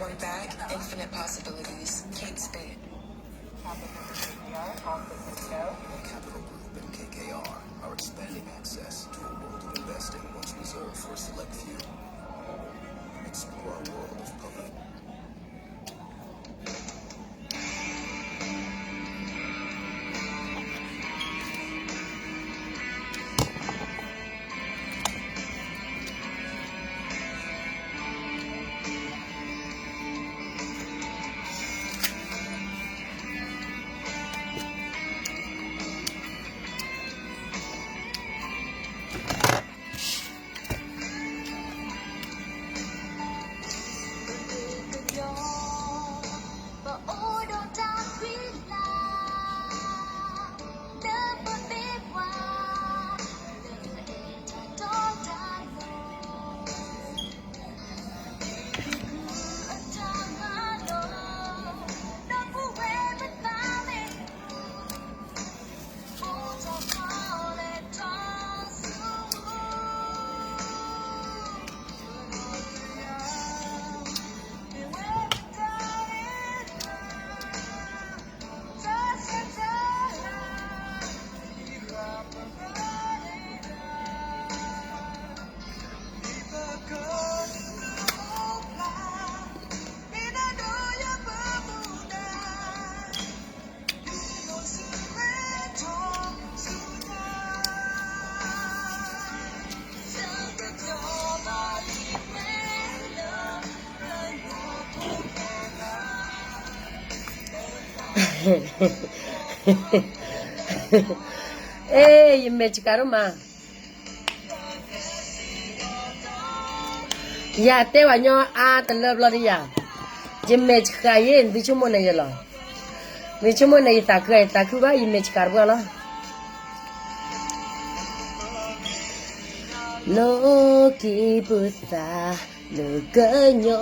Bring back infinite possibilities. Kate Spade. Capital Group and K K R are expanding access to a world of investing once reserved for a select few. Explore a world of public.အဲ ယမဲာ်ဆှးဒိၣ်မး, ယတဲဝဲညီအါတလၢဘျီဒ်ယၤ, ယမဲာ်ဆှးယဲၢ် နသုဆိကမိၣ်န့ၣ်ယလီၤ, နသုဆိကမိၣ်န့ၣ်ယသးခု ယသးခုဘၣ် ယမဲာ်ဆှးတပှၢ်လီၤ. လီၢ်က့ၤပသးလၢကညီ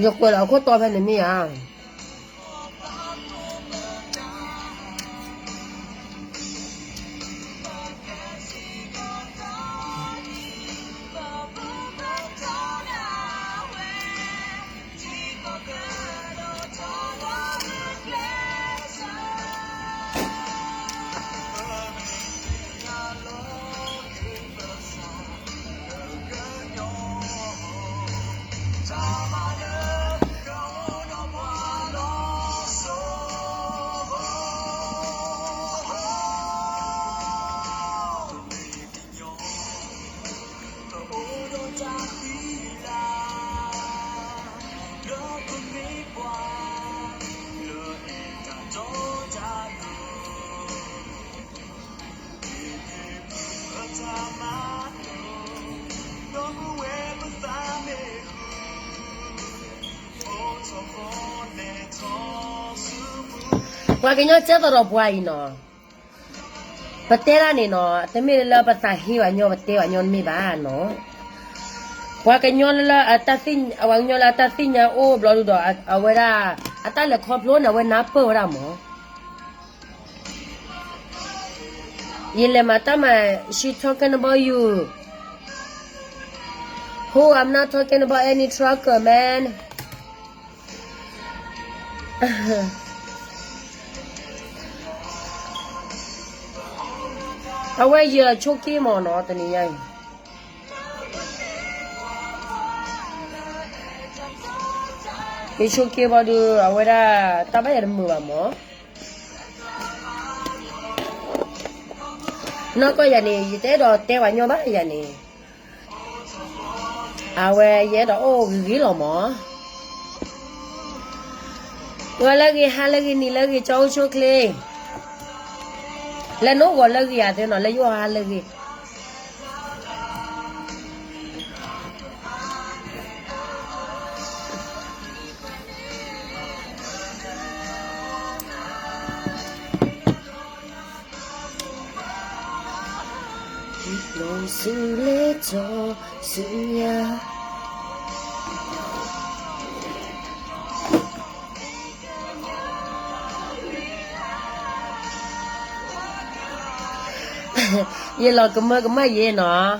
ယကွဲးလီၤအခိၣ်တီဖဲန့ၣ်မ့ၢ်ဧါ. ပှၤကညီကဲသိးဒီးပှၤအံၤနီၤ, ပတဲဒၣ်န့ၣ်နီၤ, တမ့ၢ်လၢပသးဟ့ဝဲညီ ပတဲဝဲညီတမ့ၢ်ဘၣ်နီၤ. ပှၤကညီလၢ ပှၤကညီလၢအတၢ်သ့ၣ်ညါအိၣ်ဘျီဒုဒီး အဝဲဒၣ် အတၢ်လဲၤခီဖျိန့ၣ် အဝဲနၢ်ပၢၢ်ဝဲဒၣ်မး. ယလဲၤမၤတၢ်မၤ she talking about you. Who? I'm not talking about any trucker, man. အဝဲယဆိက့မးနီၤ တနံၤညါအံၤ, ယဆိက့ဘၣ်ဒီး အဝဲဒၣ် တၢ်ဘၣ်ယၤတမုာ်ဘၣ်မး. နီၢ်ကီၢ်ယၤန့ၣ် ယတအဲၣ်ဒိးတဲဝဲညီဘၣ်ယၤန့ၣ်, အဝဲယအဲၣ်ဒိးအိၣ်ဂ့ၤဂ့ၤလီၤမး. ဂီၤလၢအဂ့ၤ, ဟါလၢအဂ့ၤ, နံၤလၢအဂ့ၤ, ကၠီအိၣ်ဆူၣ်ချ့, လၢနအိၣ်ဂီၤလၢအဂ့ၤဧါ, သ့ၣ်နီၤ, လၢယအိၣ်ဟါလၢအဂ့ၤ. ယလီၤကမၢကမၣ်ယဲနီၤ.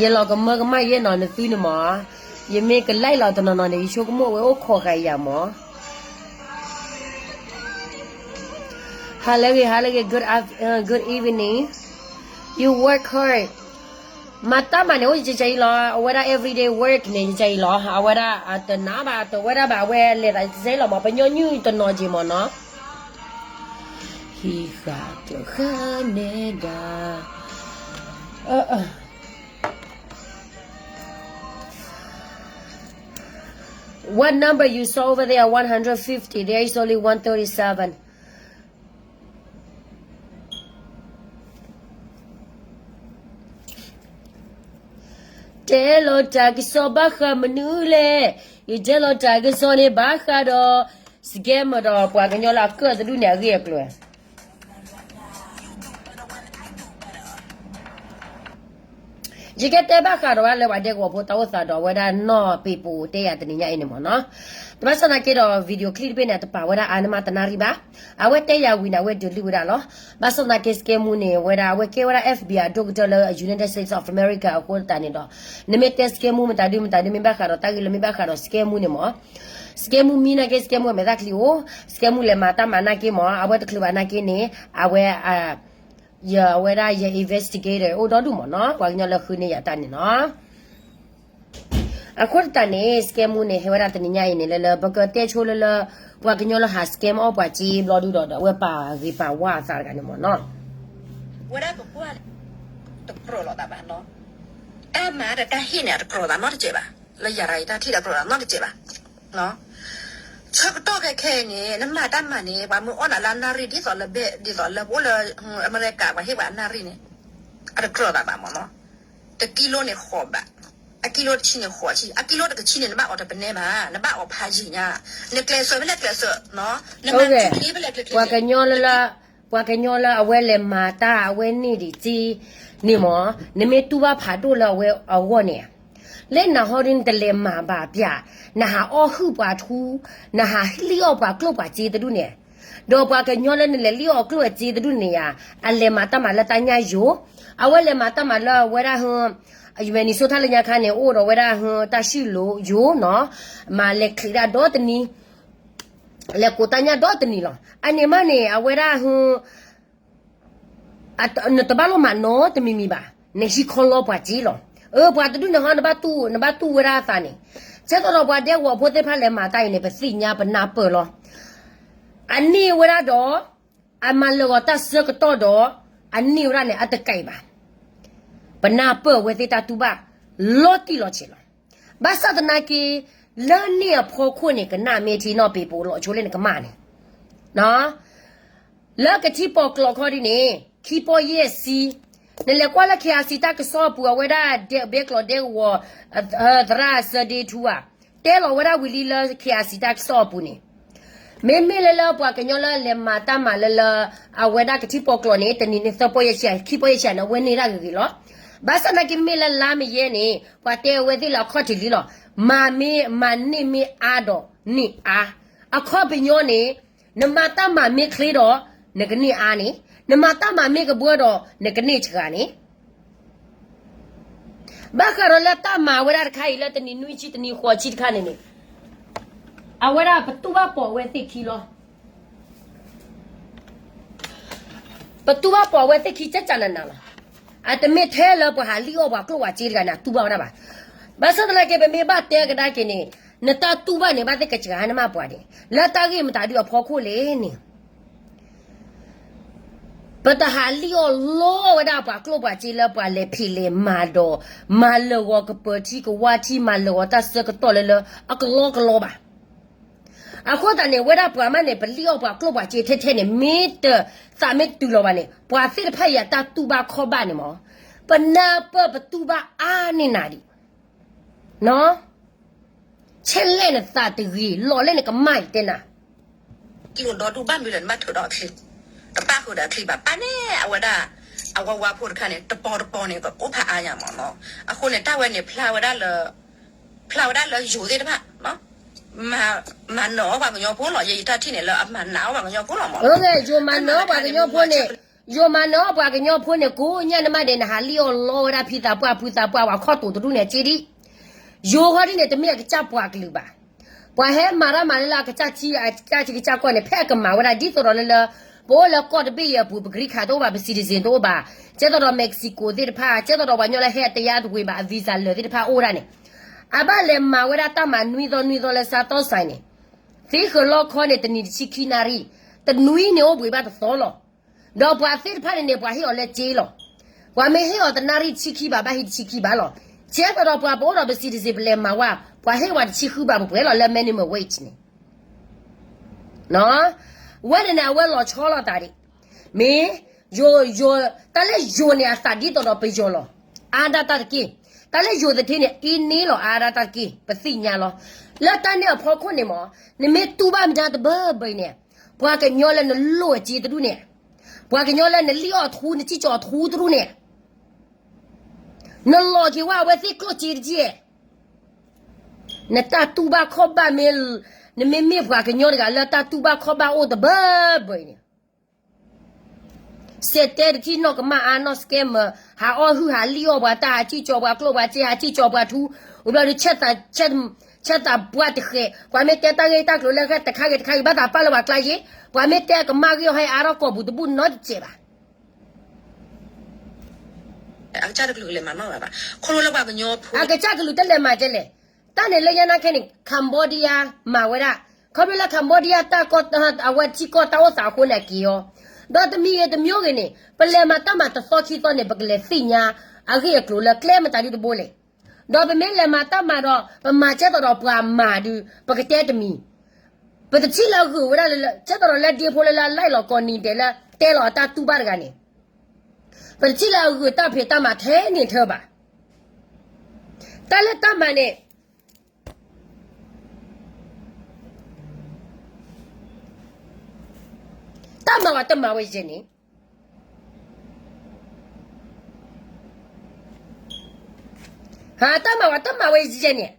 ယလီၤကမၢကမၣ်ယဲနီၤ, နသုန့ၣ်မး. ယမ့ၢ်ကလဲၤလီၤတနီၤနီၤန့ၣ် ယဆိကမိၣ်ဝဲအိၣ်ခိးဃာ်ယၤမး. ဟါလၢအဂ့ၤ, ဟါလၢအဂ့ၤ, good af-, uh, good evening. You work hard. မၤတၢ်မၤန့ၣ် အိၣ်ယကကဲအံၤလီၤ. အဝဲဒၣ် everyday work န့ၣ် ယကကဲအံၤလီၤ. အဝဲဒၣ်အတနးဘၣ်, အတဝဲဒၣ်ဘၣ်, အဝဲလဲၤသးယကကဲအံၤလီၤမး. ပညီနုၢ်တနီၤက့ၤမးနီၤ. ဟံးဃာ်ကျၢၤဃာ်နဲဒၣ်. What number you saw over there? One hundred fifty. There is only one thirty-seven. တဲလီၤတၢ်ကစီၣ်ဘၣ်ဃးမနုၤလဲၣ်. ယတဲလီၤတၢ်ကစီၣ်န့ၣ်ဘၣ်ဃးဒီး scammer ဒီးပှၤကညီလၢအကၢၣ်တဒူၣ်န့ၣ်အဂ့ၢ်အကျိၤ. ယကတဲဘၣ်ဃးဒီးဝဲလၢပှၤဒဲကဝီၤဖိတၢ်အိၣ်သးဒီးအဝဲဒၣ်နီၢ်ပ့ၤပိၤတဲယၤတနံၤညါအံၤန့ၣ်မးနီၤ. တဘၣ်ဆၣ်သနာ်က့ဒီး video clip တဘ့ၣ်န့ၣ် အတပာ်ဝဲဒၣ်အါန့ၢ်မးတနၣ်ရံၣ်ဘၣ်. အဝဲတဲယၤဝံၤန့ၣ် အဝဲဒုးလုၢ်ဝဲဒၣ်လီၤ. ဘၣ်ဆၣ်သနာ်က့ scammer န့ၣ် အဝဲဒၣ် အဝဲကဲဝဲဒၣ် FBI အဒိၣ်ကတၢၢ်လၢ United States of America အဃိသတးန့ၣ်ဒီး နမ့ၢ်တဲ scammer မတၤဒုမတၤဒုမ့ၢ်ဘၣ်ဃးဒီးတၢ်ဂ့ၢ်လၢမ့ၢ်ဘၣ်ဃးဒီး scammer န့ၣ်မး scammer မံနာ်က့ scammer မဲာ်သၣ်ချံအိၣ်, scammer လဲၤမၤတၢ်မၤနာ်က့မး, အဝဲတချုးဘၣ်နာ်က့န့ၣ် အဝဲ ယဝဲဒၣ်ယ investigator အိၣ်ဒီဒူၣ်မးနီၤ, ပှၤကညီလၢဃုန့ၢ်ယၤတၢ်န့ၣ်နီၤ. အဃိသတးန့ၣ် scammer န့ၣ် ဟဲဝဲဒၣ်တနံၤညါအံၤန့ၣ် လၢလၢပကတဲဆိလၢလၢ ပှၤကညီလၢဟး scam အီၣ်ပှၤစ့ဘျီဒုဒီး ဒီးအဝဲပာ်ဂ့ၤပာ်ဝါအသးတဂၤန့ၣ်မးနီၤ. ဝဲဒၣ်ပကွၢ် တကြၢးလိာ်သးဘၣ်နီၤ. တၢ်မၤဒီးတၢ်ဟ့ၣ်န့ၣ် အတကြၢးသးနီတစဲးဘၣ်. လၢယၤတၢ်ထံၣ်ဒီးတကြၢးသးနီတစဲးဘၣ်. ဆၢကတီၢ်ခဲခဲအံၤန့ၣ် နမၤတၢ်မၤန့ၣ် ပှၤမၢအီၣ်နၤလၢအနၣ်ရံၣ် ဒ်သိးလၢဘဲ ဒ်သိးလၢပအိၣ်လၢအမဲရကၤ ပှၤဟ့ၣ်ပှၤအနၣ်ရံၣ်န့ၣ် အတကြၢးသးဘၣ်မးနီၤ. တကံလိန့ၣ်ဃိးဘး, အကံလိတဆံန့ၣ်ဃိးဆံ, အကံလိတကဆံန့ၣ် နဘၣ်အီၣ်တပနဲဘၣ်, နဘၣ်အီၣ်ဖးယံာ်ညါ, နကျဲးစၢးဖဲလဲၣ်ကျဲးစၢး, နမၤထံချ့ဖဲလဲၣ်ကျဲးချ့, ပှၤကညီလၢ ပှၤကညီလၢအဝဲလဲၤမၤတၢ်အဝဲန့ၢ်ဒံးစ့န့ၣ်မး, နမ့ၢ်တူၢ်ဘၣ်ဖးဒိၣ်လၢအဝဲအဂီၢ်န့ၣ်ဧါ. လၢနဟီဒ်နတလဲၤမၤဘၣ်ပျၢ်, နဟးအီၣ်ဟုၣ်ပှၤထူ, နဟးလံၣ်အီၣ်ပှၤကျိၣ်ပှၤစ့တဒူၣ်န့ၣ်, ဒီးပှၤကညီလၢနလဲၤလံၣ်အီၣ်ကျိၣ်အစ့တဒူၣ်န့ၣ်ဧါ, အလဲၤမၤတၢ်မၤလၢတၢ်ညၣ်ယိၤ, အဝဲလဲၤမၤတၢ်မၤလၢအဝဲဒၣ် Minnesota လၢညါခါန့ၣ် အိၣ်ဒီးဝဲဒၣ် တၢ်စုၣ်လိယိၤနီၤ, မၤလဲၤချံးတၢ်ဒီတနံၤ, လဲၤကိးတၢ်ညၣ်ဒီတနံၤလီၤ. အန့ၣ်မးန့ၣ် အဝဲဒၣ် နတဘၣ်လိၣ်မၤနီတမံၤမံၤဘၣ်, နဟံးခီလီပှၤစ့လီၤ. အၢ ပှၤတဒူၣ်န့ၣ်ဟီ နဘၣ်တူၢ် နဘၣ်တူၢ်ဝဲဒၣ်အသးန့ၣ်, ဆၢကတီၢ်ဒီးပှၤဒဲကဝီၤဖိသ့ၣ်တဖၣ်လဲၤမၤတၢ်အံၤန့ၣ် ပသ့ၣ်ညါပနၢ်ပၢၢ်လီၤ. အန့ၢ်ဝဲဒၣ်ဒီး အမၤလၢာ်ဂီၤတၢ်ဆၢကတီၢ်ဒီး အန့ၢ်ဝဲဒၣ်န့ၣ် အတကဲဘၣ်. ပနၢ်ပၢၢ်အဝဲသ့ၣ်တၢ်တူၢ်ဘၣ် လီၤတံၢ်လီၤဆဲးလီၤ. ဘၣ်ဆၣ်သနာ်က့ လၢန့ၣ်အဖီခိၣ်န့ၣ် ကနၣ်မ့ၢ်ထံနီၢ်ပ့ၤပိၤလီၤဆိလၢနကမၣ်န့ၣ် လၢကထံပီၤကျိးခီဒ်န့ၣ် ခံပီၢ်ယဲၢ်ဆံ, နလဲၤကွၢ်လၢ KIC တၢ်ကစီၣ်အပူၤ အဝဲဒၣ်ဒဲဘဲကျိးဒဲကဝီၤ သရၣ်စၢဒ့ထူဧါ, တဲလီၤဝဲဒၣ်ဝံၤလံလၢ KIC တၢ်ကစီၣ်အပူၤန့ၣ်, မ့မ့ၢ်လၢလၢပှၤကညီလၢလဲၤမၤတၢ်မၤလၢလၢ အဝဲဒၣ်ကထံပီၤကျိးန့ၣ် တနံၤန့ၣ်သၢပီၢ်ယဲၢ်ဆံ ခံပီၢ်ယဲၢ်ဆံန့ၣ် အဝဲန့ၢ်ဒၣ်ဂ့ၤဂ့ၤလီၤ. ဘၣ်ဆၣ်သနာ်က့မ့ၢ်လၢလါမ့ၢ်ယဲန့ၣ် ပှၤတဲအဝဲသ့ၣ်လၢအခီၣ်ထံးလံလီၤ. မၤမ့ၢ်မၤန့ၢ်မ့ၢ်အါဒီးန့ၢ်အါ, အခီပညီန့ၣ် နမၤတၢ်မၤမ့ၢ်ချ့ဒီး နကန့ၢ်အါန့ၣ်, နမၤတၢ်မၤမ့ၢ်ကဘှၢဒီး နကန့ၢ်စှၤန့ၣ်, ဘၣ်ဃးဒီးလၢတၢ်မၤဝဲဒၣ်တခါအံၤလၢတနံၤနွံဆံတနံၤဃိးဆံတခါန့ၣ်န့ၣ်, အဝဲဒၣ်ပတူၢ်ဘၣ်ပိာ်ဝဲသ့ၣ်ခံလီၤ. ပတူၢ်ဘၣ်ပိာ်ဝဲသ့ၣ်ခံကၢ်ကၢ်နးနးလီၤ. အတမ့ၢ်ထဲလၢပှၤဟးလံၣ်အီၣ်ပှၤကျိၣ်ပှၤစ့တဂၤန့ၣ် အတူၢ်ဘၣ်ဝဲဒၣ်ဘၣ်. ဘၣ်ဆၣ်သနာ်က့ ပမ့ၢ်ဘၣ်တဲကဒါက့ၤန့ၣ် နတၢ်တူၢ်ဘၣ်န့ၣ် ဘၣ်သ့ၣ်ကစှၤန့ၢ်မးပှၤဒဲး လၢတၢ်ဂ့ၢ်မတၤဒုအဖီခိၣ်လဲၣ်န့ၣ် ပတဟးလံၣ်အီၣ်လီဝဲဒၣ်ပှၤကျိၣ်ပှၤစ့လၢပှၤလဲၤဖံးလဲၤမၤဒီး မၤလၢာ်ဂီၤကပၢၤထံကဝါထံ မၤလၢာ်ဂီၤတၢ်ဆၢကတီၢ်လၢလၢအကလီကလီဘၣ်. အဃိသတးန့ၣ် ဝဲဒၣ်ပှၤမးန့ၣ် ပလံၣ်အီၣ်ပှၤကျိၣ်ပှၤစ့ထဲထဲန့ၣ် မ့ၢ်တသးမ့ၢ်တတုၤလီၤဘၣ်န့ၣ် ပှၤသ့ၣ်တဖၣ်အံၤအတၢ်တူၢ်ဘၣ်ခီၣ်ဘၣ်န့ၣ်မး, ပနၢ်ပၢၢ်ပတူၢ်ဘၣ်အါန့ၢ်နၤဒံး, ဆဲးလဲၣ်နသးတဂ့ၤ လီၤလဲၣ်နကမၣ်ယတဲနၤ ကံၣ်အိၣ်ဒီဒူၣ်ဘၣ်မနုၤလဲၣ် နဘၣ်ထုးဒီးအချံ, တပၣ်ဃုာ်ဒီးအချံဘၣ် ပၣ်န့ၣ် အဝဲဒၣ် အဝဲဝါဖိတခါန့ၣ် တပီၤတပီၤန့ၣ် ကအိၣ်ဖးအါညါမးနီၤ. အဃိန့ၣ် တၢ်ဝဲန့ၣ် ဖျါဝဲဒၣ်လၢ ဖျါဝဲဒၣ်လၢယိၤသ့ၣ်တဖၣ် မၤနၢၤအီၣ်ပှၤကညီဖိလီၤ. ယဲယတၢ်ထံၣ်န့ၣ် လၢအမၤနးအီၣ်ပှၤကညီဖိလီၤမး. ယိၤမၤနၢၤအီၣ်ပှၤကညီဖိန့ၣ်, ယိၤမၤနၢၤအီၣ်ပှၤကညီဖိန့ၣ် ကိးညါနမးဒဲး နဟးလံၣ်အီၣ်လီဝဲဒၣ်ဖံသးပှၢ်ဖုသးပှၢ် ပှၤခီၣ်တိာ်တဒူၣ်န့ၣ် အစ့ဒံး ယိၤဃီဒ်န့ၣ် တမ့ၢ်အကစၢ်ပှၤကလုာ်ဘၣ်. ပှၤဟဲမၤတၢ်မၤလၢလၢအကစၢ်ထံ အကစၢ်ထံကစၢ်ကီၢ်န့ၣ် ဖဲအကမၤဝဲဒၣ် ဒ်သိးဒီးလၢလၢ ပအိၣ်လၢကီၢ်တဘ့ၣ်အံၤအပူၤ ပgreen cardတအိၣ်ဘၣ် ပcitizenတအိၣ်ဘၣ်, ကဲသိးဒီး Mexico သ့ၣ်တဖၣ် ကဲသိးဒီးပှၤကညီလၢဟဲအတယါတဝ့ၤဘၣ် အvisaလၢာ်သ့ၣ်တဖၣ်အိၣ်ဒၣ်န့ၣ်, အဘၣ်လဲၤမၤဝဲဒၣ်တၢ်မၤနွံသီနွံသီလၢစါတီၢ်စဲးန့ၣ်, သ့ဃၢၤလီခီန့ၣ် တနံၤတဆံခံနၣ်ရံၣ်, တနွံန့ၣ်အိၣ်ဘှံးဘၣ်တသီလီၤ. ဒီးပှၤသ့ၣ်တဖၣ်န့ၣ်န့ၣ် ပှၤဟ့ၣ်အီၤလၢစ့လီၤ. ပှၤမ့ၢ်ဟ့ၣ်အီၤတနၣ်ရံၣ်တဆံခံဘၣ် ဘၣ်ဟံးတဆံခံဘၣ်လီၤ. ကဲသိးဒီးပှၤပအိၣ်ဒီးပcitizenပလဲၤမၤဝဲ, ပှၤဟ့ၣ်ဝဲတဆံဃုဘၣ်ပှဲၤပှဲၤလီၤလၢ minimum wageန့ၣ် ဝဲန့ၣ်န့ၣ် အဝဲလီၤဆီလိာ်သးဒံး, မ့ၢ်ယိၤ, တၢ်လၢယိၤန့ၣ် အသးဒ်သိးဒီးပယီၤလီၤ. အါဒၣ်တၢ်တက့ၢ်. တၢ်လၢယိၤသထ့န့ၣ် အ့န့လီၤ အါဒၣ်တၢ်တက့ၢ် ပသ့ၣ်ညါလီၤ. လၢတၢ်န့ၣ်အဖီခိၣ်န့ၣ်မး, နမ့ၢ်တူၢ်ဘၣ်မတၤတဘၢဘၢအံၤန့ၣ်, ပှၤကညီလၢနလိၣ်အစ့တဒူၣ်န့ၣ်, ပှၤကညီလၢနလံၣ်အီၣ်ထူ နစံၣ်ကၠီၤထူတဒူၣ်န့ၣ် နလီၤက့ၤဝဲအဝဲသ့ၣ်ကျိၣ်စ့တက့ၢ်. နတၢ်တူၢ်ဘၣ်ခီၣ်ဘၣ်မ့ၢ်, နမ့မ့ၢ်ပှၤကညီတဂၤလၢတၢ်တူၢ်ဘၣ်ခီၣ်ဘၣ်အိၣ်တဘၢဘၢအံၤန့ၣ်, စဲးတဲတထံၣ်နီၢ်ကမၣ်အါနီၢ်scammer, ဟးအီၣ်ဟုၣ်ဟးလံၣ်အီၣ်ပှၤတၢ် ဟးစံၣ်ကၠီၤပှၤကျိၣ်ပှၤစ့ ဟးစံၣ်ကၠီၤပှၤထူ, ဝံၤဘျီဒုး ဆဲးသးပှၢ်တဃဲး, ပှၤမ့ၢ်တဲတၢ်ဂ့ၢ်တၢ်ကျိၤလၢတခါဂ့ၤတခါဂ့ၤ ဘၣ်သးပာ်လၢပှၤကျါယ့, ပှၤမ့ၢ်တဲကမၣ်ဂ့ၢ်အီၤဟဲအါထီၣ်ကိာ်ပူၤတဘူၣ်နီတစဲးဘၣ်. အကစၢ်တကလုာ်ကလဲၤမၤနီၣ်ဘၣ်ဘၣ်. ခီဖျိလၢပှၤကညီဖိ အကစၢ်ကလုာ်တလဲၤမၤကဲလဲၣ်. တၢ်န့ၣ်လၢညါနၢ်ခဲန့ၣ် Cambodia မၤဝဲဒၣ်. ခီဖျိလၢ Cambodia တၢ်ကီၢ် အဝဲထံကီၢ်တၢ်အိၣ်သးအဃိန့ၣ် အက့ၤအီၤ, ဒီးတမံၤဂ့ၤတမံၤဂ့ၤန့ၣ် ပလဲၤမၤတၢ်မၤတသီခံသီန့ၣ် ပကလဲၤသ့ၣ်ညါအဂ့ၢ်အကျိၤလၢကျဲမတၤဒုတဘိလဲၣ်. ဒီးပမ့ၢ်လဲၤမၤတၢ်မၤဒီး ပမၤကဲသိးဒီးပှၤမၤဒုး ပကတဲတမံၤ ပတထံၣ်လၢအဂုာ်ဝဲဒၣ်လၢ ကဲသိးဒီးလၢဒ့ဖိလၢလၢအလီၢ်ကီၢ်နံၤဒဲးလၢတဲလီၤအတၢ်တူၢ်ဘၣ်တဂၤန့ၣ်, ပတထံၣ်လၢအဂုာ်တၢ်ဖံးတၢ်မၤထဲန့ၣ်ထဲဘၣ်. တၢ်လၢတၢ်မၤန့ၣ် တၢ်မၤဝဲတမၤဝဲယဲန့ၣ်, ဟါ တၢ်မၤဝဲတမၤဝဲယဲန့ၣ်,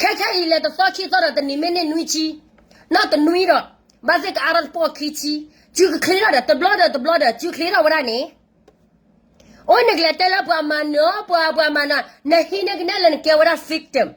ခဲခဲအံၤလဲၤတသီခံသီဒီး တနံၤမ့ၢ်န့ၢ်နွံဆံ, နီၢ်တနွံဒီး ဘၣ်သ့ၣ်ကအါထီၣ်တပီၢ်ခံဆံ, စုကချ့ထီၣ်ဒီး တဘျီဒီးတဘျီဒီး စုကချ့ထီၣ်ဝဲဒၣ်န့ၣ် အိၣ်နကလဲၤတဲလၢပှၤမၤနၢၤ ပှၤပှၤမၤနၢၤ နဟံးန့ၢ်ကနဲၣ်လၢနကဲဝဲဒၣ် victim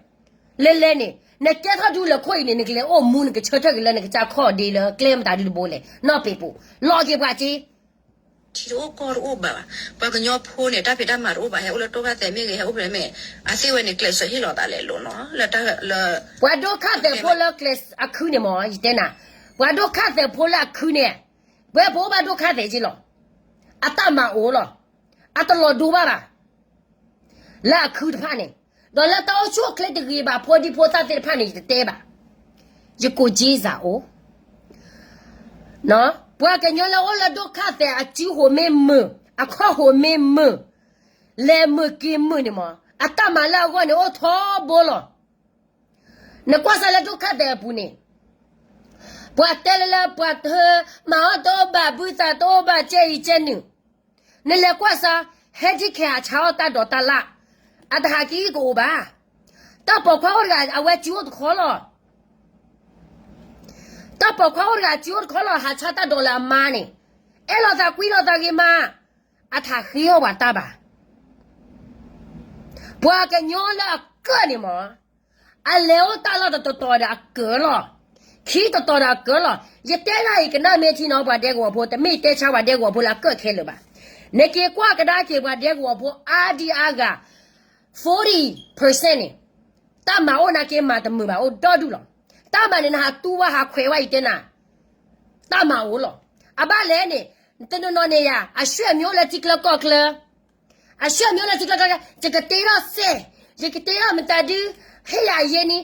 လဲၤလဲၤန့ၣ် နကဲထီၣ်ဒုလၢခိၣ်အံၤန့ၣ် နကလဲၤအိၣ်မူနကဆၢထၢၣ်က့ၤလၢနကစၢ်ခီၣ်ဒ့လၢကျဲမတၤဒုတဘိလဲၣ် နီၢ်ပ့ၤပူၤ လီၤက့ၤပှၤစ့ ထံတအိၣ်ကီၢ်တအိၣ်ဘၣ်ဘၣ်. ပှၤကညီဖိန့ၣ် တၢ်ဖံးတၢ်မၤတအိၣ်ဘၣ် ဟဲအိၣ်လၢတိၢ်ခၣ်သဲးမ့ၢ်ဂ့ၤ ဟဲအိၣ်ဖဲမ့ၢ် အသ့ၣ်ဝဲန့ၣ် ကျဲးစၢးဟ့ၣ်လီၤသးလဲၤလိၤနီၤ လၢတၢ်လၢ ပှၤဒိၣ်ခၣ်သဲးဖိလၢကျဲးအခုန့ၣ်မ့ၢ် ယတဲနၤ, ပှၤဒိၣ်ခၣ်သဲးဖိလၢအခုန့ၣ် ပဝဲပအိၣ်ဘၣ်ဒိၣ်ခၣ်သဲးက့လီၤ. အတၢ်မၤအိၣ်လီၤ. အတလီၤဒိဘၣ်ဘၣ် လၢအခုတဖၣ်န့ၣ်, ဒီးလၢတၢ်အိၣ်ဆူၣ်အိၣ်ချ့တဂ့ၤဘၣ် ဖိဒံဖိသၣ်သ့ၣ်တဖၣ်န့ၣ် ယတတဲဘၣ်. ယကိးက့စၢ်အိၣ် ပှၤကညီလၢအိၣ်လၢဒိၣ်ခၣ်သဲးအစုဟိၣ်မ့ၢ်မုာ်, အခီၣ်ဟိၣ်မ့ၢ်မုာ်, လဲၤမုာ်က့ၤမုာ်န့ၣ်မ့ၢ် အတၢ်မၤလၢအဂီၢ်န့ၣ်အိၣ်ထီဘိလီၤ. နကွၢ်စၢ်လၢဒိၣ်ခၣ်သဲးအပူၤန့ၣ်, ပှၤတဲလၢလၢပှၤတဟၢ မၤအီၣ်တအိၣ်ဘၣ် ဘုသးတအိၣ်ဘၣ် ကဲအံၤကဲနုာ်, နလဲၤကွၢ်စၢ် ဟဲဒံခဲဟးဆါအီၣ်တၢ်ဒိးတၢ်လၣ်, အတဟးက့ၤကအိၣ်ဘၣ်. တၢ်ပိာ်ခွါအိၣ်တဂၤ အဝဲစုအိၣ်တခီလီၤ. တၢ်ပိာ်ခွါအိၣ်တဂၤစုအိၣ်တခီလီၤ ဟးဆါတၢ်ဒိးလၢအမါန့ၣ်, အဲၣ်လိာ်သးကွံလိာ်သးဂ့ၤမး, အတဟးဃ့အီၣ်ပှၤတၢ်ဘၣ်. ပှၤကညီလၢအကၢၣ်န့ၣ်မ့ၢ် အလဲၤအိၣ်တၢ်လီၢ်တတီၤတီၤဒီးအကၢၣ်လီၤ. ခံတီၤတီၤဒီးအကၢၣ်လီၤ. ယတဲနၤအံၤ ကနၣ်မ့ၢ်ထံနီၤ ပှၤဒဲကဝီၤဖိ တမ့ၢ်တဲဆါပှၤဒဲကဝီၤဖိလၢအကၢၣ်ခဲလၢာ်ဘၣ်. နက့ၤကွၢ်ကဒါက့ၤပှၤဒဲကဝီၤဖိအါဒံအါဂၤ forty percent န့ၣ် တၢ်မၤအိၣ်နာ်က့မၤတမုာ်ဘၣ် အိၣ်ဒီဒူၣ်လီၤ. တၢ်မၤန့ၣ် နဟးတူၢ်ဝဲဟးခွဲးဝဲအံၤတဲနၤ တၢ်မၤအိၣ်လီၤ. အဘၣ်လဲၣ်န့ၣ် တနီၤနီၤန့ၣ်ယၤ အဆွေမျိုးလၢထံချၢကီၢ်ချၢ အဆွေမျိုးလၢထံချၢကီၢ်ချၢ ယကတ့ထီၣ်စဲး ယကတ့ထီၣ်မတၤဒု ဟ့ၣ်ယၤအယဲၢ်နံၣ်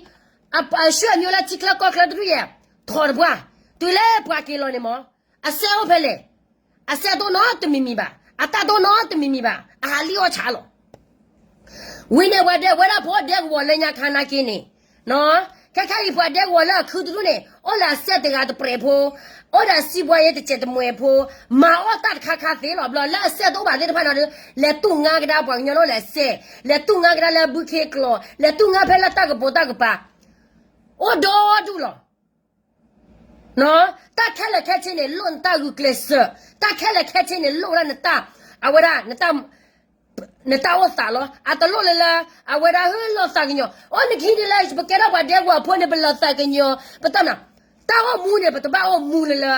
အဆှၢအမျိုးလၢထံချၢကီၢ်ချၢတဒူၣ်ယဲၢ်, ထီၣ်တပှၢ်, တုၤလၢပှၤက့ၤလီၤန့ၣ်မၢ်, အစဲအိၣ်ဖဲလဲၣ်, အစဲတအိၣ်နီတမံၤမံၤဘၣ်, အတၢ်တအိၣ်နီတမံၤမံၤဘၣ်, အဟးလံၣ်အီၣ်ဆါလီၤ. ဝံၤန့ၣ်ပှၤဒဲကဝီၤဝဲဒၣ်ဖိဒဲကဝီၤလၢညါခါနာ်က့န့ၣ်, ခဲခါအံၤပှၤဒဲကဝီၤလၢအခုတဒူၣ်န့ၣ် အိၣ်လၢအစဲတဂၤတပြဲးဖိ, အိၣ်ဒီးစံးဘှါယဲတစဲးတမှဲးဖိ, မၤအီၣ်တၢ်တခါခါသ့လီၤ. ဘျီလၢအစဲတအိၣ်ဘၣ်သ့ၣ်တဖၣ်န့ၣ်ဒီး လဲၤတူၢ်ငါကဒါပှၤကညီလၢအိၣ်လၢအစဲ, လဲၤတူၢ်ငါကဒါလၢဘုခ့ကျိာ်, လဲၤတူၢ်ငါဖဲလၢတၢ်ကပိာ်တၢ်ကပၤ, အိၣ်ဒီဒူၣ်လီၤ. တၢ်ခဲလၢာ်ခဲဆ့န့ၣ် လိၣ်နတၢ်ဂုာ်ကျဲးစၢး, တၢ်ခဲလၢာ်ခဲဆ့န့ၣ် လိၣ်ဝဲဒၣ်နတၢ်, အဝဲဒၣ် နတၢ်အိၣ်သးလီၤ. အတလိၣ်လၢလၢ အဝဲဒၣ်ဟၢလီၤသးကညီၤ, အိၣ်နကဟံးန့ၢ်လၢ ပကဲထီၣ်ပှၤဒဲကဝီၤဖိန့ၣ် ပလီၤသးကညီၤ, ပတၢ်နၤ, တၢ်အိၣ်မူန့ၣ် ပတဘၣ်အိၣ်မူလၢလၢ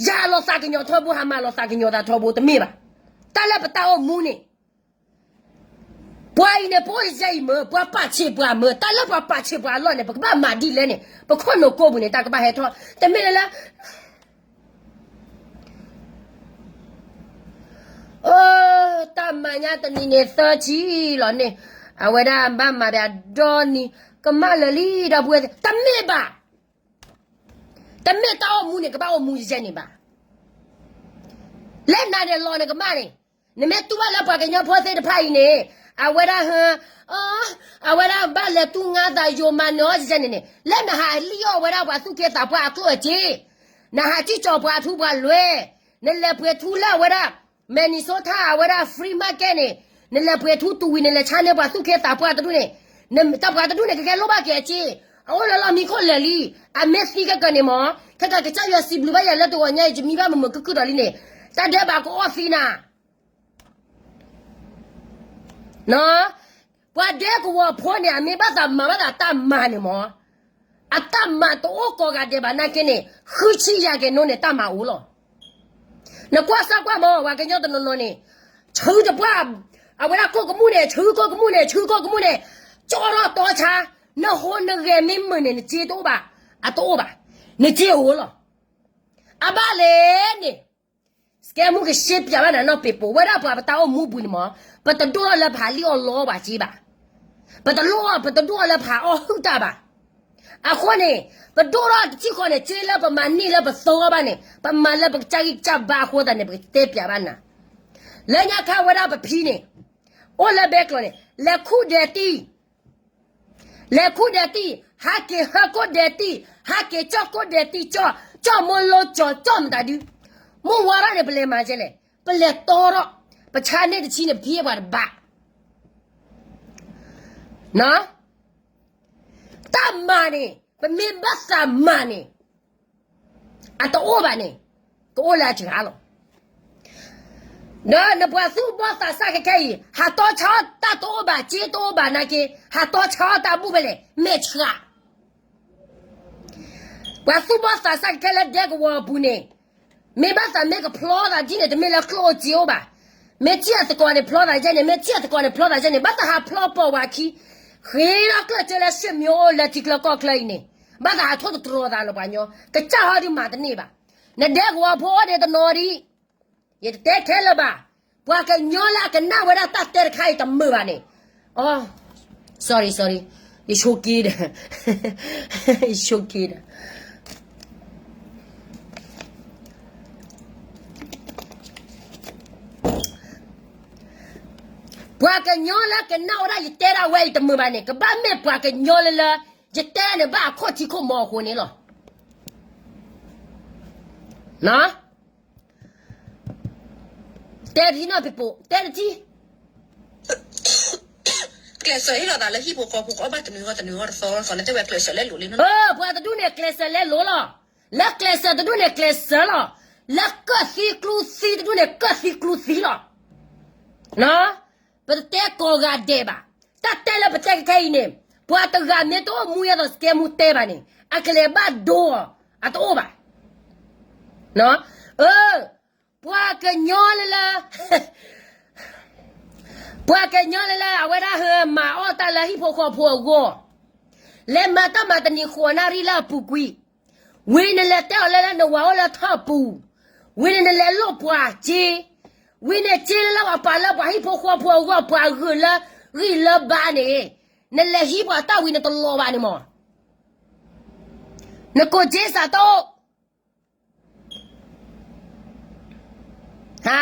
ယၤလီၤသးကညီၤထီဘိ ဟးမၤလီၤသးကညီၤသးထီဘိ တမ့ၢ်ဘၣ်. တၢ်လၢပတၢ်အိၣ်မူန့ၣ် ပှၤအံၤန့ၣ် ပအိၣ်ယဲအံၤမၢ, ပှၤပာ်ဆံးပှၤမၢ, တၢ်လၢပှၤပာ်ဆံးပှၤအလီၢ်န့ၣ် ပကဘၣ်မၤဒ်လဲၣ်န့ၣ် ပခိၣ်နူာ်ကိးပူၤန့ၣ် တၢ်ကဘၣ်ဟဲထီၣ်, တမ့ၢ်လၢလၢ တၢ်မၤညါတနံၤန့ၣ်သၢဆံလီၤန့ၣ်, အဝဲဒၣ်ဘၣ်မၤဒီးအဒီနံၤ, ကမၣ်လၢာ်လံဒီပုၢ်ဝဲၢ်, တမ့ၢ်ဘၣ်. တမ့ၢ်တၢ်အိၣ်မူန့ၣ် ကဘၣ်အိၣ်မူယဲန့ၣ်ဘၣ်. လၢနၤန့ၣ်လီၤနကမၣ်န့ၣ်, နမ့ၢ်တူၢ်ဘၣ်လၢပှၤကညီဖိသ့ၣ်တဖၣ်အံၤန့ၣ်, အဝဲဒၣ်ဟ, အဝဲဒၣ်ဘၣ်လဲၤတူၢ်ငါသးယိာ်မၤနၢၤအီၤယဲန့ၣ်န့ၣ်, လၢနဟးလံၣ်အီၣ်ဝဲဒၣ်ပှၤသူၣ်က့သးပှၢ်အကျိၣ်အစ့, နဟးစံၣ်ကၠီၤပှၤထူပှၤလွဲ, နလဲၤပှ့ၤထူလၢအဝဲဒၣ် Minnesota အဝဲဒၣ် free market န့ၣ်, နလဲၤပှ့ၤထူတူာ်ဝံၤ နလဲၤဆါန့ၢ်ပှၤသူၣ်က့သးပှၢ်တဒူၣ်န့ၣ်, တၢ်ပှၤတဒူၣ်န့ၣ် ကကဲလိၣ်ဘၣ်က့ၤအစ့, အအိၣ်လၢလီၢ်မံခိၣ်လၢာ်လံ, အမ့ၢ်သံကကၢၤန့ၣ်မၢ်, ခဲကကစၢ်ယွၤစံးဘျုးဘၣ်ယၤလၢတဂီၤညါအံၤ ယမံဘၣ်မုာ်မုာ်ခုၣ်ခုၣ်ဒီးလံန့ၣ်, တၢ်ဒဲးဘးကအီၣ်သံနၤ ပှၤဒဲကဝီၤဖိန့ၣ် အမ့ၢ်ဘၣ်သးမၤဘၣ်သးတၢ်မၤန့ၣ်မၢ်, အတၢ်မၤတအိၣ်ကိးဂၤဒဲးဘၣ်နာ်က့န့ၣ် ဃုဆံယၤက့ၤနိန့ၣ် တၢ်မၤအိၣ်လီၤ. နကွၢ်စၢ်ကွၢ်မၢ် ပှၤကညီတနီၤနီၤန့ၣ်, ဆူတပှၢ်, အဝဲဒၣ်ကိၣ်ကမူၣ်န့ၣ် ဆူကိၣ်ကမူၣ်န့ၣ် ဆူကိၣ်ကမူၣ်န့ၣ်, ကၠီထီၣ်တီဆါ, နဟိနဂဲၤမ့ၢ်မုာ်န့ၣ် နစ့တအိၣ်ဘၣ်, အတအိၣ်ဘၣ်, နစ့အိၣ်လီၤ. အဘၣ်လဲၣ်န့ၣ် စကဲမူကရှဲပၠးဘၣ်နၤနီၢ်ပ့းပိာ် ဝဲဒၣ်ပှၤပတၢ်အိၣ်မူပူၤန့ၣ်မၢ်, ပတဒိၣ်ထီၣ်လၢပဟးလံၣ်အီၣ်လီအီၣ်ပှၤစ့ဘၣ်, ပတလိၣ်, ပတဒိၣ်ထီၣ်လၢပဟးအီၣ်ဟုၣ်တၢ်ဘၣ်. အဃိန့ၣ်, ပဒိၣ်ထီၣ်တထံၣ်ဃီန့ၣ် စ့လၢပမၤန့ၢ်လၢပသီဘၣ်န့ၣ် ပမၤလၢပကစၢ်ဂံၢ်ကစၢ်ဘါအဃိသတးန့ၣ် ပကတဲပၠးဘၣ်နၤ, လၢညါခါဝဲဒၣ်ပဖံန့ၣ်, အိၣ်လၢဘဲကျိာ်န့ၣ် လဲၤခူၣ်ဒဲးတံၢ် လဲၤခူၣ်ဒဲးတံၢ်, ဟးက့ၤဟၢကိၣ်ဒဲးတံၢ်, ဟးက့ၤကၠီၣ်ကိၣ်ဒဲးတံၢ်, ကၠီၣ်, ကၠီၣ်မိၢ်လိကၠီၣ်, ကၠီၣ်မတၤဒု, မုၢ်ဝါထီၣ်န့ၣ် ပလဲၤမၤကဲလဲၣ်, ပလဲၤတီထီၣ်, ပဆါန့ၢ်တဆံန့ၣ် ပဟ့ၣ်ပှၤတဘၣ်. တၢ်မၤန့ၣ် ပမ့ၢ်ဘၣ်သးမၤန့ၣ် အတအိၣ်ဘၣ်န့ၣ် ကအိၣ်လၢအစှၤလီၤ. ဒီးနပှၤသူၣ်ဘီၣ်သးစၢ်ခဲခဲအံၤ ဟးတီဆါအီၣ်တၢ်တအိၣ်ဘၣ် စ့တအိၣ်ဘၣ်နာ်က့ ဟးတီဆါအီၣ်တၢ်ဘူၣ်ဖဲလဲၣ် မဲာ်ဆှး ပှၤသူၣ်ဘီၣ်သးစၢ်ခဲခဲလၢဒဲကဝီၤအပူၤန့ၣ် မ့ၢ်ဘၣ်သးမ့ၢ်ကဖျီသးဒ်န့ၣ် တမ့ၢ်လၢကျိၣ်အိၣ်စ့အိၣ်ဘၣ်. မ့ၢ်ထံၣ်အသကိးန့ၣ်ဖျီသးယဲန့ၣ် မ့ၢ်ထံၣ်အသကိးန့ၣ်ဖျီသးယဲန့ၣ် ဘၣ်သးဟးဖျီပိာ်ဝဲခံ ဃ့ထီၣ်ကျၢၢ်စၢလၢစ့ၣ်မံၤအိၣ်လၢထံချၢကီၢ်ချၢအံၤန့ၣ် ဘၣ်သးဟးထိၣ်သတြီၤသးလၢပှၤကညီ ကစၢ်ဟီဒုးမၤတန့ၢ်ဘၣ်. နဒဲကဝီၤဖိအိၣ်ဒံးတနီၤဒံး ယတတဲခဲလၢာ်ဘၣ်. ပှၤကညီလၢအကနၣ်ဝဲဒၣ်တၢ်တဲတခါအံၤတမုာ်ဘၣ်န့ၣ်, အ sorry sorry, ယဆိက့ဒီး, ယဆိက့ဒီး ပှၤကညီလၢကနၣ်ဝဲဒၣ်ယတဲဒၣ်ဝဲအံၤတမုာ်ဘၣ်န့ၣ် ကဘၣ်မ့ၢ်ပှၤကညီလၢလၢ ယတဲန့ၣ်ဘၣ်အခိၣ်ထံခိၣ်မီၤအဃိန့ၣ်လီၤ. တဲတထံၣ်နီၢ်ပ့ၤပိာ် တဲတထံၣ် ကျဲးစၢးဟ့ၣ်လီၤသးလၢဟံၣ်ဖိဃီဖိကအီၣ်ဘၣ်တနွံဂီၢ်တနွံဂီၢ်တသီဂီၢ်တသီ လၢတဲဝဲကျဲးစၢးလဲလိာ်လံနီၤ. ပှၤတဒူၣ်န့ၣ်ကျဲးစၢးလဲလိာ်လီၤ. လၢကျဲးစၢးတဒူၣ်န့ၣ်ကျဲးစၢးလီၤ. လၢကၢၣ်သံကျူသံတဒူၣ်န့ၣ် ကၢၣ်သံကျူသံလီၤ. ပတတဲကိးဂၤဒဲးဘၣ်. တၢ်တဲလၢပတဲခဲခဲအံၤန့ၣ် ပှၤတဂၤမ့ၢ်တအိၣ်မူယဲသိးစကဲမူတဲဘၣ်န့ၣ် အကလဲၤဘၣ်ဒိအီၤ အတအိၣ်ဘၣ်. အၢ ပှၤကညီလၢလၢ ပှၤကညီလၢလၢ အဝဲဒၣ်ဟဲမၤအီၣ်တၢ်လၢဟံၣ်ဖိဃီဖိအဂီၢ်, လဲၤမၤတၢ်မၤတနံၤဃိးနၣ်ရံၣ်လၢအပူၤကွံာ်, ဝံၤနလဲၤတဲအီၤလၢလၢနဝၤအိၣ်လၢထီၣ်ပူၤ, ဝံၤန့ၣ်နလဲၤလိၣ်ပှၤစ့, ဝံၤန့ၣ်စ့လၢလၢပှၤပာ်လၢပှၤဟံၣ်ဖိဃီဖိအဂီၢ် ပှၤဂုာ်လၢဂံၢ်လၢဘါန့ၣ်, နလဲၤဟံးပှၤတၢ်ဝံၤနတလီၤဘၣ်န့ၣ်မး. နကိၣ်က့စးတအိၣ်, ဟါ,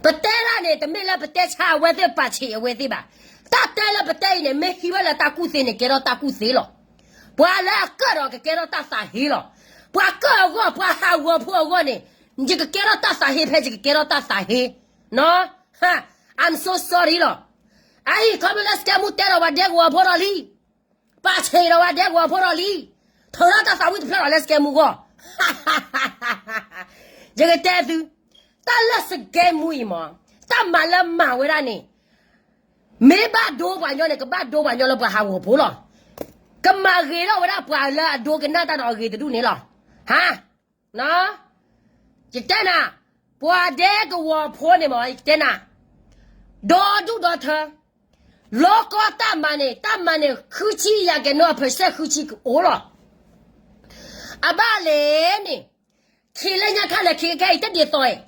ပတဲဒၣ်န့ၣ် တမ့ၢ်လၢပတဲဆါအဝဲသ့ၣ် ပာ်ဆံးအဝဲသ့ၣ်ဘၣ်. တၢ်တဲလၢပတဲအံၤန့ၣ် မ့ၢ်ဟံးဝဲလၢတၢ်ကူၣ်သ့န့ၣ် ကဲထီၣ်တၢ်ကူၣ်သ့လီၤ. ပှၤလၢအကၢၣ်ဒီးကကဲထီၣ်တၢ်သးဟ့လီၤ. ပှၤကၢၣ်အဂီၢ် ပှၤဟးဂီၤဖိအဂီၢ်န့ၣ် ယကကဲထီၣ်တၢ်သးဟ့ဖဲယကကဲထီၣ်တၢ်သးဟ့, နီၤ, ဟါ, I'm so sorry လီၤ. အအံၤခီဖျိလၢ scam မူတဲဒီးပှၤဒဲကဝီၤဖိဒီးလံ, ပာ်ဆံးဒီးပှၤဒဲကဝီၤဖိဒီးလံ, ထုးထီၣ်တၢ်သးဝံၣ်တဖျၢၣ်ဒီးလၢ scam မူအဂီၢ်. ယကတဲသု, တၢ်လၢ scam မူအံၤမး, တၢ်မၤလၢမၤဝဲဒၣ်န့ၣ် မ့ၢ်ဘၣ်ဒိပှၤညီန့ၣ် ကဘၣ်ဒိပှၤညီလၢပှၤဟးဂီၤဖိလီၤ. ကမၤဂ့ၤထီၣ်ဝဲဒၣ်ပှၤလၢအဒိကနၣ်တၢ်ဒီးအဂ့ၤတဒူၣ်န့ၣ်လီၤ. ဟါ, ယတဲနၤ, ပှၤဒဲကဝီၤဖိန့ၣ်မး ယတဲနၤ, ဒီဒူၣ်ဒီထၢ, လီၤကီတၢ်မၤန့ၣ် တၢ်မၤန့ၣ် ဃုဆံယၤက့ၤနီၢ် percent ဃုဆံကအိၣ်လီၤ. အဘၣ်လဲၣ်န့ၣ်, ခံလၢညါခါလဲၣ် ခံကကဲအံၤတဒ်သိးအံၤ,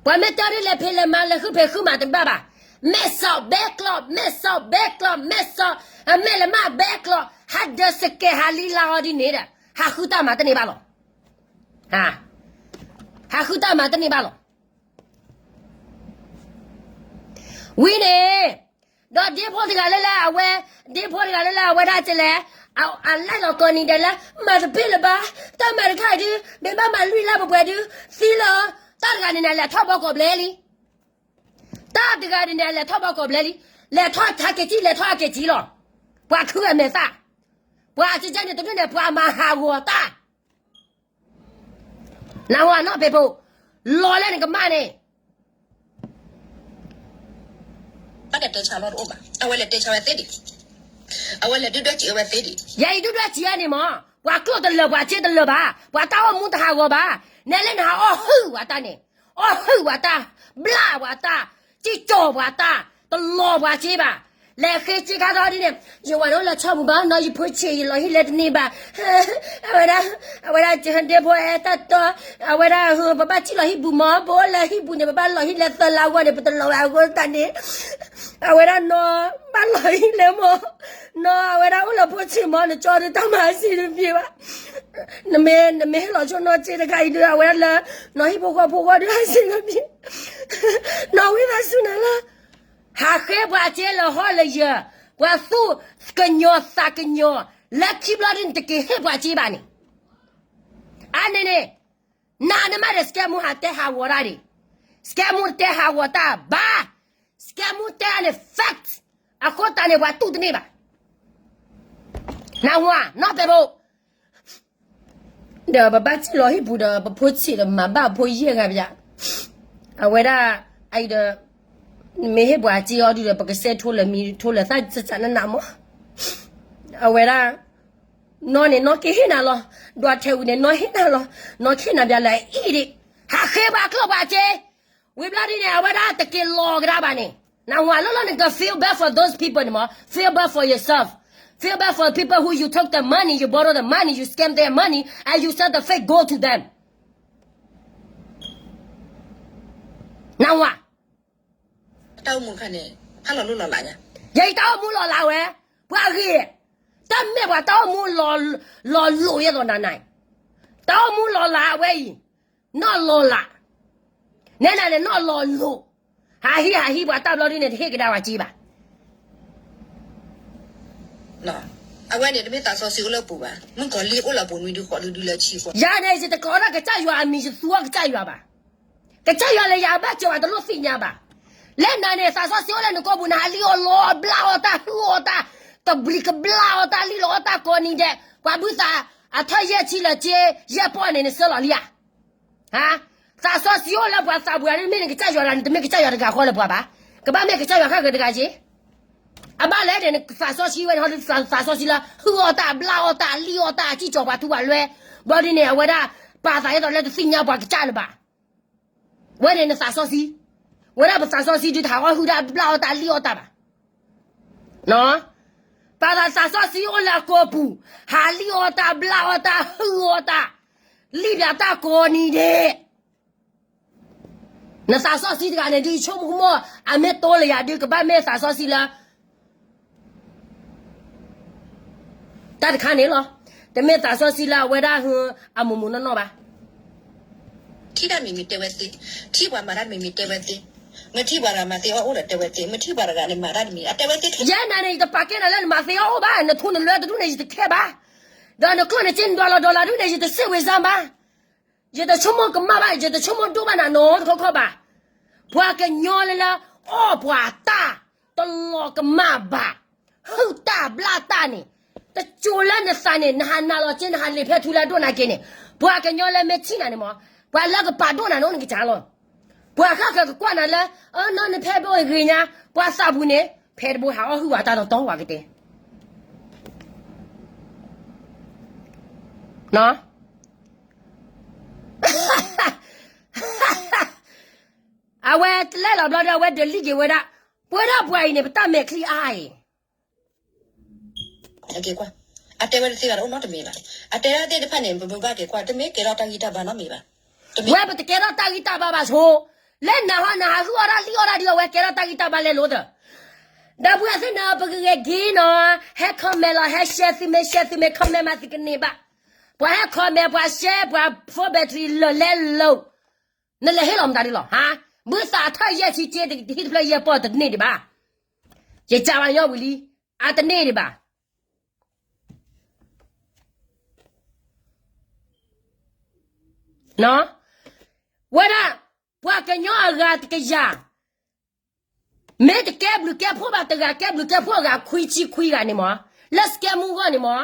ပှၤမ့ၢ်တဲဒ်လဲၣ်ဖံးလဲၣ်မၤလဲၣ် ဃုဖံးဃုမၤတဘၣ်ဘၣ်. မဲာ်စီးဘဲကျီး မဲာ်စီးဘဲကျီး မဲာ်စီး, အမဲာ်လဲၤမးဘဲကျီး ဟးဒၢးစကဲးဟးလံလါအီၤဒ်န့ၣ်ဒီး ဟးဃုတၢ်မၤတန့ၢ်ဘၣ်လီၤ. ဟးဃုတၢ်မၤတန့ၢ်ဘၣ်လီၤ. ဝံၤန့ၣ်, ဒီးဒ့ဖိတဂၤလၢလၢအဝဲ, ဒ့ဖိတဂၤလၢလၢအဝဲဒၣ်ကလဲၣ်, အလဲၢ်လီၤကိးနံၤဒဲးလၢ မၤတဘ့ၣ်လၢၤဘၣ်, တၢ်မၤတခါအံၤဒုး မ့ၢ်ဘၣ်မၤလွံၢ်လါပှဲၤပှဲၤဒုး သံလီၤ. တၢ်တဂၤန့ၣ်န့ၣ် လဲၤထီၣ်ဘီကိးဘျဲလံ. တၢ်တဂၤန့ၣ်န့ၣ် လဲၤထီၣ်ဘီကိးဘျဲလံ. လဲၤထီၣ်ဟးက့ၤကံၣ် လဲၤထီၣ်ဟးက့ၤကံၣ်လီၤ. ပှၤခုအမဲာ်သၣ်, ပှၤကကဲန့ၣ် တမ့ၢ်န့ၣ် ပှၤမၤဟးဂီၤတၢ် နၢ်ဟူဧါနီၢ်ဖံးဖိ, လီၤလၢနကမၣ်န့ၣ်, ဘၣ်တတဲဆါလီၤတအိၣ်ဘၣ်, အဝဲလဲၤတဲဆါဝဲသ့ဒံး, အဝဲလဲၤဒုၣ်ဒွဲၣ်စံးအဝဲသ့ဒံး. ယအံၤဒုၣ်ဒွဲၣ်စံးဝဲန့ၣ်မး, ပှၤကျိၣ်တလၢာ်ပှၤစ့တလၢာ်ဘၣ်, ပှၤတၢ်အိၣ်မူတဟးဂီၤဘၣ်, နဲလၢနဟးအီၣ်ဟုၣ်ပှၤတၢ်န့ၣ်, အီၣ်ဟုၣ်ပှၤတၢ်, ဘျၣ်ပှၤတၢ်, စံၣ်ကၠီၤပှၤတၢ်, တလီၤပှၤစ့ဘၣ်. လဲၤဃ့စ့ခါထီၣ်ဒ်န့ၣ်, ယဝၤဒၣ်လၢဆီပူၤဘၣ်နီၤ, ယဖိဆံးယလီၤဟံၣ်လဲၤတန့ၢ်ဘၣ်. အဝဲဒၣ်, အဝဲဒၣ်ဒ့ဖိအဲၣ်တၢ်တီ, အဝဲဒၣ် ပဘၣ်စံၣ်လီၤဟံၣ်ပူၤမး, ပအိၣ်လၢဟံၣ်ပူၤန့ၣ် ပဘၣ်လီၤဟံၣ်လဲၤသၢလါအဂီၢ်န့ၣ် ပတလီၤဝဲအဂီၢ်တၢ်န့ၣ်, အဝဲဒၣ်နီၤ, ဘၣ်လီၤဟံၣ်လဲၤမး, နီၤ အဝဲဒၣ်အိၣ်လၢဖိဆံးမး, နကၠီဒုးတၢ်မၤဟးဆံးတပှဲၤဘၣ်. နမ့ၢ်, နမ့ၢ်ဟဲလီၤဆိနီၢ်စ့တခါအံၤဒုး အဝဲဒၣ်လၢ နီၤဟံၣ်ဖိဃီဖိဂီၢ်ဒုးဟးဆံးတပှဲၤ, နီၤဝံသးစူၤနၤလၢ ဟးဃ့ပှၤစ့လၢဟီၣ်လၢယၢၤ, ပှၤသူၣ်ကညီၤသးကညီၤ, လၢခံဘျီဒ်န့ၣ် တက့ၤဟ့ၣ်ပှၤစ့ဘၣ်န့ၣ်, အန့ၣ်န့ၣ်, နၤနမ့ၢ်ဒီး scam မူဟးတဲဟးဂီၤတၢ်ဒံး, scam မူတဲဟးဂီၤတၢ်ဘၣ်, scam မူတဲန့ၣ် fact, အဃိသတးန့ၣ် ပှၤတူၢ်တန့ၢ်ဘၣ်. နၢ်ဟူဧါ နီၢ်ဖံးဖိ ဒီးပဘၣ်စံၣ်လီၤဟံၣ်ပူၤဒီး ပဖိဆံးဒီးမၤဘၣ်ဖိယဲၢ်ဂၤပယါ, အဝဲဒၣ်, အအံၤဒီး, မ့ၢ်ဟ့ၣ်ပှၤစ့အီၤဒုးဒီး ပကစဲးထိလၢာ်မံၤထိလၢာ်သၣ်စၢ်စၢ်နးနးမး, အဝဲဒၣ်, နီၢ်န့ၣ်နီၢ်က့ၤဟ့ၣ်နၤလီၤ, ဒွးထဲးဝံၤန့ၣ် နီၢ်ဟ့ၣ်နၤလီၤ, နီၢ်က့ၤဟ့ၣ်နၤပျါလၢအအံၤဒံး, ဟးဃ့ပှၤကျိၣ်ပှၤစ့ ဝံၤဘျီဒ်န့ၣ် အဝဲဒၣ်တက့ၤလီၤကဒါဘၣ်န့ၣ်, နၢ်ဟူဧါ လၢလီၤန့ၣ် က feel bad for those people န့ၣ်မး, feel bad for yourself, feel bad for the people who you took the money, you borrow the money, you scam their money, and you sell the fake gold to them. နၢ်ဟူဧါ, တၢ်အိၣ်မူခါန့ၣ်, ဟါလီၤလိၣ်လီၤလးညါ, ယအံၤတၢ်အိၣ်မူလီၤလးဝဲ, ပှၤဂ့ၤ, တၢ်မ့ၢ်ပှၤတၢ်အိၣ်မူလီၤ, လီၤလိာ်ယဲသိးနၤနၤ, တၢ်အိၣ်မူလီၤလးအဝဲအံၤ, နီၢ်လီၤလး, နဲနၤန့ၣ်နီၢ်လီၤလိာ်, ဟးဟံးဟးဟံးပှၤတၢ်ဘျီဒ်န့ၣ် တဟ့ၣ်ကဒါပှၤစ့ဘၣ်. အဝဲန့ၣ်တမ့ၢ်သးစီဆှံအိၣ်လၢပူၤဘၣ်, မုၣ်ကီၤလံၢ်အိၣ်လၢပူၤနွံဒုဃိးဒုဒုလၢဆံဃိး, ယၤန့ၣ် ယတကိးဒၣ်ကစၢ်ယွၤအမံၤ ယသူအီၤကစၢ်ယွၤဘၣ်. ကစၢ်ယွၤလၢယၤအဘၣ်စၢၤဝဲတလိၣ်သ့ၣ်ညါဘၣ်. လၢနၤန့ၣ် သးစီဆှံအိၣ်လၢနကိာ်ပူၤန့ၣ် ဟးလံၣ်အီၣ်လီၤဘျၣ်အီၣ်တၢ် ဟုၣ်အီၣ်တၢ်, ကဘျံးကဘျၣ်အီၣ်တၢ် လံၣ်လီၤအီၣ်တၢ်ကိးနံၤဒဲး, ပှၤဘုသးအထၢၣ်ယဲၢ်ဆံလၢက့, ယဲၢ်ပီၣ်န့ၣ် နဆှၢလီၤလံဧါ. ဟါ, သးစီဆှံအိၣ်လၢပှၤသးပှၢ်န့ၣ် မ့ၢ်နကစၢ်ယွၤတဂၤန့ၣ် တမ့ၢ်ကစၢ်ယွၤတဂၤဃီလၢပှၤဘၣ်. ကဘၣ်မ့ၢ်ကစၢ်ယွၤခဲကတဂၤက့ အဘၣ်လဲၣ်န့ၣ် နသးစီဆှံဝဲန့ၣ် ဟီဒုးသးစီဆှံလၢ ဟုၣ်အီၣ်တၢ် ဘျၣ်အီၣ်တၢ် လံၣ်အီၣ်တၢ် စံၣ်ကၠီၤပှၤထူပှၤလွဲ, ဘျီဒ်န့ၣ် အဝဲဒၣ် ပာ်သးဒ်သိးလၢတသ့ၣ်ညါပှၤကစၢ်လၢၤဘၣ်. ဝဲန့ၣ်နသးစီဆှံ, ဝဲဒၣ်ပသးစီဆှံဒုးတဟးအီၣ်ဟုၣ်တၢ် ဘျၣ်အီၣ်တၢ် လံၣ်အီၣ်တၢ်ဘၣ်. ပာ်သးသးစီဆှံအိၣ်လၢအကိာ်ပူၤ, ဟးလံၣ်အီၣ်တၢ် ဘျၣ်အီၣ်တၢ် ဟုၣ်အီၣ်တၢ်, လံၣ်ဘၣ်တၢ်ကိးနံၤဒဲး နသးစီဆှံတဂၤန့ၣ်ဒုး ဆိကမိၣ် အမ့ၢ်တိလၢယၤဒုး ကဘၣ်မ့ၢ်သးစီဆှံလၢ တၢ်တခါန့ၣ်လီၤ. တမ့ၢ်သးစီဆှံလၢအဝဲဒၣ်ဟုအမူးမူးနီၢ်နီၢ်ဘၣ်. ထံၣ်တၢ်မံၤမံၤတဲဝဲသ့, ထံၣ်ပှၤမၤတၢ်တမံၤမံၤတဲဝဲသ့, မ့ၢ်ထံၣ်ပှၤတဂၤမၤသ့အီၣ်အိၣ်ဒီးတဲဝဲသ့, မ့ၢ်ထံၣ်ပှၤတဂၤန့ၣ်မၤတၢ်တမံၤ အတဲဝဲသ့. ယဲနၤန့ၣ် ယတပာ်ကဲနၤလၢနမၤသ့အီၣ်အိၣ်ဘၣ်, နထူနလွဲတဒူၣ်န့ၣ် ယတခဲဘၣ်, ဒီးနကျိၣ်နစ့နဒွးလီၤဒီးလၢဒူၣ်န့ၣ် ယတစံးဝံၤစၢ်ဘၣ်. ယတဆိကမိၣ်ကမၣ်ဘၣ်, ယတဆိကမိၣ်ဒိၣ်ဘၣ်နၤနီတခီခီဘၣ်. ပှၤကညီလၢလၢအီၣ်ပှၤတၢ်တလီၤကမၣ်ဘၣ်, ဟုၣ်တၢ်ဘျၣ်တၢ်န့ၣ်, တစိၤလၢနသးန့ၣ် နဟးနၤလီၤက့ နဟးလ့ၤဖဲထူလၢအဒိၣ်နၤက့န့ၣ်, ပှၤကညီလၢမ့ၢ်ထံၣ်နၤန့ၣ်မး, ပှၤလၢကပာ်ဒိၣ်နၤန့ၣ်အိၣ်နကစၢ်လီၤ. ပှၤဃၣ်ဃၢၤကကွၢ်နၤလၢ အနီၢ်နဖဲဘိဂ့ၤညါ, ပှၤသးပူၤန့ၣ် ဖဲတဘိဟးအီၣ်ဟုၣ်ဝဲတၢ်တတီဝဲကတဲ အဝဲတလဲလီၤဘျီဒီး အဝဲဒၢးလံက့ၤဝဲဒၣ်, ပဝဲဒၣ်ပှၤအံၤန့ၣ် ပတၢ်မဲာ်ချံအါအံၤ, အက့ၤကွၢ်, အတဲဝဲတသ့ဘၣ်တအိၣ်နီတမံၤဘၣ်, အတဲဒၣ်သ့ၣ်တဖၣ်န့ၣ် ပဘၣ်က့ၤကွၢ် တမ့ၢ်ကဲထီၣ်တၢ်ဂံၢ်တၢ်ဘါနီတမံၤဘၣ်, ဝဲပတကဲထီၣ်တၢ်ဂံၢ်တၢ်ဘါဘၣ်ဆိ, လၢနၤဟီနဟးဟုၣ်အီၣ်တၢ်လံၣ်အီၣ်တၢ်ဒ်အီၤ ဝဲကဲထီၣ်တၢ်ဂံၢ်တၢ်ဘါလဲၤလိၤသၢ ဒီပုၢ်ဝဲၢ်သ့ၣ်နီၤ ပကဂဲၤက့ၤနီၤ, ဟဲ comment လီၤ ဟဲ share သုမ့ၢ် share သုမ့ၢ် comment မၤသုကန့ၢ်ဘၣ်, ပှၤဟဲ comment ပှၤ share ပှၤ phone battery လၢာ်လဲလိာ်, နလဲၤဟ့ၣ်လီၤမတၤဒ်လီၤ, ဟါ, ဘုသးထၢၣ်ယဲၢ်ဆံက့ တဟံၣ်တဖျၢၣ်ယဲၢ်ပီၢ်တန့ၢ်ဒံးဘၣ်, ယကးဝဲညီဝံၤလံ, အတန့ၢ်ဒံးဘၣ် ဝဲဒၣ် ပှၤကညီအဂၤတကယၤ, မ့ၢ်တကဲဘျုးကဲဖှိၣ်ဘၣ်တဂၤ ကဲဘျုးကဲဖှိၣ်အဂၤခွံဆံခွံဂၤန့ၣ်မး, လၢ scam မူဂီၢ်န့ၣ်မး,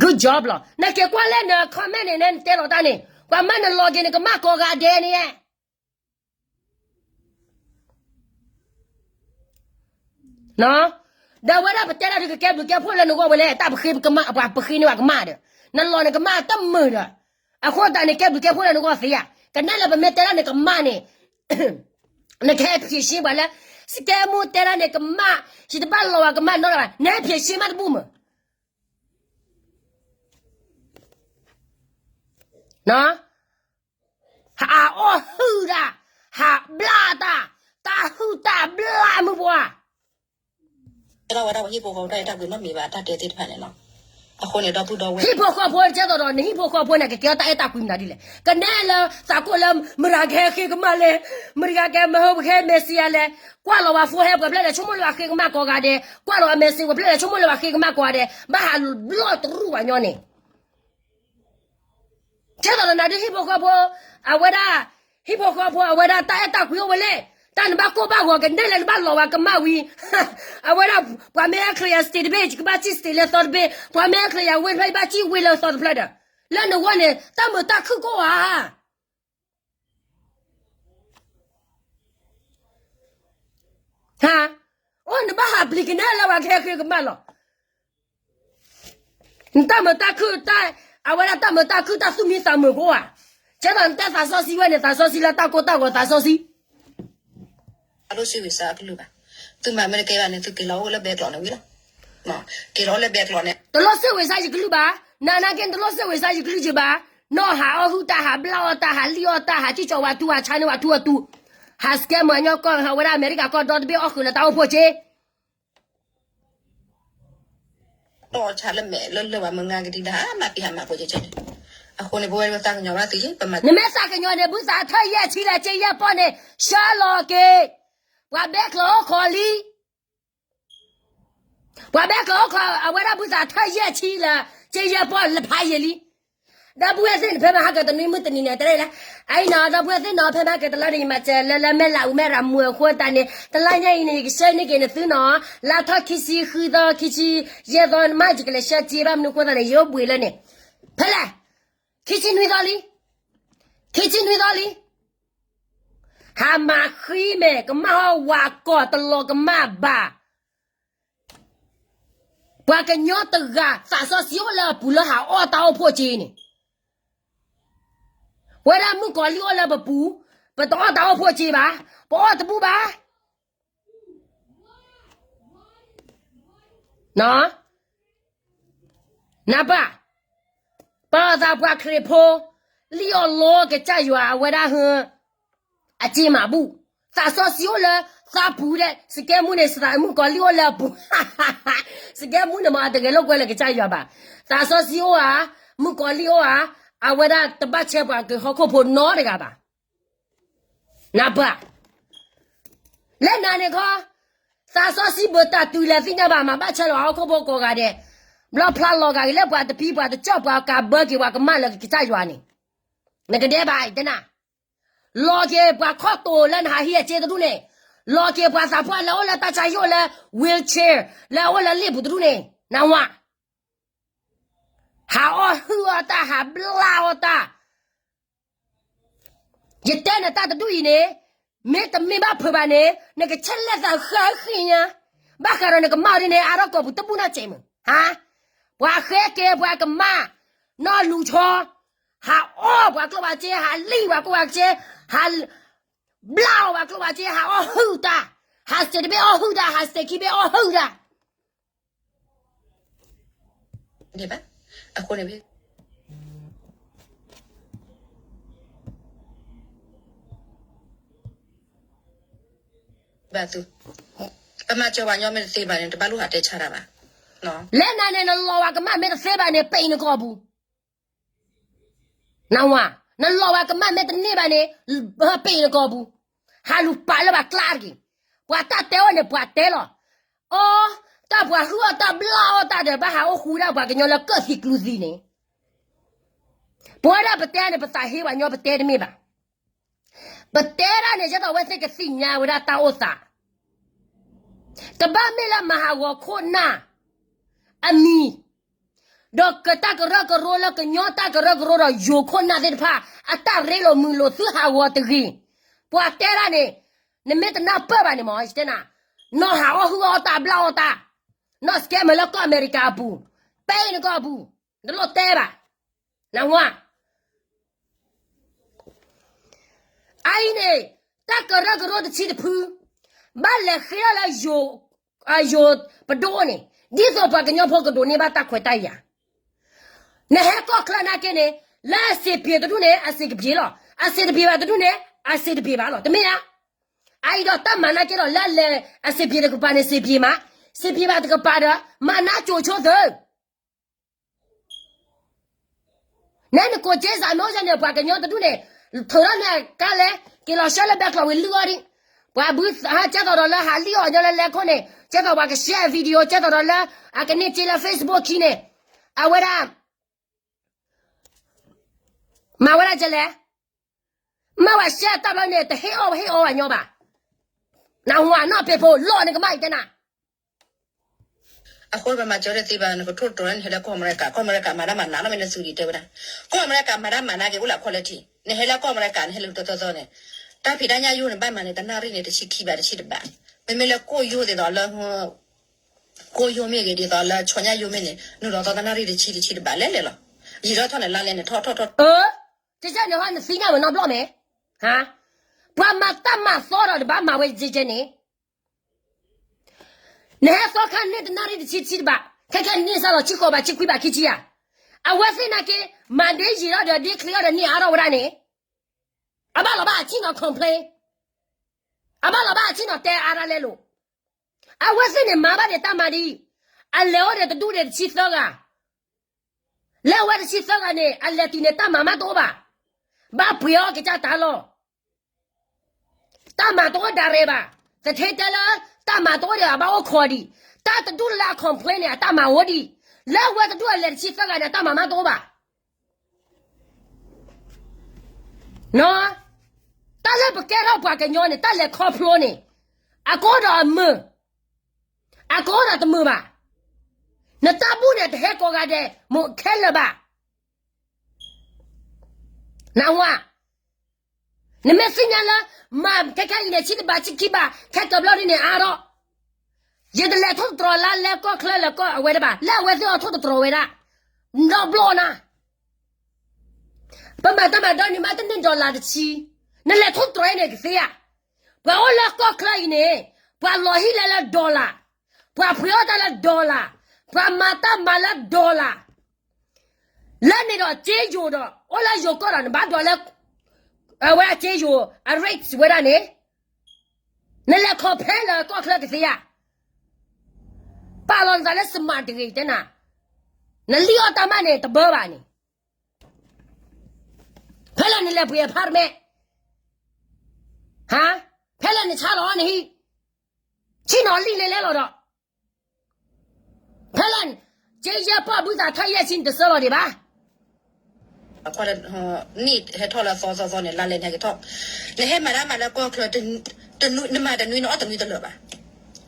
good job လီၤ. နက့ၤကွၢ်လၢန comment န့ၣ် နတဲလီၤတၢ်န့ၣ် ပှၤမၢနလီၤက့ၤနကမၣ်ကိးဂၤဒဲးန့ၣ် ဒီးဝဲဒၣ်ပတဲဒၣ်ဒုးကကဲဘျုးကဲဖှိၣ်လၢနဂီၢ်ဝဲလဲၣ်, တၢ်ပဃ့ကမၣ် ပှၤပဃ့န့ၢ်ပှၤကမၣ်ဒီး, နလီၤနကမၣ်တမုာ်ဒီး, အဃိသတးန့ၣ် ကဲဘျုးကဲဖှိၣ်လၢနဂီၢ်သ့ဧါ, ကနဲလၢပမ့ၢ်တဲဒၣ်နကမၣ်န့ၣ်, နကဟဲဖံးရှင်းပှၤလၢ scam မူတဲဒၣ်န့ၣ်ကမၣ်, ယတဘၣ်လီၤဝဲကမၣ်နီတဂၤဘၣ်, နဟဲဖံးရှင်းမးတဘူၣ်မး ဟးအီၣ်ဟုၣ်တၢ်, ဟးဘျၣ်တၢ်, တၢ်ဟုၣ်တၢ်ဘျၣ်မုၢ်ပှၢ်, ဟံၣ်ဖိဃီဖိတၢ်အဲၣ်တၢ်ကွံနီတမံၤဘၣ်, တၢ်တဲသ့ၣ်တဖၣ်န့ၣ်လီၤ. အဃိန့ၣ် ဒီပုၢ်ဒီဝဲၢ် ဟံၣ်ဖိဃီဖိ ကဲသိးဒီး နဟံၣ်ဖိဃီဖိန့ၣ် ကကဲထီၣ်တၢ်အဲၣ်တၢ်ကွံမနုၤဒ်လဲၣ်, ကနဲလၢသးကိၣ်လၢ မတၤကဟဲဃ့ကမၣ်လဲၣ်, မတၤကဟဲမဲာ်ဆံယၤလဲၣ်, ကွၢ်လီၤဝဲ phone ဟဲ ပှၤဖျၢၣ်လဲၣ်ဆိကမိၣ်လၢပှၤဃ့ကမၣ်ကိးဂၤဒဲး, ကွၢ်လီၤဝဲ message ပှၤဖျၢၣ်လဲၣ်ဆိကမိၣ်လၢပှၤဃ့ကမၣ်ကိးဂၤဒဲး, ဘၣ်ဟးဘျီၣ်တရူၢ်ပှၤညီန့ၣ် ကဲသိးဒီးနၤဒုးဟံၣ်ဖိဃီဖိ, အဝဲဒၣ်, ဟံၣ်ဖိဃီဖိ အဝဲဒၣ်တၢ်အဲၣ်တၢ်ကွံအိၣ်ဝဲလဲၣ်, တၢ်နဘၣ်ကိၢ်ဘၣ်ဂီၤကနဲလၢနဘၣ်လီၤဝဲကမၣ်ဝံၤ, အဝဲဒၣ်, ပှၤမ့ၢ်ဟဲချ့ယၤ state တဘ့ၣ် ယကဘၣ်စံၣ် state လၢသီတဘ့ၣ်, ပှၤမ့ၢ်ဟဲချ့ယၤဝ့ၢ်တဖျၢၣ် ယဘၣ်စံၣ်ဝ့ၢ်လၢသီတဖျၢၣ်ဒီး, လၢနဂီၢ်န့ၣ် တၢ်မုာ်တၢ်ခုၣ်ကိးဧါ ဟါ, အိၣ်နဘၣ်ဟးပျံၤကနဲလၢပှၤကဟဲဃ့ကမၣ်လီၤ. နတၢ်မုာ်တၢ်ခုၣ်, အဝဲဒၣ်တၢ်မုာ်တၢ်ခုၣ်တၢ်သူၣ်မံသးမုာ်ကိးဧါ, ကဲသိးနတဲသးစီဆှံဝဲန့ၣ် သးစီဆှံလၢတၢ်ကိၢ်တၢ်ဂီၤသးစီဆှံ အဒိၣ်စံးဝံၤစၢ်အကလုၢ်ဘၣ်, သုမၤမ့ၢ်တကဲဘၣ်န့ၣ် သုက့ၤလီၤအိၣ်လၢဘဲကျိးန့ၣ်ဝံၤလီၤ, က့ၤလီၤအိၣ်လၢဘဲကျိးန့ၣ်, တလိၣ်စ့ၢ်ဝံၤစၢ်ယကလုၢ်ဘၣ်, နနာ်က့ တလိၣ်စ့ၢ်ဝံၤစၢ်ယကလုၢ်က့ၤဘၣ်, နီၢ်ဟးအီၣ်ဟုၣ်တၢ် ဟးဘျၣ်အီၣ်တၢ် ဟးလံၣ်အီၣ်တၢ် ဟးစံၣ်ကၠီၤဝဲထူ ဟးဆါန့ၢ်ဝဲထူအတူ, ဟး scam မၤညီကီၢ် ဟးဝဲဒၣ်အမဲရကၤကီၢ်ဒီတဘ့ၣ်အီၣ်ဃုာ်လၢတၢ်အိၣ်ဖှိၣ်က့ တီဆါလၢမဲာ်လၢလၢၢ်ဝဲမုၢ်ငါကဒံဒါ မၤပံဟးမၤဖိကဲကဲန့ၣ်, အဃိန့ၣ် ပဝဲဒၣ်ပသးကညီၤဘၣ်သုယ့ၣ် ပမၤ နမ့ၢ်သးကညီၤန့ၣ် ဘုသးထၢၣ်ယဲၢ်ဆံလၢက့ယဲၢ်ပီၢ်န့ၣ် ဆှၢလီၤက့ၤ, ပှၤဘဲကျိးအိၣ်ခိးလံ, ပှၤဘဲကျိးအိၣ်ခိး အဝဲဒၣ်ဘုသးထၢၣ်ယဲၢ်ဆံလၢက့ယဲၢ်ပီၢ်လၢဖးယံာ်လံ ဒီပုၢ်ဝဲၢ်သ့ၣ်န့ၣ် ဖဲမဟါကတနွံမုၢ်တနံၤန့ၣ် တရဲၣ်လၢ, အအံၤနီၤ ဒီပုၢ်ဝဲၢ်သ့ၣ်နီၤ ဖဲမဟါကတလါန့ၣ် ယမၤစၢၤလၢလၢမဲၢ်လးအူမဲၢ်ရၤမူအဃိသတးန့ၣ် တလါညါအံၤန့ၣ် ယကဆှၢန့ၢ်က့ၤနသုနီၤ, လါထီၣ်ခံဆံဃုသီ ခံဆံယဲၢ်သီ မ့ၢ်ယကလဲၤဆှၢစ့ဘၣ်မနုၤအဃိသတးန့ၣ် ယအိၣ်ဘှံးလၢန့ၣ်, ဖဲလဲၣ်, ခံဆံနွံသီလံ, ခံဆံနွံသီလံ, ဟးမၤဃံမဲာ် ကမၣ်ဟီၣ်ဝးကီၢ်တလီၤကမၣ်ဘၣ် ပှၤကညီတဂၤ သးစီဆှံအိၣ်လၢအပူၤလၢဟးအီၣ်တၢ်အိၣ်ဖှိၣ်က့န့ၣ်, ဝဲဒၣ်မုၣ်ကီၤလံၢ်အိၣ်လၢပပူၤ, ပတအီၣ်တၢ်အိၣ်ဖှိၣ်က့ဘၣ်, ပအီၣ်တဘူၣ်ဘၣ်. နပၢ်, ပၢ်အသးပှၤခရံာ်ဖိ, လံၣ်အီၣ်လီကစၢ်ယွၤအဝဲဒၣ်ဟၢ အစ့မၤဘူၣ်, သးစီဆှံအိၣ်လၢသးပူၤဒဲး, စကဲမူန့ၣ် မုၣ်ကီၤလံၢ်အိၣ်လၢအပူၤ, စကဲမူန့ၣ်မ့ၢ်အတဂဲၤလိာ်ကွဲလၢကစၢ်ယွၤဘၣ်, သးစီဆှံအိၣ်ဧါ, မုၣ်ကီၤလံၢ်အိၣ်ဧါ, အဝဲဒၣ်တဘၣ်ဆဲပှၤကဟီၣ်ခိၣ်ဖိနီတဂၤဘၣ်. နပှၤ လၢနၤန့ၣ်ခီ, သးစီဆှံဘၣ်တၢ်တုၤလဲၤသ့ၣ်ညါဘၣ် မၤဘၣ်ဆၢလီၤဟီၣ်ခိၣ်ဖိကိးဂၤဒဲး, ဘျီဖျါလီၤဂာ်က့ၤလၢပှၤတပံၤပှၤတကၠီၣ်ပှၤကးဘၢက့ၤပှၤကမၣ်လၢကစၢ်ယွၤန့ၣ်, နကဒဲးဘၣ်တဲနၤ, လီၤက့ၤပှၤခီၣ်တိာ်လၢနဟးဟံးအစ့တဒူၣ်န့ၣ်, လီၤက့ၤပှၤသးပှၢ်လၢအိၣ်လၢတၢ်ဆါဟံၣ်အိၣ်လၢ wheelchair လၢအအိၣ်လၢလ့ၣ်ပူၤတဒူၣ်န့ၣ်, နဝၤ ဟးအီၣ်ဟုၣ်အီၣ်တၢ် ဟးဘျါအီၣ်တၢ်, ယတဲနတၢ်တဒူၣ်အံၤန့ၣ်, မ့ၢ်တမ့ၢ်ဘၣ်ဖုးဘၣ်န့ၣ် နကဆဲးလဲၤသးဃၣ်ဃ့ၣ်ညါ, ဘၣ်ဃးဒီးနကမၣ်ဒ်န့ၣ် အါထီၣ်ကိာ်ပူၤတဘူၣ်နီၢ်စဲးမုၢ်, ဟါ, ပှၤဃဲက့ၤပှၤကမၣ်, နီၢ်လူၤဆီ, ဟးအီၣ်ပှၤကျိၣ်ပှၤစ့, ဟးလံၣ်ပှၤကျိၣ်ပှၤစ့, ဟး ဘျါအီၣ်ပှၤကျိၣ်ပှၤစ့, ဟးအီၣ်ဟုၣ်တၢ်, ဟးစဲးတဘ့ၣ်အီၣ်ဟုၣ်တၢ်, ဟးစဲးခံဘ့ၣ်အီၣ်ဟုၣ်တၢ် န့ၣ်ဘၣ်, အဃိန့ၣ် ဘၣ်သု, ပမၤစၢၤပှၤကညီမ့ၢ်တသ့ဘၣ်န့ၣ် တဘၣ်လိၣ်ဟးတဲဆါတၢ်ဘၣ်, လၢနၤန့ၣ် နလီၤဝဲကမၣ်မ့ၢ်တသ့ဘၣ်န့ၣ် ပံးနကိာ်ပူၤ နဝၤ, နလီၤဝဲကမၣ်မ့ၢ်တန့ၢ်ဘၣ်န့ၣ်, ပံးနကိာ်ပူၤ, ဟးလူၤပာ်လၢပှၤကျါတက့ၢ်, ပှၤတၢ်တဲအီၤန့ၣ် ပှၤတဲလီၤ, အီ, တၢ်ပှၤဟုၣ်အီၣ်တၢ်ဘျါအီၣ်တၢ်ဒီး ဘၣ်ဟးအိၣ်ဃူဒၣ်ပှၤကညီလၢကၢၣ်သံကျူသံန့ၣ်, ပဝဲဒၣ်ပတဲန့ၣ် ပသးဟ့ပှၤကညီပတဲတမ့ၢ်ဘၣ်, ပတဲဒၣ်န့ၣ် ယဲသိးအဝဲသ့ၣ်ကသ့ၣ်ညါဝဲဒၣ်တၢ်အိၣ်သး တဘၣ်မ့ၢ်လၢမၤဟးဂီၤခိၣ်နၢ်အမံၤ, ဒီးကတၢ်ကရၢကရိလၢကညီတၢ်ကရၢကရိဒီးယိၤခိၣ်နၢ်သ့ၣ်တဖၣ် အတၢ်ရ့လိာ်မုာ်လိာ်သုဟးဂီၤတဂ့ၤ, ပှၤတဲဒၣ်န့ၣ်, နမ့ၢ်တနၢ်ပၢၢ်ဘၣ်န့ၣ်မ့ၢ် ယတဲနၤ, နီၢ်ဟးအီၣ်ဟုၣ်အီၣ်တၢ်ဘျါအီၣ်တၢ်, နီၢ်စကဲမုၢ်လၢကီၢ်အမဲရကၤအပူၤ, ပံးနကိာ်အပူၤ, နတလိၣ်တဲဘၣ်, နဝၤ အအံၤန့ၣ်, တၢ်ကရၢကရိတဆံတဖု, ဘၣ်လဲၤဃ့ထီၣ်လၢယိၤ, ယိၤပဒိၣ်န့ၣ်, ဒ်သိးပှၤကညီဖိကဒိးန့ၢ်ဘၣ်တၢ်ခွဲးတၢ်ယာ်, နဟဲကီၢ်ချၢနာ်က့န့ၣ်, လၢအစံးပ့ၤတဒူၣ်န့ၣ် အစံးကပ့ၤလီၤ, အစံးတပ့ၤဘၣ်တဒူၣ်န့ၣ် အစံးတပ့ၤဘၣ်လီၤ, တမ့ၢ်ဧါ, အအံၤဒီးတၢ်မၤနာ်က့ဒီးလၢအလဲၤအစံးပ့ၤတကပၤန့ၣ် စံးပ့ၤမး, စံးပ့ၤဘၣ်တကပၤဒီး မၤနးကိၤဆိသၢ နဲနကိးက့စးမ့ၢ်အိၣ်ယဲန့ၣ် ပှၤကညီတဒူၣ်န့ၣ်, ထုးထီၣ်န့ၢ်ကါလဲၣ်, က့ၤလီၤဆှၢလၢဘဲကျီးဝံၤလုၢ်အီၤဒံး, ပှၤဘုဟးကဲသိးဒီးလၢဟးလံၣ်အီၤညီလၢလဲၤခိၣ်န့ၣ်, ကဲသိးပှၤက share video ကဲသိးဒီးလၢ, အကန့ၢ်က့လၢ Facebook ခံန့ၣ်, အဝဲဒၣ် မၤဝဲဒၣ်ကလဲၣ်, မ့ၢ်ဝဲ share တၢ်ဘျီန့ၣ် တဟ့ၣ်အီၣ်ဟ့ၣ်အီဘၣ်ညီဘၣ်, နဝၤနီၢ်ပ့ၤဖိလီၤနကမၣ်အံၤတဲနၤ အဃိပမၤစၢၤတသ့ဘၣ် နကထိၣ်တြီၤန့ၣ် ဟဲလၢကီၢ်အမဲရကၤ, ကီၢ်အမဲရကၤမၤတၢ်မၤနးနီၢ်မ့ၢ်နသုဒံးတဲဝဲဒၣ်, ကီၢ်အမဲရကၤမၤတၢ်မၤနးက့ၤအိၣ်လၢ quality, နဟဲလၢကီၢ်အမဲရကၤ နဟဲလၢတသီသီန့ၣ်, တၢ်ဖံးတၢ်ညၣ်ယိၣ်န့ၣ် ဘၣ်မၤန့ၣ် တနၣ်ရံၣ်န့ၣ် တဆံခံဘးတဆံတဘး, မ့မ့ၢ်လၢကိၣ်ယိၣ်ဒ်သိးလၢ ကိၣ်ယိၣ်မ့ၢ်ဂ့ၤဒ်သိးလၢဆီညၣ်ယိၣ်မ့ၢ်န့ၣ် နုာ်လီၤသီတနၣ်ရံၣ်တဆံတဆံတဘးလဲၣ်လဲၣ်လီၤ, ယံာ်ထီၣ်ထီၣ်န့ၣ် လါလဲန့ၣ် ထီၣ်ထီၣ်ထီၣ်, ကစၢ်န့ၣ်ဟီနသ့ၣ်ညါဝဲနီတဘျီမ့ၢ်, ပှၤမၤတၢ်မၤသီဒီးတဘၣ်မၤဝဲကဲကဲန့ၣ် နဟဲသီခါန့ၣ်တနၣ်ရံၣ်တဆံတဆံတဘး, ခဲခဲန့ၢ်စၢ်လီၤ ဆံဃိးဘး ဆံခွံဘး ခံဆံယၤ, အဝဲသ့ၣ်နာ်က့, မၤဒ့ယံာ်ထီၣ်ဒီးဒ့ချ့ထီၣ်ဒီးန့ၢ်အါထီၣ်ဝဲဒၣ်န့ၣ်, အဘၣ်လီၤဘၣ်အဆ့ၣ်နီၤ complain, အဘၣ်လီၤဘၣ်အဆ့ၣ်နီၤတဲအါဒၣ်လဲလိာ်, အဝဲသ့ၣ်န့ၣ်မၤဘၣ်ဒံးတၢ်မၤဒ်အံၤ, အလဲၤအိၣ်ဒီးတဒူၣ်ဒီးတဆံသၢဂၤ လၢအဝဲတဆံသၢဂၤန့ၣ် အလဲၤတုၤန့ၣ်တၢ်မၤမးတအိၣ်ဘၣ်, ဘၣ်ပှ့ၤအီၣ်ကစၢ်တၢ်လီၢ်, တၢ်မၤတအိၣ်ဒၣ်ရဲၣ်ဘၣ်, သထ့တဲလၢ တၢ်မၤတအိၣ်ဒီးအဘၣ်အိၣ်ခိးဒံး, တၢ်တဒူၣ်လၢအ complain န့ၣ် အတၢ်မၤအိၣ်ဒံး, လၢအဝဲတဒူၣ်အလဲၤတဆံသၢဂၤန့ၣ် အတၢ်မၤမးတအိၣ်ဘၣ် တၢ်လၢပကဲထီၣ်ပှၤကညီန့ၣ် တၢ်လဲၤခီဖျိန့ၣ်, အကအိၣ်ဒီးအမုာ်, အကအိၣ်ဒီးတမုာ်ဘၣ်, နတၢ်ဘူၣ်န့ၣ် တဟဲကိးဂၤဒဲး မိၢ်ခဲလၢာ်ဘၣ်, နဝၤ, နမ့ၢ်သ့ၣ်ညါလၢ မၤခဲခဲအံၤန့ၣ် ဆံတဘးဆံခံဘး ခဲကဘျီဒ်န့ၣ်အါထီၣ်, ယတလဲၤထိၣ်သတြီၤလၢလၢကီၢ်ချၢလၢကီၢ်အဝဲတဘၣ်, လၢအဝဲသ့ၣ်အီၤထိၣ်သတြီၤဝဲဒၣ်, ဒီဘျီနၤ ပမၤတၢ်မၤဒီနံၤမးတန့ၢ် dollar တဆံ, နလဲၤထိၣ်သတြီၤအံၤန့ၣ်ကသ့ဧါ, ပှၤအိၣ်လၢကီၢ်ချၢအံၤန့ၣ်, ပှၤလီၤဟံၣ်လဲၤလၢ dollar, ပှၤဖှ့အီၣ်တၢ်လၢ dollar, ပှၤမၤတၢ်မၤလၢ dollar, လၢန့ၣ်ဒီးစ့ယိၤဒီး အိၣ်လၢယိၤကီၢ်ဒီး နဘၣ်ဒိးလၢ အဝဲအစ့ယိၤ အ rate ဝဲဒၣ်န့ၣ်, နလဲၤခီၣ်ဖဲလၢကီၢ်ချၢကသ့ဧါ. ပာ်လီၤနသးလၢ smart တဂ့ၤတဲနၤ, နလံၣ်အီၣ်တၢ်မးန့ၣ် တဘၢဘၣ်န့ၣ်. ဖဲလၢနလဲၤပှ့ၤအဖါတမဲ, ဟါ, ဖဲလၢနဆါလီၤနဟံၣ်, ဆ့ၣ်နီၤလံၣ်လဲၤလဲလီၤဒီး, ဖဲလၢ က့ယဲၢ်ပီၢ်ဘုသးထီၣ်ယဲၢ်ဆံ နတစၢလီၤဒံးဘၣ်. နံၣ်ဟဲထီၣ်လၢသီသီသီန့ၣ် လါလဲၤနဟဲက့ၤထီၣ်, နဟဲမၤတၢ်မၤလၢကီၢ်ချၢ, နမၤတနွံနအီၣ်တနွံတလၢာ်ဘၣ်.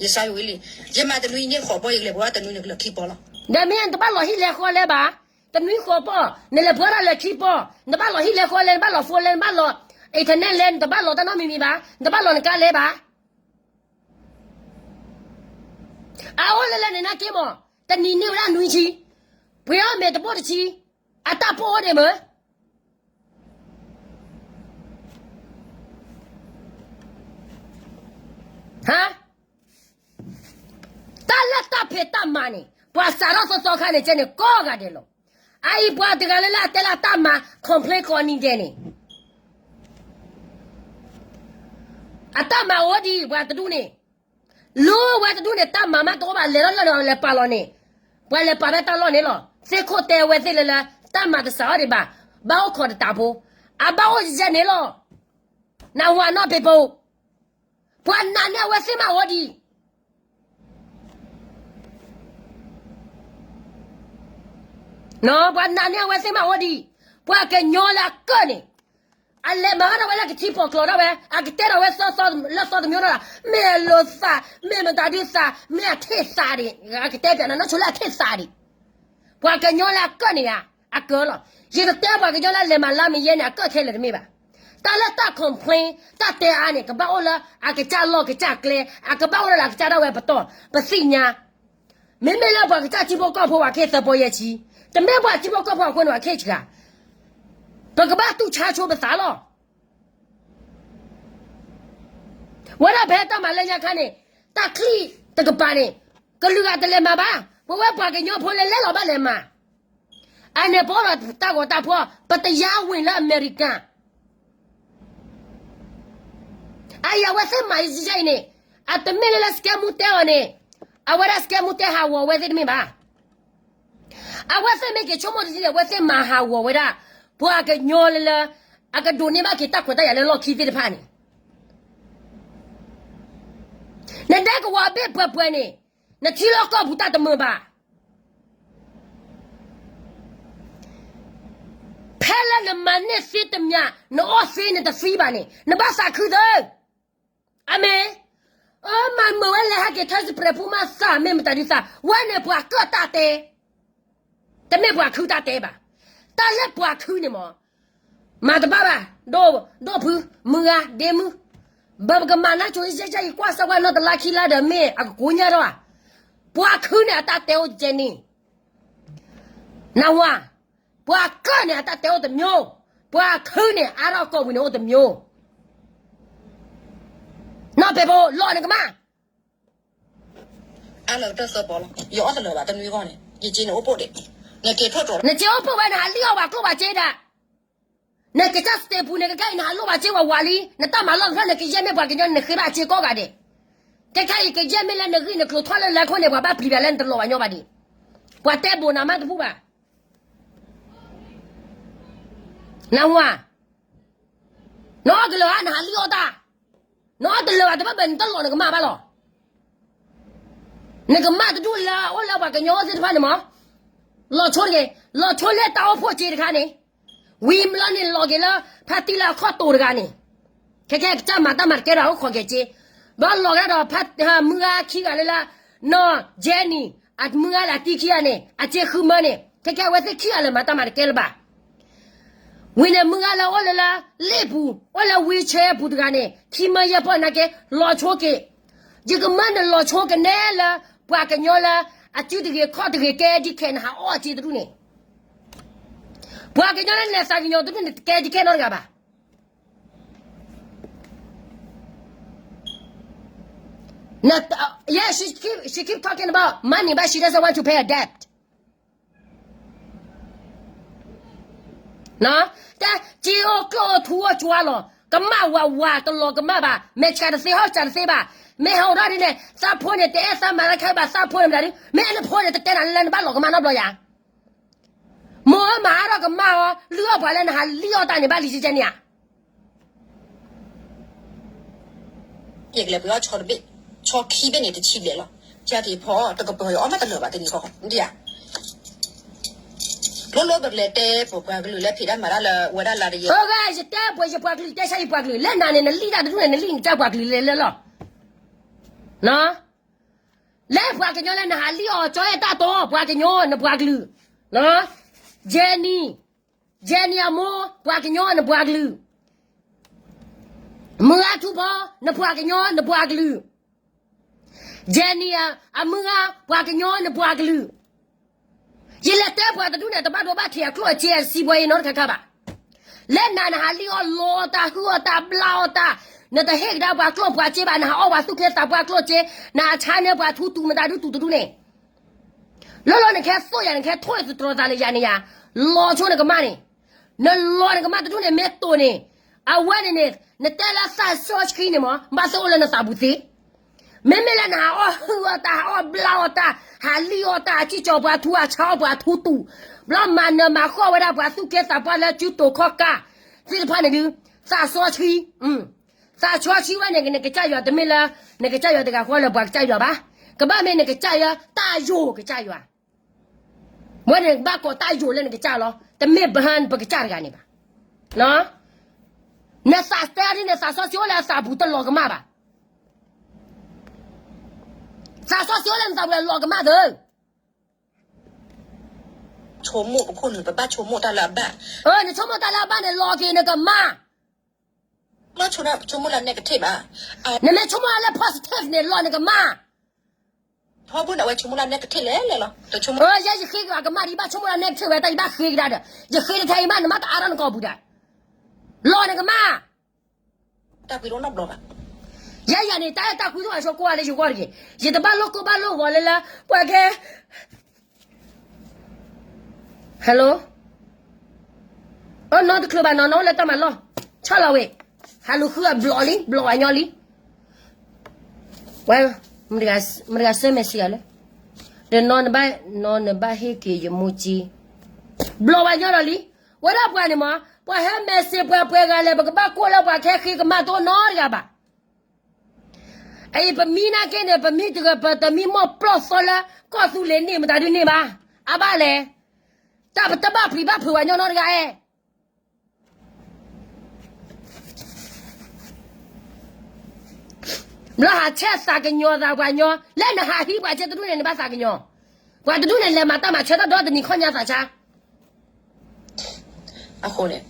ယစါယဝံၤလံ, ယမၤတနွံန့ၣ်ဃိးပီၢ် ယကလဲၤပှ့ၤအီၣ်တနွံန့ၣ်ကလၢာ်ခံပီၢ်လီၤ. ဒီးမ့ၢ်နတဘၣ်လီၤဟံၣ်လဲၤဃီလဲၤဘၣ်, တနွံဃိးပီၢ် နလဲၤပှ့ၤတၢ်လၢာ်ခံပီၢ်, နဘၣ်လီၤဟံၣ်လဲၤဃီလဲၤ နဘၣ်လီၤ phone လဲၤ နဘၣ်လီၤ internet လဲၤ နတဘၣ်လီၤတၢ်နီတမံၤမံၤဘၣ်, နတဘၣ်လီၤနကါလဲၤဘၣ်. အအိၣ်လၢလၢန့ၣ်နာ်က့မး, တနံၤန့ၢ်ဝဲဒၣ်နွံဆံ, ပှ့ၤအီၣ်မ့ၤတဘိၣ်တဆံ, အတၢ်ပိၢ်အိၣ်ဒံးမ့ၢ် ဟါ, တၢ်လၢတၢ်ဖံးတၢ်မၤန့ၣ် ပှၤစးထီၣ်သီသီခါန့ၣ် ကဲန့ၣ်ကိးဂၤဒဲးလီၤ. အအံၤပှၤတဂၤလၢလၢအတဲလၢအတၢ်မၤ complain ကိးနံၤဒဲးန့ၣ် အတၢ်မၤအိၣ်ဒံး ပှၤတဒူၣ်န့ၣ်, လူဝဲတဒူၣ်န့ၣ် တၢ်မၤမးတအိၣ်ဘၣ် လဲၤထီၣ်လၢန့ၣ် လဲၤပာ်လီၤန့ၣ်, ပှၤလဲၤပာ်ဖဲတၢ်လီၢ်န့ၣ်လီၤ. သ့ၣ်ခိၣ်တဲဝဲသ့ၣ်လၢလၢ တၢ်မၤတစးအီၤဒံးဘၣ်, ဘၣ်အိၣ်ခိးတတးဖိ, အဘၣ်အိၣ်ယဲၢ်န့ၣ်လီၤ. နၢ်ဟူဧါနီၢ်ပ့းပိ, ပှၤနာ်န့ၢ်အဝဲသ့ၣ်မးအိၣ်ဒံး ပှၤနာ်န့ၢ်အဝဲသ့ၣ်မးအိၣ်ဒံး, ပှၤကညီလၢအကၢၣ်န့ၣ်, အလဲၤမၤဘၣ်ဒၣ်ဝဲလၢကထံပီၤကျိၤဒၣ်ဝဲ, အကတဲထီၣ်ဝဲသီသီလၢသီတမံၤနီၤ, မ့ၢ်အလိၤသး, မ့ၢ်မတၤဒုးသး, မ့ၢ်အထံၣ်သးဒံး, အကတဲပၠးနၤ နီၢ်ဆိလၢအထံၣ်သးဒံး. ပှၤကညီလၢအကၢၣ်န့ၣ်ဧါ, အကၢၣ်လီၤ. ယတတဲပှၤကညီလၢလဲၤမၤလါမ့ၢ်ယဲန့ၣ် အကၢၣ်ခဲလၢာ်တမ့ၢ်ဘၣ်. တၢ်လၢတၢ် complain တၢ်တဲအါန့ၣ် ကဘၣ်အိၣ်လၢအကစၢ်လီၢ်ကစၢ်ကျဲ, အကဘၣ်အိၣ်လၢအကစၢ်ဒၣ်ဝဲပတီၢ်, ပသ့ၣ်ညါ. မ့မ့ၢ်လၢပှၤကစၢ်ထံဖိကီၢ်ဖိ ပှၤခဲသၢပီယဲၢ်ဆံ, တမ့ၢ်ပှၤထံဖိကီၢ်ဖိအဃိန့ၣ် ပှၤခဲဆံးဧါ. ပကဘၣ်တူၢ်ဆါဆိပသးလီၤ. ဝဲဒၣ်ဖဲတၢ်မၤလၢညါခါန့ၣ်, တၢ်ချံၣ်တကပၤန့ၣ်, ကလုာ်ဂၤတလဲၤမၤဘၣ်, ပဝဲပှၤကညီဖိလၢလဲၤလီၤဘၣ်လဲၤမၤ. အန့ၣ်ပအိၣ်ဒီးတၢ်ဂီၤတၢ်ဖီၣ်, ပတယါဝ့ၤလၢအမဲရကၤ. အအံၤအဝဲသ့ၣ်မၤယဲၢ်အံၤန့ၣ်, အတမ့ၢ်လၢလၢ scam မူတဲအီၤန့ၣ်, အဝဲဒၣ် scam မူတဲဟးဂီၤဝဲသ့ၣ်တမ့ၢ်ဘၣ်. အဝဲသ့ၣ်မ့ၢ်က့ၤဆိကမိၣ်တထံၣ်န့ၣ် အဝဲသ့ၣ်မၤဟးဂီၤဝဲဒၣ် ပှၤကညီလၢလၢ အကဒိးန့ၢ်ဘၣ်က့ၤတၢ်ခွဲးတၢ်ယာ်လၢလီၢ်ခံသ့ၣ်တဖၣ်န့ၣ်, နဒဲကဝီၤဘ့ၣ်ပှဲၤပှဲၤန့ၣ်, နထံလီၢ်ကီၢ်ပူၤတၢ်တမုာ်ဘၣ်. ဖဲလၢနမၤန့ၢ်သ့တမံၤ, နအီၣ်သ့နတသံဘၣ်န့ၣ် နဘၣ်သးခုသၢ. အမ့ၢ်, အမၤမုာ်ဝဲလဲၤဟဲက့ၤထၢစပရဲၤဖိမးသး မ့ၢ်မတၤဒုးသး, ဝဲန့ၣ်ပှၤကၢၣ်တၢ်တဲ, တမ့ၢ်ပှၤခုတၢ်တဲဘၣ်. တၢ်လၢပှၤခုန့ၣ်မး, မၤတဘၣ်ဘၣ်, ဒိၣ်ဖု, မုၢ်ဂၤ, ဒ့မုၢ်, ဘၣ်ပကမၤနၢ်ဆိယဲၢ်ယဲၢ်အံၤ ကွၢ်စၢ်ကွၢ်နီၢ်တလါခံလါဒီးမ့ၢ်အကကိညၣ်ထီၣ်ဧါ. ပှၤခုန့ၣ်အတၢ်တဲအိၣ်ကဲန့ၣ်, နၢ်ဟူဧါ, ပှၤကၢၣ်န့ၣ်အတၢ်တဲအိၣ်တမျိုး, ပှၤခုန့ၣ်အါထီၣ်ကိာ်ပူၤန့ၣ်အိၣ်တမျိုး. နီၢ်ပဲၤပိ လီၤနကမၣ် အလၢတၢ်သၢပီလီၤ, ယအီၣ်တလၢာ်ဘၣ်တနွံဂီၢ်န့ၣ် ယစ့န့ၣ်အိၣ်ပိၢ်ဒံး, နက့ၤထီၣ်တြီၤ, နစ့အိၣ်ပိၢ်ဝဲ နဟးလံၣ်အီၣ်ပှၤကျိၣ်ပှၤစ့ဒၣ်, နကစၢ်စတ့ပူၤန့ၣ် ခဲခဲအံၤ နဟးလိၣ်ပှၤစ့ဝးဝးလံ, နတၢ်မၤလီၢ်တဖျၢၣ် နကယဲၢ်မ့ၢ်ပှၤကညီ နဃ့ဘၣ်စ့ကိးဂၤဒဲး, ခဲခဲအံၤ ကယဲၢ်မ့ၢ်လၢနဂံၢ်နကျိၤထီၣ်လၢလၢခိၣ်န့ၣ် ပှၤဘၣ်ပျံၤဘၣ်လၢနတလီၤဝဲညီဘၣ်ဒံး, ပှၤတဲဘိးနၤမးတပူၤဘၣ်. နၢ်ဟူဧါ, နအီၣ်ကလၢာ်ဧါ နဟးလံၣ်အီၣ်တၢ်, နအီၣ်တလၢာ်ဘၣ် တဘၣ်ဘၣ် နတလီၤနကမၣ်ဘၣ်လီၤ. နကမၣ်တဒူၣ်လၢအိၣ်လၢပှၤကညီအိၣ်သ့ၣ်တဖၣ်န့ၣ်မး, လီၤဆိတဂ့ၤ, လီၤဆိလၢတၢ်အိၣ်ဖှိၣ်စ့တခါန့ၣ်, ဝံၤဘျီန့ၣ်လီၤက့ၤလၢ ဖါတံၢ်လၢအခီၣ်တိာ်တဂၤန့ၣ်, ခဲခဲကစၢ်မၤတၢ်မၤတကဲဒီးအိၣ်ခိးက့ၤစ့, ဘျီလီၤကဒီး မုၢ်ဂၤခံဂၤလၢလၢ, နီၢ် Jenny, အမုၢ်ဂၤလၢအတံၢ်ခံဂၤန့ၣ် အစ့ဃုမၢန့ၣ် ခဲခဲအဝဲသ့ၣ်ခံဂၤလၢမၤတၢ်မၤတကဲလၢၤဘၣ်. ဝံၤန့ၣ် မုၢ်ဂၤလၢအိၣ်လၢလၢ လ့ၣ်ပူၤ အိၣ်လၢ wheelchair ပူၤတဂၤန့ၣ် ခံမၢယဲၢ်ပီၢ်နာ်က့ လီၤဆိက့ၤ, ယကမၢနလီၤဆိကနဲလၢ ပှၤကညီလၢ အစုတဂ့ၤခီၣ်တဂ့ၤကဲဒ်ခဲ နဟးအီၣ်စ့တဒူၣ်န့ၣ်, ပှၤကညီလၢနလဲၤသးကညီၤတဒူၣ်န့ၣ် တကဲဒ်ခဲနီတဂၤဘၣ်. Yeah, she keep, she keep talking about money, but she doesn't want to pay her debt. တဲ စ့အိၣ်ကျိၣ်အိၣ်ထူအိၣ်ကၠွါလီၤ, က ကမၣ်ဝးဝးတလီၤကမၣ်ဘၣ်, မ့ၢ်စှၤတသ့ဟီၣ်စှၤတသ့ဘၣ်, မ့ၢ်ဟဲအိၣ်ထီၣ်ဒ်န့ၣ် သးဖိန့ၣ် တအဲၣ်သးမၤတၢ်ခဲဘၣ်, သးဖိန့ၣ်မတၤဒု, မ့ၢ်အဲၣ်နဖိန့ၣ် တတဲနၤလၢနဘၣ်လီၤကမၣ်နီတဘျီယၤ, မိၢ်ဧၢမၤအါထီၣ်ကမၣ်အီၤ, လုၢ်အီၣ်ပှၤလၢနဟးလံၣ်အီၣ်တၢ်န့ၣ် ဘၣ်လံကကဲန့ၣ်ဧါ ယကလဲၤပှ့ၤအီၣ်ဆီတဘ့ၣ်, ဆီခံဘ့ၣ်န့ၣ်တဆံဘျဲၣ်လီၤ, ကက့ၤဖီတကပၤအီၣ်မးတလၢာ်ဘၣ်တနံၤဃီ, ဒ်ဧါ, လၢလၢပကလဲၤတဲပပှၤကလုာ်လၢဖံးတၢ်မၤတၢ်လၢဝဲဒၣ်လါတယဲၢ်, ယတဲပှၤယပှၤကလုာ်တဲဆါယပှၤကလုာ် လၢနၤန့ၣ် နလံၣ်တၢ်တဒူၣ်န့ၣ် နလံၣ်နကစၢ်ပှၤကလုာ်လဲၤလၢလီၤ, လၢပှၤကညီလၢနဟးလံၣ်အီၤ ကၠီအဲၣ်တၢ်တီ ပှၤကညီနပှၤကလုာ်, Jenny, Jenny အမိၢ် ပှၤကညီနပှၤကလုာ်, မုၢ်အါထူဖီ နပှၤကညီနပှၤကလုာ်, Jenny အမုၢ်ဂၤ ပှၤကညီနပှၤကလုာ်, ယလဲၤတဲပှၤတဒူၣ်န့ၣ် တဘၣ်ဒိဘၣ်ထံးအကျိၣ်အစ့အစံးဘှဲအံၤနီတခါခါဘၣ်, လၢနၤနဟးလံၣ်အီၣ်လီအီၣ်တၢ်ဟုၣ်အီၣ်တၢ်ဘျၣ်အီၣ်တၢ်, နတဟ့ၣ်ကဒါပှၤကျိၣ်ပှၤစ့ဘၣ်, နဟးအီၣ်ပှၤသူၣ်ကဲသးပှၢ်ကျိၣ်စ့, နဟးဆါန့ၢ်ပှၤထူတူာ်မတၤဒုတူာ်တဒူၣ်န့ၣ် လီၤလီၤနကဟဲသိၣ်ယၤ နကဟဲထိၣ်သတြီၤသးလၢယၤန့ၣ်ယၤ, လီၤဆိနကမၣ်န့ၣ်, နလီၤနကမၣ်တဒူၣ်န့ၣ်မ့ၢ်တိာ်န့ၣ်, အဝဲန့ၣ်န့ၣ်, နတဲလၢသးစီဆှံန့ၣ်မး ဘၣ်သ့ၣ်အိၣ်လၢနသးပူၤသ့, မ့မ့ၢ်လၢနဟးအီၣ်ဟုၣ်အီၣ်တၢ် ဟးအီၣ်ဘျၣ်အီၣ်တၢ် ဟးလံၣ်အီၣ်တၢ် ဟးစံၣ်ကၠီၤပှၤထူ ဟးဆါအီၣ်ပှၤထူတူာ်, ဘျီမၤနၢၤမၤဃီၣ်ဝဲဒၣ်ပှၤသူၣ်ကဲသးပှၢ်လၢစုတိၤခီၣ်ကၢ်သ့ၣ်တဖၣ်န့ၣ်ဒုး, သးစီဆှံ သးစီဆှံဝဲန့ၣ် နကစၢ်ယွၤတမ့ၢ်လၢ နကစၢ်ယွၤတဂၤဃီလၢပှၤကစၢ်ယွၤဘၣ်, ကဘၣ်မ့ၢ်နကစၢ်ယွၤ တၢ်ယိာ်ကစၢ်ယွၤ, ဝဲန့ၣ်ဘၣ်ကိးတၢ်ယိာ်လၢနကစၢ်လီၤ, တမ့ၢ်ဘၣ်ပကစၢ်တဂၤန့ၣ်ဘၣ်, နသးတဲဒ်န့ၣ် သးစီဆှံအိၣ်လၢအသးပူၤတလီၤကမၣ်ဘၣ်, သးစီဆှံအိၣ်လၢနသးပူၤလီၤကမၣ်သၢ ဆိကမိၣ်ပခိၣ်နုာ် ပဘၣ်ဆိကမိၣ်တၢ်လၢအဘၣ်, နဆိကမိၣ်တၢ်လၢအဘၣ်န့ၣ် လီၤက့ၤနကမၣ်, ဆိကမိၣ်လၢ negative ဘၣ်, နမ့ၢ်ဆိကမိၣ်လၢ positive န့ၣ် လီၤနကမၣ်, ထီဘိန့ၣ် အဝဲဆိကမိၣ်လၢ negative လဲၣ်လဲၣ်လီၤ, ယဲယဃ့ကမၣ်ဒံး ဘၣ်ဆိကမိၣ်လၢ negative ဝဲ တၢ်ယဘၣ်ဃ့ကဒါဒီး ယဃ့တထဲအံၤမး နမ့ၢ်တအါထီၣ်နကိာ်ပူၤဒီး လီၤနကမၣ် တၢ်ကွံတအိၣ်နီတဘျီဘၣ်. ယဲယၤန့ၣ် တၢ်အဲၣ်တၢ်ကွံတအိၣ်ဘၣ်ဆိကိးဂၤလၢယဂီၢ်တဂ့ၤ. ယတဘၣ်လိၣ်ကိၢ်ဘၣ်လိၣ်ဂီၤလၢလၢ ပှၤကဲ hello အနီတချုးဘၣ်နီၤ နီၢ်လၢတၢ်မၤလီၢ် ဆီၣ်လီၤဝဲ ဟးလူၤဃုအဘျီလံ ဘျီဝဲညီလံ ဝဲ မတဂၤဆၢမဲာ်စံးဂၤလၢ ဒီးနီၢ်နဘၣ် နီၢ်နဘၣ်ဟ့ၣ်က့ၤယမူကၠံ ဘျီဝဲညီဒီးလံ. ဝဲဒၣ်ပှၤန့ၣ်မး ပှၤဟဲမဲာ်စံးပှၤပှဲၤဂၤလဲၣ် ပကဘၣ်ကိၢ်လၢပှၤကဟဲဃ့ကမၣ်တအိၣ်နီတဂၤဘၣ်. အအံၤပမံနာ်က့န့ၣ် ပမံတဂၤ ပတမံမီၢ်ပျီၢ်သီလၢ ကီၢ်သူလ့ၤန့ၣ် မတၤဒုန့ၣ်ဘၣ်. အဘၣ်လဲၣ်. တၢ်ပတဘၣ်ပျံၤဘၣ်ဖုးဝဲညီနီတဂၤအဲၣ် ဘျီဟးဆဲးသးကညီၤသးပှၤညီ လၢနဟးဟံးပှၤကဲတဒူၣ်န့ၣ် နဘၣ်သးကညီၤ ပှၤတဒူၣ်န့ၣ် လဲၤမၤတၢ်မၤဆဲးတၢ်ဒီတနံၤခီညါသးဆါ အဃိန့ၣ်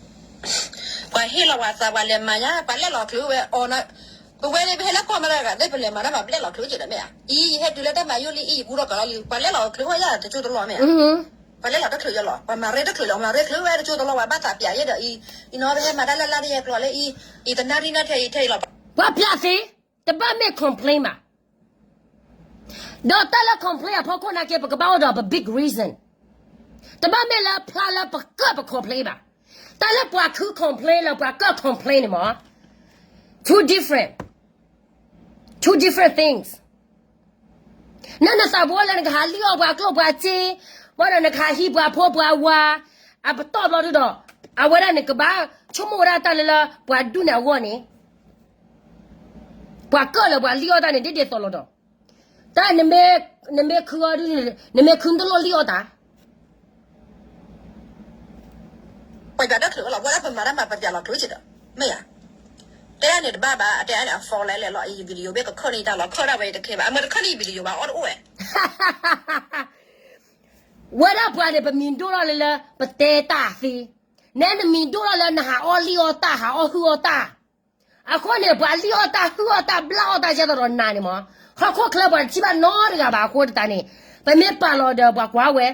ပှၤဟ့ၣ်လီၤပှၤသးပှၤလဲၤမၤညါ ပှၤလဲၣ်လီၤချုးဝဲအီၤ ပဝဲန့ၣ် ပဟဲလၢကီၢ်မတၤတဂၤသ့ၣ် ပလဲၤမၤတၢ်မၤပလဲၣ်လီၤချုးက့ဒီးမ့ၢ်ဧါ. အံၤ ယဟဲတုၤလၢတၢ်မၤယိၣ်လံ အံၤ ယကူထီၣ်ကလီလံ ပှၤလဲၣ်လီၤချုးဝဲယၤတကၠိတလီၤမ့ၢ်ဧါ. ပှၤလဲၣ်လီၤတချုးယလီၤ ပှၤမၤရ့တချုးလီၤ မၤရ့ချုးဝဲတကၠိတလီၤ ပှၤဘၣ်သးပျးယဲဒီးအံၤ အံၤနီၤ ပဟဲမၤတၢ်လၢလါတယဲၢ်ကျီလၢအံၤ အံၤတနၣ်ရံၣ်နၣ်ထဲအံၤထဲအံၤလီၤ ပှၤပျးသ့ တဘၣ်မ့ၢ် complain ဘၣ် ဒီးတၢ်လၢ complain အဖီခိၣ်နာ်က့ ပကဘၣ်အိၣ်ဒီးပ big reason တဘၣ်မ့ၢ်လၢဖျါလၢပကၢၣ်ပ complain ဘၣ်. တၢ်လၢပှၤခု complain လၢပှၤကၢၣ် complain န့ၣ်မး two different two different things နနသးပူၤလၢနကဟးလံၣ်အီၣ်ပှၤကျိၣ်ပှၤစ့ ဘၣ်ဒီးနကဟးဟံးပှၤဖိပှၤဝၤ အပတီၢ်ဘျီဒုဒီး အဝဲဒၣ်န့ၣ်ကဘၣ်ဆိကမိၣ်ဝဲဒၣ်တၢ်လၢလၢ ပှၤဒူၣ်န့ၣ်အဂီၢ်န့ၣ် ပှၤကၢၣ်လၢပှၤလံၣ်အီၣ်တၢ်န့ၣ် ဒ်ဒ်သိးလီၤဒီး တၢ်နမ့ၢ်ခုအီၤဒု နမ့ၢ်ခုနတလိၣ်လံၣ်အီၣ်တၢ် ပှၤပျးတချုးဝဲလီၤ ပှၤလၢပမၤတၢ်မၤပပျးလီၤချုးက့ဒီး မ့ၢ်ဧါ. တဲဒၣ်န့ၣ်တဘၣ်ဘၣ် အတဲအါန့ၣ် အ fault လဲၣ်လဲၣ်လီၤ အံၤ video ဘ့ၣ်ကခၢၣ်န့ၢ်တၢ်လီၤ ခၢၣ်ဒၣ်ဝဲတခဲဘၣ် အမ့ၢ်တခၢၣ်န့ၢ် video ဘၣ်အီၣ်တအိၣ်ဝဲ ဝဲဒၣ်ပှၤန့ၣ် ပမံၤဒိၣ်ထီၣ်လၢလၢ ပတဲတၢ်သ့, နဲနမံၤဒိၣ်ထီၣ်လၢနဟးအီၣ်လံၣ်အီၣ်တၢ် ဟးအီၣ်ဟုၣ်အီၣ်တၢ်, အဃိန့ၣ် ပှၤလံၣ်အီၣ်တၢ်ဟုၣ်အီၣ်တၢ်ဘျၣ်အီၣ်တၢ်ကဲသိးဒီးနၤန့ၣ်မး, ဟီၣ်ခိၣ်ချၢပှၤတထံၣ်ဘၣ်နီတဂၤဘၣ်အဃိတၢ်န့ၣ်, ပမ့ၢ်ပာ်လီၤဒီးပှၤကွၢ်ဝဲ,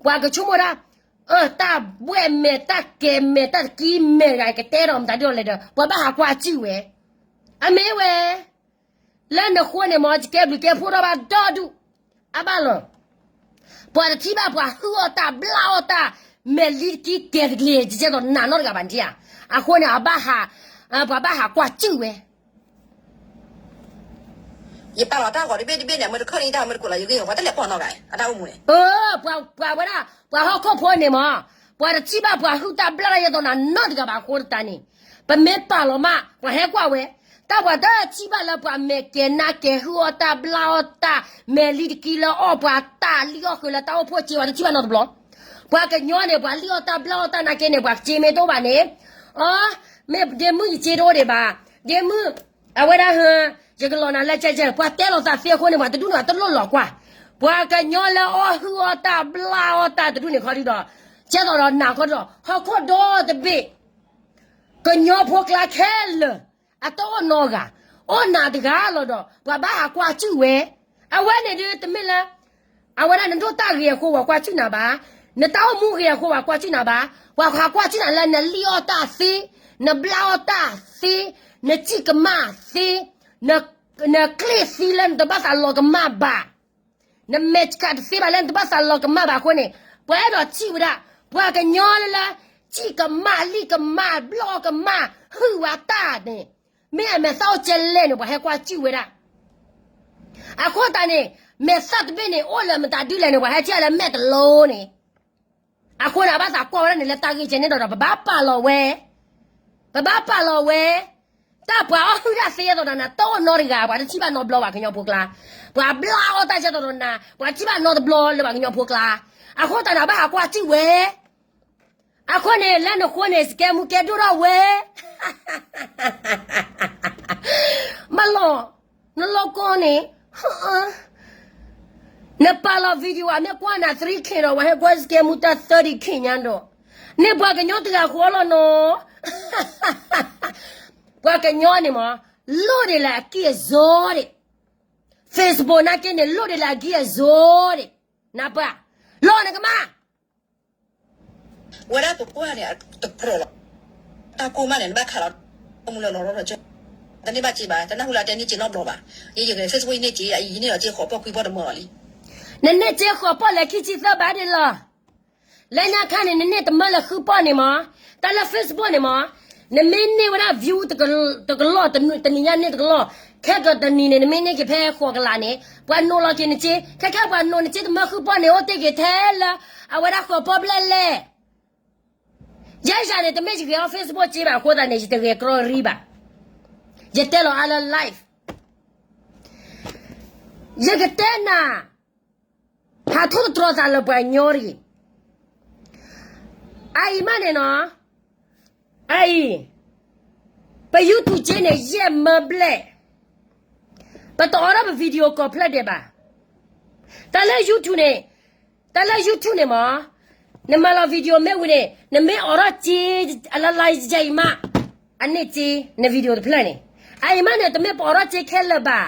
ပှၤကဆိကမိၣ်ဒၣ်, တၢ်ဘှဲၣ်မဲာ်တၢ်ကဲၤမဲာ်တၢ်တကံမဲာ်တဂၤကတဲဒီးမတၤဒ်လဲၣ်ဒီး ပှၤဘၣ်ဟးကွၢ်စံၣ်ဝဲ, အမ့ၢ်ဝဲ လၢနဃိန့ၣ်မ့ၢ် ယကဲဘျုးကဲဖှိၣ်ထီၣ်ဘၣ်ဒီဒူၣ်, အဘၣ်လီၤ, ပှၤတထံၣ်ဘၣ်ပှၤဟုၣ်အီၣ်တၢ်ဘျၣ်အီၣ်တၢ်, မဲာ်လံတကံကဲၤတက့ၤ ကဲသိးနၤနီတဂၤဘၣ်နထံၣ်ဧါ, အဃိန့ၣ် အဘၣ်ဟး, ပှၤဘၣ်ဟးကွၢ်စုၣ်ဝဲ ယပာ်လီၤတၢ်ဂီၤတဘ့ၣ်တဘ့ၣ်န့ၣ် အမ့ၢ်တခၢၣ်န့ၣ် ယတၢ်မ့ၢ်တကိးလီၤ ယဂ့ၢ်ပှၤတလဲၤပိာ်နီတဂၤ အတၢ်အိၣ်မူန့ၣ်, ပှၤဝဲဒၣ် ပှၤဟီၣ်ခိၣ်ဖိန့ၣ်မး, ပှၤတထံၣ်ဘၣ်ပှၤဟုၣ်တၢ်ဘျၣ်တၢ်ယဲၢ်သီနၤနီတဂၤဘၣ်အဃိသတးန့ၣ်, ပမ့ၢ်ပာ်လီၤမး ပှၤဟဲကွၢ်ဝဲ, တၢ်ပှၤတထံၣ်ဘၣ်လၢပှၤမဲာ်ကဲၤနါကဲၤဟုၣ်အီၣ်တၢ် ဘျၣ်အီၣ်တၢ် မဲာ်လံတကံလၢအီၣ်ပှၤတၢ်လံၣ်အီၣ်ဃုာ်လၢတၢ်အိၣ်ဖှိၣ်စ့ ပှၤတထံၣ်ဘၣ်နီတဘျီ, ပှၤကညီန့ၣ် ပှၤလံၣ်အီၣ်တၢ်ဘျၣ်အီၣ်တၢ်နာ်က့န့ၣ် ပှၤစ့မ့ၢ်တအိၣ်ဘၣ်န့ၣ်, အ မ့ၢ်ဒ့မုၣ်ယစ့တအိၣ်ဒံးဘၣ်, ဒ့မုၣ်, အဝဲဒၣ်ဟ, ယကလီၤနၤလၢကဲကဲ ပှၤတဲလီၤသးသ့အဃိန့ၣ် ပှၤတဒူၣ်န့ၣ် တလိၣ်လီၤကွၢ်, ပှၤကညီလၢအီၣ်ဟုၣ်အီၣ်တၢ်ဘျၣ်အီၣ်တၢ်တဒူၣ်န့ၣ်ခီဒုဒီး, ကဲသိးဒီးနၤခီဒုဒီး ဟီၣ်ခိၣ်ဒီတဘ့ၣ် ကညီဖိကျါခဲလၢာ်, အတအိၣ်နီတဂၤ, အိၣ်နၤတဂၤလီၤဒီး ပှၤဘၣ်ဟးကွၢ်စုၣ်ဝဲ, အဝဲန့ၣ်ဒုးတမ့ၢ်လၢ, အဝဲဒၣ်နဒိၣ်တၢ်ဂ့ၤအဃိပှၤကွၢ်စုၣ်နၤဘၣ်, နတၢ်အိၣ်မူဂ့ၤအဃိပှၤကွၢ်စုၣ်နၤဘၣ်, ပှၤဟးကွၢ်စုၣ်နၤလၢနလံၣ်အီၣ်တၢ်သ့, နဘျၣ်အီၣ်တၢ်သ့, နစံၣ်ကမၣ်သ့, နကျ့ၣ်သံလၢနတဘၣ်သးလီၤကမၣ်ဘၣ် နမဲာ်ဆှးတသ့ဘၣ်လၢနတဘၣ်သးလီၤကမၣ်ဘၣ်အဃိန့ၣ်, ပှၤအဲၣ်ဒိးထံၣ်ဝဲဒၣ်, ပှၤကညီလၢလၢ, စံၣ်ကမၣ်လံၣ်ကမၣ်ဘျီကမၣ်ဟုၣ်ဝဲတၢ်န့ၣ်, မ့ၢ်အမဲာ်သၣ်အိၣ်ကဲလဲၣ်န့ၣ် ပှၤဟဲကွၢ်စံၣ်ဝဲဒၣ်, အဃိသတးန့ၣ်, မဲာ်သၣ်တဘ့ၣ်န့ၣ် အိၣ်လၢမတၤဒုလဲၣ်န့ၣ် ပှၤဟဲထံၣ်လၢမဲာ်တလိန့ၣ် အဃိန့ၣ် အဘၣ်သးကွၢ်ဝဲဒၣ်န့ၣ်လၢတၢ်ဂ့ၢ်ကဲန့ၣ်ဒီး ပဘၣ်ပာ်လီၤဝဲ, ပဘၣ်ပာ်လီၤဝဲ, တၢ်ပှၤအီၣ်ဟုၣ်တၢ်သ့အသိးဒီးနၤ တအိၣ်နီတဂၤ ပှၤတထံၣ်ဘၣ်နီတဘျီဘၣ်ကညီဖိကျါ, ပှၤဘျၣ်အီၣ်တၢ်ကဲသိးဒီးနၤ ပှၤတထံၣ်ဘၣ်နီတဘျီလၢပှၤကညီဖိကျါ, အဃိသတးန့ၣ် အဘၣ်ဟးကွၢ်စံၣ်ဝဲ အဃိန့ၣ် လၢနဃိန့ၣ် စကဲမူကဲဒိၣ်ထီၣ်ဝဲ, မလီၤ, နလီၤကီန့ၣ်, နပာ်လီၤ video အမ့ၢ်ကွၢ်နၤ three K ဒီး ပှၤဟဲကွၢ်စကဲမူတၢ် thirty K ညါဒီး, န့ၢ်ပှၤကညီတဂၤဃီလီၤနီၤ, ပှၤကညီန့ၣ်မး, လိၣ်ဒံးလၢအကံၢ်အစီဒံး, Facebook နာ်က့န့ၣ် လိၣ်ဒံးလၢအကံၢ်အစီဒံး, နပၢ်, လီၤနကမၣ် ဝဲဒၣ်ပကွၢ်န့ၣ် တကြၢးလီၤ, တၢ်ကိၢ်မးန့ၣ် နဘၣ်ခးလီၤ, မူလၢလီၤရီလီၤကၠီ, တန့ၢ်ဘၣ်စ့ဘၣ် တနၢ်ဟူလၢတဲန့ၢ်စ့နီတဘျီဘၣ်, ယယဂဲၤ Facebook ယန့ၢ်စ့ ယန့ၢ်လီၤစ့ဃိးပီၢ်ခွံပီၢ်တမၢလီၤလံ, နန့ၢ်စ့ဃိးပီၢ်လဲၤခံဆံသၢဘၣ်ဒံးလီၤ လၢညါခါန့ၣ် နန့ၢ်တမၢလၢဃုပီၢ်န့ၣ်မး, တၢ်လၢ Facebook န့ၣ်မး, နမ့ၢ်န့ၢ်ဝဲဒၣ် view တကလီၢ် တနံၤညါန့ၢ်တကလီၢ်, ခဲကတနံၤန့ၣ် နမ့ၢ်န့ၢ်က့ၤဖဲဃိးကလးန့ၣ် ပှၤနိးလီၤက့ၤနစ့, ခဲခဲပှၤနိးနစ့တမၢဃုပီၢ်န့ၣ် အိၣ်တ့ၢ်က့ၤထဲလၢ အဝဲဒၣ်ဃိးပီၢ်ဘျဲၣ်လဲၣ်. ယဲယၤန့ၣ် တမ့ၢ်ယဂဲၤအီၣ် Facebook စ့ဘၣ်အဃိသတးန့ၣ် ယတဂဲၤကြီရံဘၣ်. ယတဲလီၤအါလၢ live ယကတဲနၤ, ဟးထီၣ်တတြီသးလၢပှၤကညီတဂ့ၤ. အအံၤမးန့ၣ်နီၤ, အအံၤ, ပ YouTube စ့န့ၣ် ယဲၢ်မၢဘျဲၣ်, ပတအိးထီၣ်ပ video ကိးဖျၢၣ်ဒဲးဘၣ်. တၢ်လၢ YouTube န့ၣ်, တၢ်လၢ YouTube န့ၣ်မး, နမၤလီၤ video မ့ၢ်ဝံၤန့ၣ် နမ့ၢ်အိးထီၣ်စ့ အလၢ live ယဲအံၤမး, အန့ၢ်စ့ န video တဖျၢၣ်န့ၣ်, အအံၤမးန့ၣ် တမ့ၢ်ပအိးထီၣ်စ့ခဲလၢာ်ဘၣ်.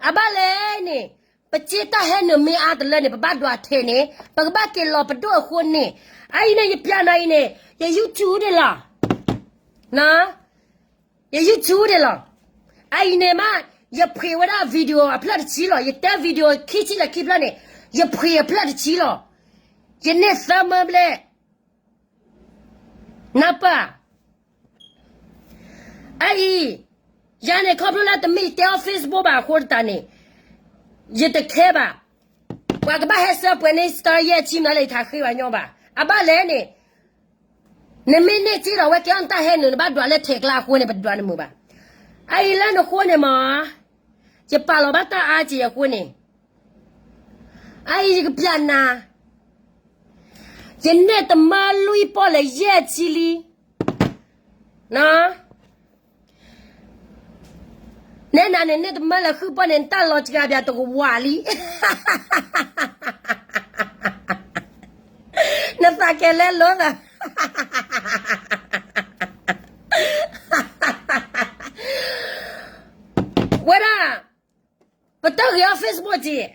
အဘၣ်လဲၣ်န့ၣ်, ပစ့တၢ်ဟဲနုာ်မ့ၢ်အါတလၢန့ၣ် ပဘၣ်ဒွးထဲးန့ၣ် ပကဘၣ်က့ၤလီၤပဒိၣ်အဃိန့ၣ်, အအံၤန့ၣ် ယပျးနၤအံၤန့ၣ် ယ YouTube န့ၣ်လီၤ. ယ YouTube န့ၣ်လီၤ. အအံၤန့ၣ်မး, ယဖှ့ၣ်ဝဲဒၣ် video အဖျၢၣ်တဆံလီၤ. ယတဲ video ခံဆံလၢခံဖျၢၣ်န့ၣ်, ယဖှ့ၣ်အဖျၢၣ်တဆံလီၤ. ယန့ၢ်သၢမၢဘျဲၣ် နၢ်ပၢၢ်, အအံၤ, ယၤန့ၣ် ခီဖျိလၢတမ့ၢ်ယတဲအီၤ Facebook ဘၣ်အဃိသတးန့ၣ်, ယတခဲဘၣ်. ပှၤကဘၣ်ဟဲဆှၢပှဲၤန့ၢ် star ယဲၢ်ဆံမးလၢယထးဃ့ဘၣ်ညီဘၣ်. အဘၣ်လဲၣ်န့ၣ်, နမ့ၢ်န့ၢ်စ့ဒီး အဝဲကဲအီၣ်နတၢ်ဟဲနုာ် နဘၣ်ဒွးလၢထဲးကျါအဃိန့ၣ် ပဒွးနမုာ်ဘၣ်. အအံၤလၢနဃိန့ၣ်မး, ယပာ်လီၤဘၣ်တၢ်အါက့ၤအဃိန့ၣ်, အအံၤယကပျးနၤ, ယန့ၢ်တမၢလွံၢ်ပီၢ်လၢယဲၢ်ဆံလံ. နဲနၤန့ၣ် န့ၢ်တမၢလၢဃုပီၢ်န့ၣ် နတၢ်လီၤစှၤပၠးတကဝးလံ. နသးကဲလဲလိသး ဝဲဒၣ်, ပတဂ့ၤအီၤ Facebook က့,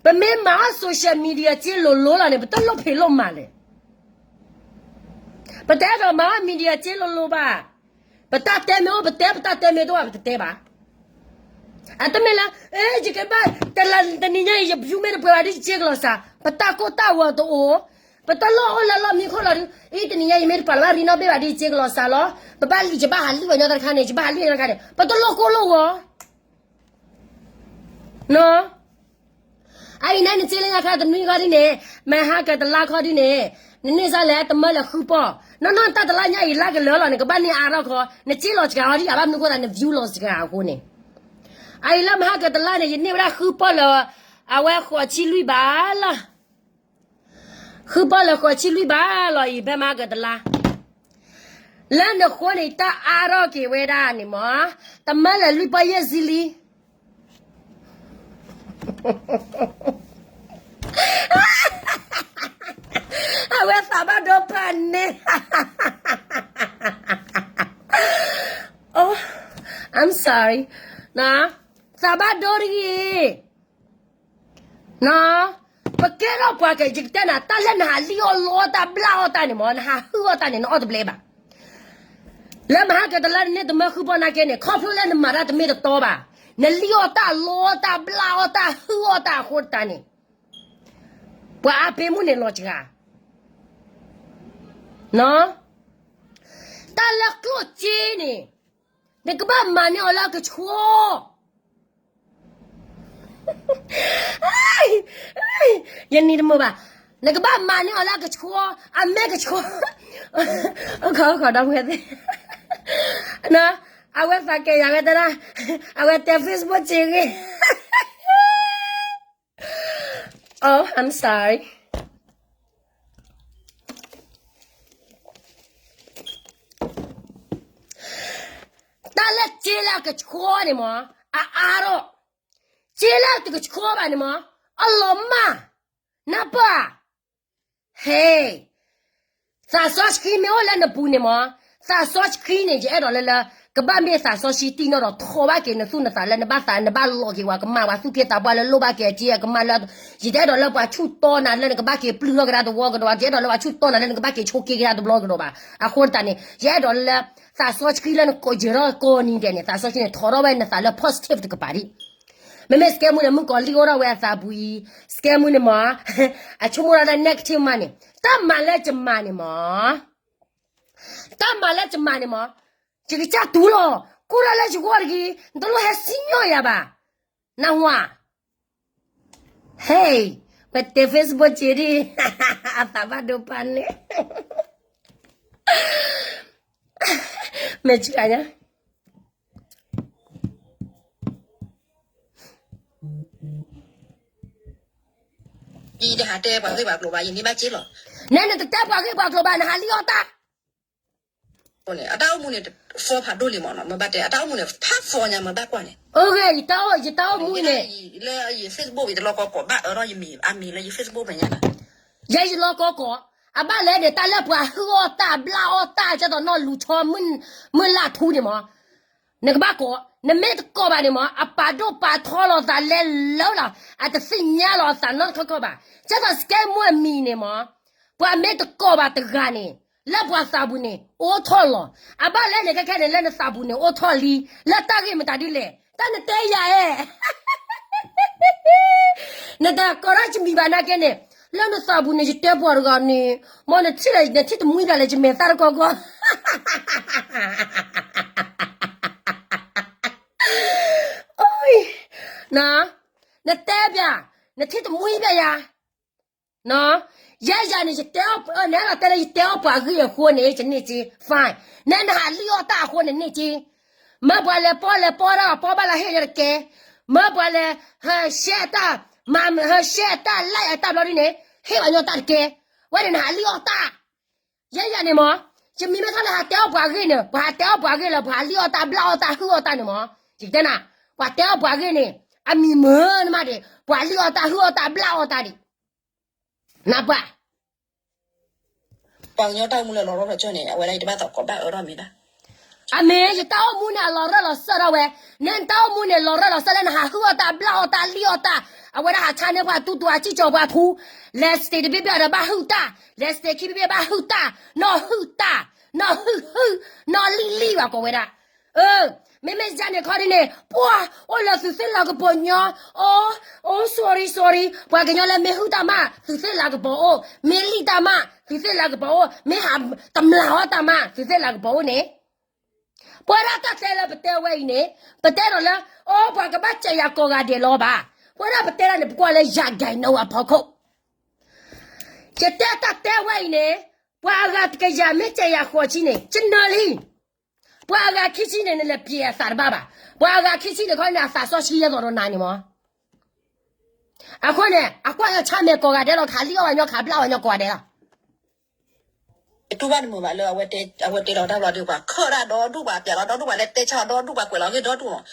ပမ့ၢ်မၤအီၤ social media က့လိၤလိၤလီၤန့ၣ် ပတလိၣ်ဖံးလိၣ်မၤလဲၣ်. ပတအဲၣ်ဒိးမၤအီၤ media က့လိၤလိၤဘၣ်. ပတၢ်တဲမ့ၢ်အိၣ် ပတဲ, ပတၢ်တဲမ့ၢ်တအိၣ် ပတတဲဘၣ်. အတမ့ၢ်လၢ, အဲ, ယကဘၣ်, တလၢတနံၤညါအံၤ ယ view မ့ၢ်တပှဲၤဘၣ်ဒီး ယစ့ကလီၤစှၤ, ပတၢ်ကိၢ်တၢ်ဂီၤတအိၣ်, ပတလိၣ်အိၣ်လၢလီၢ်မံခိၣ်လီၤဒုး, အံၤတနံၤညါယမ့ၢ်တပာ်လီၤဘၣ်ရံနီၣ်ဘ့ၣ်ဘၣ်ဒီး ယက့ၤကလီၤစးလီၤ, ပဘၣ်လံ ယဘၣ်ဟးလံၣ်ဝဲညီတခါန့ၣ် ယဘၣ်ဟးလံၣ်ဝဲညီတခါန့ၣ် ပတလိၣ်ကိၢ်လိၣ်ဂီၤ နီၢ်, အအံၤန့ၣ်နစ့လၢညါခါတနွံခီဒ်န့ၣ်, မဟါကတလါခီဒ်န့ၣ်, နန့ၢ်စ့လဲၣ်တမၢလၢဃုပီၢ်, နီၢ်နီၢ်တၢ်တလါညါအံၤလါကလၢာ်လီၤ နကဘၣ်န့ၢ်အါထီၣ်ခီ, နစ့လီၤစှၤအီၤဒ်ယဘၣ်မနုၤဃိသးန view လီၤစှၤအဃိန့ၣ်, အအံၤလၢမဟါကတလါန့ၣ် ယန့ၢ်ဝဲဒၣ်ဃုပီၢ်လၢ, အဝဲဃိးဆံလွံၢ်ဘးလီၤ ဃုပီၢ်လၢဃိးဆံလွံၢ်ဘးလီၤအံၤ ဖဲမဟါကတလါ, လၢနဃိန့ၣ် တၢ်အါထီၣ်က့ၤဝဲဒၣ်န့ၣ်မး, တမၢလၢလွံၢ်ပီၢ်ယဲၢ်ဆံလံ အဝဲသးဘၣ်ဒိဖးန့ၣ်, oh, I'm sorry, သးဘၣ်ဒိတဂ့ၤ ပကဲထီၣ်ပှၤကဲ ယကတဲနၤ တၢ်လၢနဟးလံၣ်အီၣ်လီအီၣ်တၢ်ဘျၣ်အီၣ်တၢ်န့ၣ်မး နဟးဟုၣ်အီၣ်တၢ်န့ၣ် နအီၣ်တဘျဲဘၣ်, လၢမဟါကတလါနန့ၢ်တမၢဃုပီၢ်နာ်က့န့ၣ် ခီဖျိလၢနမၤတၢ်တမ့ၢ်တတီဘၣ်, နလံၣ်အီၣ်တၢ်လီအီၣ်တၢ်ဘျၣ်အီၣ်တၢ်ဟုၣ်အီၣ်တၢ်အဃိတၢ်န့ၣ်, ပှၤအါပ့ၤမုၣ်န့ၣ်လီၤစှၤ တၢ်လၢကျိၣ်စ့န့ၣ်, နကဘၣ်မၤန့ၢ်အီၤလၢအကဆှီ, ယနံၤတမုာ်ဘၣ်, နကဘၣ်မၤန့ၢ်အီၤလၢအကဆှီ, အမဲာ်ကဆှီ, အိၣ်ခိးအိၣ်ခိးဒီပုၢ်ဝဲၢ်သ့ၣ်, အဝဲသးကဲယၤဝဲတဒၣ်, အဝဲတဲ Facebook စ့ဂ့ၤ Oh, I'm sorry. တၢ်လၢစ့လၢအကဆှီန့ၣ်မး, အအါထီၣ်, စ့လၢတကဆှီဘၣ်န့ၣ်မး, အလီၤမၢ်, နပၢ်, ဟဲ, သးစီဆှံမ့ၢ်အိၣ်လၢနပူၤန့ၣ်မး, သးစီဆှံန့ၣ် ယအဲၣ်ဒိးလၢလၢ, ကဘၣ်မ့ၢ်သးစီဆှံတံၢ်နီၢ်ဒီးထီၣ်ဘၣ်က့ၤနသူၣ်နသးလၢနဘၣ်သး နဘၣ်လီၤက့ၤဝဲကမၣ်ဝဲသူၣ်က့သးပှၢ်လၢလိၣ်ဘၣ်က့ၤအစ့အကမၣ်လၢ, ယတအဲၣ်ဒိးလၢပှၤဆူၣ်တီနၤလၢနကဘၣ်က့ၤပျုၢ်ထီၣ်ကဒါတဝီကဒီး, ယအဲၣ်ဒိးလၢပှၤဆူၣ်တီနၤလၢနကဘၣ်က့ၤဆိးက့ကဒါတဘျီကဒီးဘၣ်. အဃိတၢ်န့ၣ် ယအဲၣ်ဒိးလၢ သးစီဆှံလၢနကိးယၢၤထီၣ်ကိးနံၤဒဲးန့ၣ် သးစီဆှံန့ၣ် ထီၣ်ထီၣ်ဝဲနသးလၢ positive တကပၤဒံး မ့မ့ၢ်စကဲမူန့ၣ် မုၣ်ကီၤလံၢ်အိၣ်ထီၣ်ဝဲအသးပူၤအံၤ, စကဲမူန့ၣ်မး, အဆိကမိၣ်ဒၣ်လၢ negative မးန့ၣ်, တၢ်မၤလၢယမၤန့ၣ်မး, တၢ်မၤလၢယမၤန့ၣ်မး, ယကစၢ်တူၢ်လီၤ, ကိၢ်ဒၣ်လၢယဂီၢ်တဂ့ၤ, နတလိၣ်ဟဲစံၣ်ညီၣ်ယၤဘၣ်, နၢ်ဟူဧါ, ဟဲ, ပတဲ Facebook စ့ဒံး, အသးဘၣ်ဒိဖးန့ၣ်, မ့ၢ်ဆူညါ ယတဟးတဲပှၤဂ့ၢ်ပှၤကျိၤဘၣ်, ယန့ၢ်ဘၣ်စ့လီၤ, နဲနတတဲပှၤဂ့ၢ်ပှၤကျိၤဘၣ် နဟးလံၣ်အီၣ်တၢ် အတၢ်အိၣ်မူန့ၣ် သီဖးဒိၣ်လံမးနီၤ, မ့ၢ်ဘၣ်တဲ အတၢ်အိၣ်မူန့ၣ် ဖးသီညါ မ့ၢ်ဘၣ်ကွၢ်န့ၣ်, ယတၢ်အိၣ်မူန့ၣ် လၢယ Facebook ယတလီၢ်ကီကီး ဘၣ်အၢထီၣ်ယမံၤ အမံၤလၢယ Facebook မဲာ်ညါ, ယဲယလီၢ်ကီကီး, အဘၣ်လဲၣ်န့ၣ် တၢ်လၢပှၤဟုၣ်အီၣ်တၢ် ဘျၣ်အီၣ်တၢ် ကဲသိးနီၢ်လူၤဆီ မုၢ်လၢ်ထူန့ၣ်မး နကဘၣ်ကိး, နမ့ၢ်တကိးဘၣ်န့ၣ်မး အပာ်ဒိၣ်ပာ်ထီလီၤသးလဲၤလၢလီၤ, အတသ့ၣ်ညါလီၤအသးနီတခီခီဘၣ်. ကဲသိးစကဲမူအမံၤန့ၣ်မး ပှၤမ့ၢ်တကိးဘၣ်တဂၤန့ၣ် လၢပှၤသးပူၤန့ၣ် အိၣ်ထီၣ်လီၤ. အဘၣ်လဲၣ်န့ၣ် ခဲခဲန့ၣ် လၢနသးပူၤန့ၣ် အိၣ်ထီၣ်လံ, လၢတၢ်ဂ့ၢ်မတၤဒ်လဲၣ်, တၢ်နတဲယၤဧၢ နတကိးထီၣ်ယမံၤဘၣ်နာ်က့န့ၣ်, လၢနသးပူၤန့ၣ် ယတဲပှၤတဂၤန့ၣ်, မ်နထံၣ်လၢ နထံၣ်တမှံဘၣ်လၢယမဲာ်သၣ်တကီကီ နတဲဘၣ်, နထံၣ်တမှံဘၣ်ယၤ, ယဲယၤန့ၣ် ယတဲအီၣ်, နအဲၣ်ဒိးတဲလၢယတဲအီၣ်ပှၤဂ့ၢ်အဃိန့ၣ် ယန့ၢ်စ့, fine, နဲနဟးလံၣ်အီၣ်တၢ်အဃိန့ၣ်န့ၢ်စ့, မ့ၢ်ပှၤလဲၤပီလဲၤပီတၢ် ပီဘၣ်လၢဟ့ၣ်ညီတကဲ, မ့ၢ်ပှၤလဲၤ ဟဲရှဲတၢ်, မၤဟဲရှဲတၢ် like အတၢ်ဘျီဒ်န့ၣ် ဟ့ၣ်ပှၤညီတၢ်တကဲ, ဝဲန့ၣ်နဟးလံၣ်အီၣ်တၢ် ယဲယၤန့ၣ်မး, ယမံၤမ့ၢ်ထီၣ်လၢဟးတဲအီၣ်ပှၤဂ့ၢ်န့ၣ် ပှၤဟးတဲအီၣ်ပှၤဂ့ၢ်လၢ ပှၤလံၣ်အီၣ်တၢ်ဘျၣ်အီၣ်တၢ်ဟုၣ်အီၣ်တၢ်န့ၣ်မး, ယကတဲနၤ, ပှၤတဲအီၣ်ပှၤဂ့ၢ်န့ၣ် အမံၤမုာ်နမးဒံး ပှၤလံၣ်အီၣ်တၢ်ဟုၣ်အီၣ်တၢ်ဘျၣ်အီၣ်တၢ်ဒံး, နပှၤ ပှၤကညီတၢ်အိၣ်မူလၢလီၤရၢၢ်လီၤစၢၢ်န့ၣ် အဝဲဒၣ်ယတဘၣ်သးကိးဘၣ်အၢထီၣ်မံၤဘၣ်. အမ့ၢ် ယတၢ်အိၣ်မူန့ၣ် အလီၤရၢၢ်လီၤစၢၢ်ထီၣ်ဝဲ, နဲနတၢ်အိၣ်မူန့ၣ် လီၤရၢၢ်လီၤစၢၢ်လၢနဟးဟုၣ်အီၣ်တၢ် ဘျၣ်အီၣ်တၢ် လံၣ်အီၣ်တၢ်, အဝဲဒၣ်ဟးဆါန့ၢ်ပှၤတူၢ်တူာ် အစံၣ်ကၠီၤပှၤထူ, လဲၤစတ့းတဘ့ၣ်ဘ့ၣ်ဒီးဘၣ်ဟုၣ်တၢ်, လဲၤစတ့းခံဘ့ၣ်ဘ့ၣ်ဘၣ်ဟုၣ်တၢ်, နီၢ်ဟုၣ်တၢ်, နီၢ်ဟုၣ်ဟုၣ်, နီၢ်လံၣ်လံၣ်ဘၣ်ကိးဝဲဒၣ်, အၢ မ့မ့ၢ်ယၤန့ၣ်ခီဒ်န့ၣ် ပှၤအိၣ်လၢသုးသ့ၣ်လၤကပီၤညီ, အိ အိ sorry sorry, ပှၤကညီလၢမ့ၢ်ဟုၣ်တၢ်မး သုးသ့ၣ်လၤကပီၤအိၣ်, မ့ၢ်လံၣ်တၢ်မး သုးသ့ၣ်လၤကပီၤအိၣ်, မ့ၢ်ဟးတမျၢ်အီၣ်တၢ်မး သုးသ့ၣ်လၤကပီၤအိၣ်န့ၣ် ပဝဲဒၣ်တၢ်တဲလၢပတဲဝဲအံၤန့ၣ် ပတဲဒီးလၢ အိ ပှၤကဘၣ်စဲးယၤကိးဂၤဒဲးလီၤဘၣ်. ပဝဲဒၣ်ပတဲဒၣ်န့ၣ် ပကွၢ်လၢယၤဒဲးနီၣ်အဖီခိၣ် ယတဲတၢ်တဲဝဲအံၤန့ၣ် ပှၤအဂၤတကယၤမ့ၢ်စဲးယၤဃိးဆံန့ၣ် ယနၢလံ. ပှၤအဂၤခံဆံန့ၣ် နလဲၤပျဲအသးတဘၣ်ဘၣ်. ပှၤအဂၤခံဆံန့ၣ်ခီန့ၣ် အသးစီဆှံယဲသိးဒီးနၤန့ၣ်မး. အဃိန့ၣ် အကွၢ်ညီဆါမဲာ်ကိးဂၤဒဲးလီၤ ခးလံၣ်အီၣ်ဘၣ်ညီ ခးဘျၣ်ဘၣ်ညီကိးဂၤဒဲးလီၤ. တူၢ်ဘၣ်တမုာ်ဘၣ်လၢ အဝဲတဲလီၤတၢ်ဘျီဒီး ပှၤခၢၣ်ဒၣ်ဒီဒူၣ် ပှၤပျးလီၤဒီဒူၣ် ပှၤလဲၤတဲဆၣ်ဒီဒူၣ် ပှၤကွဲးလီၤဂ့ၢ်ဒီဒူၣ်မး.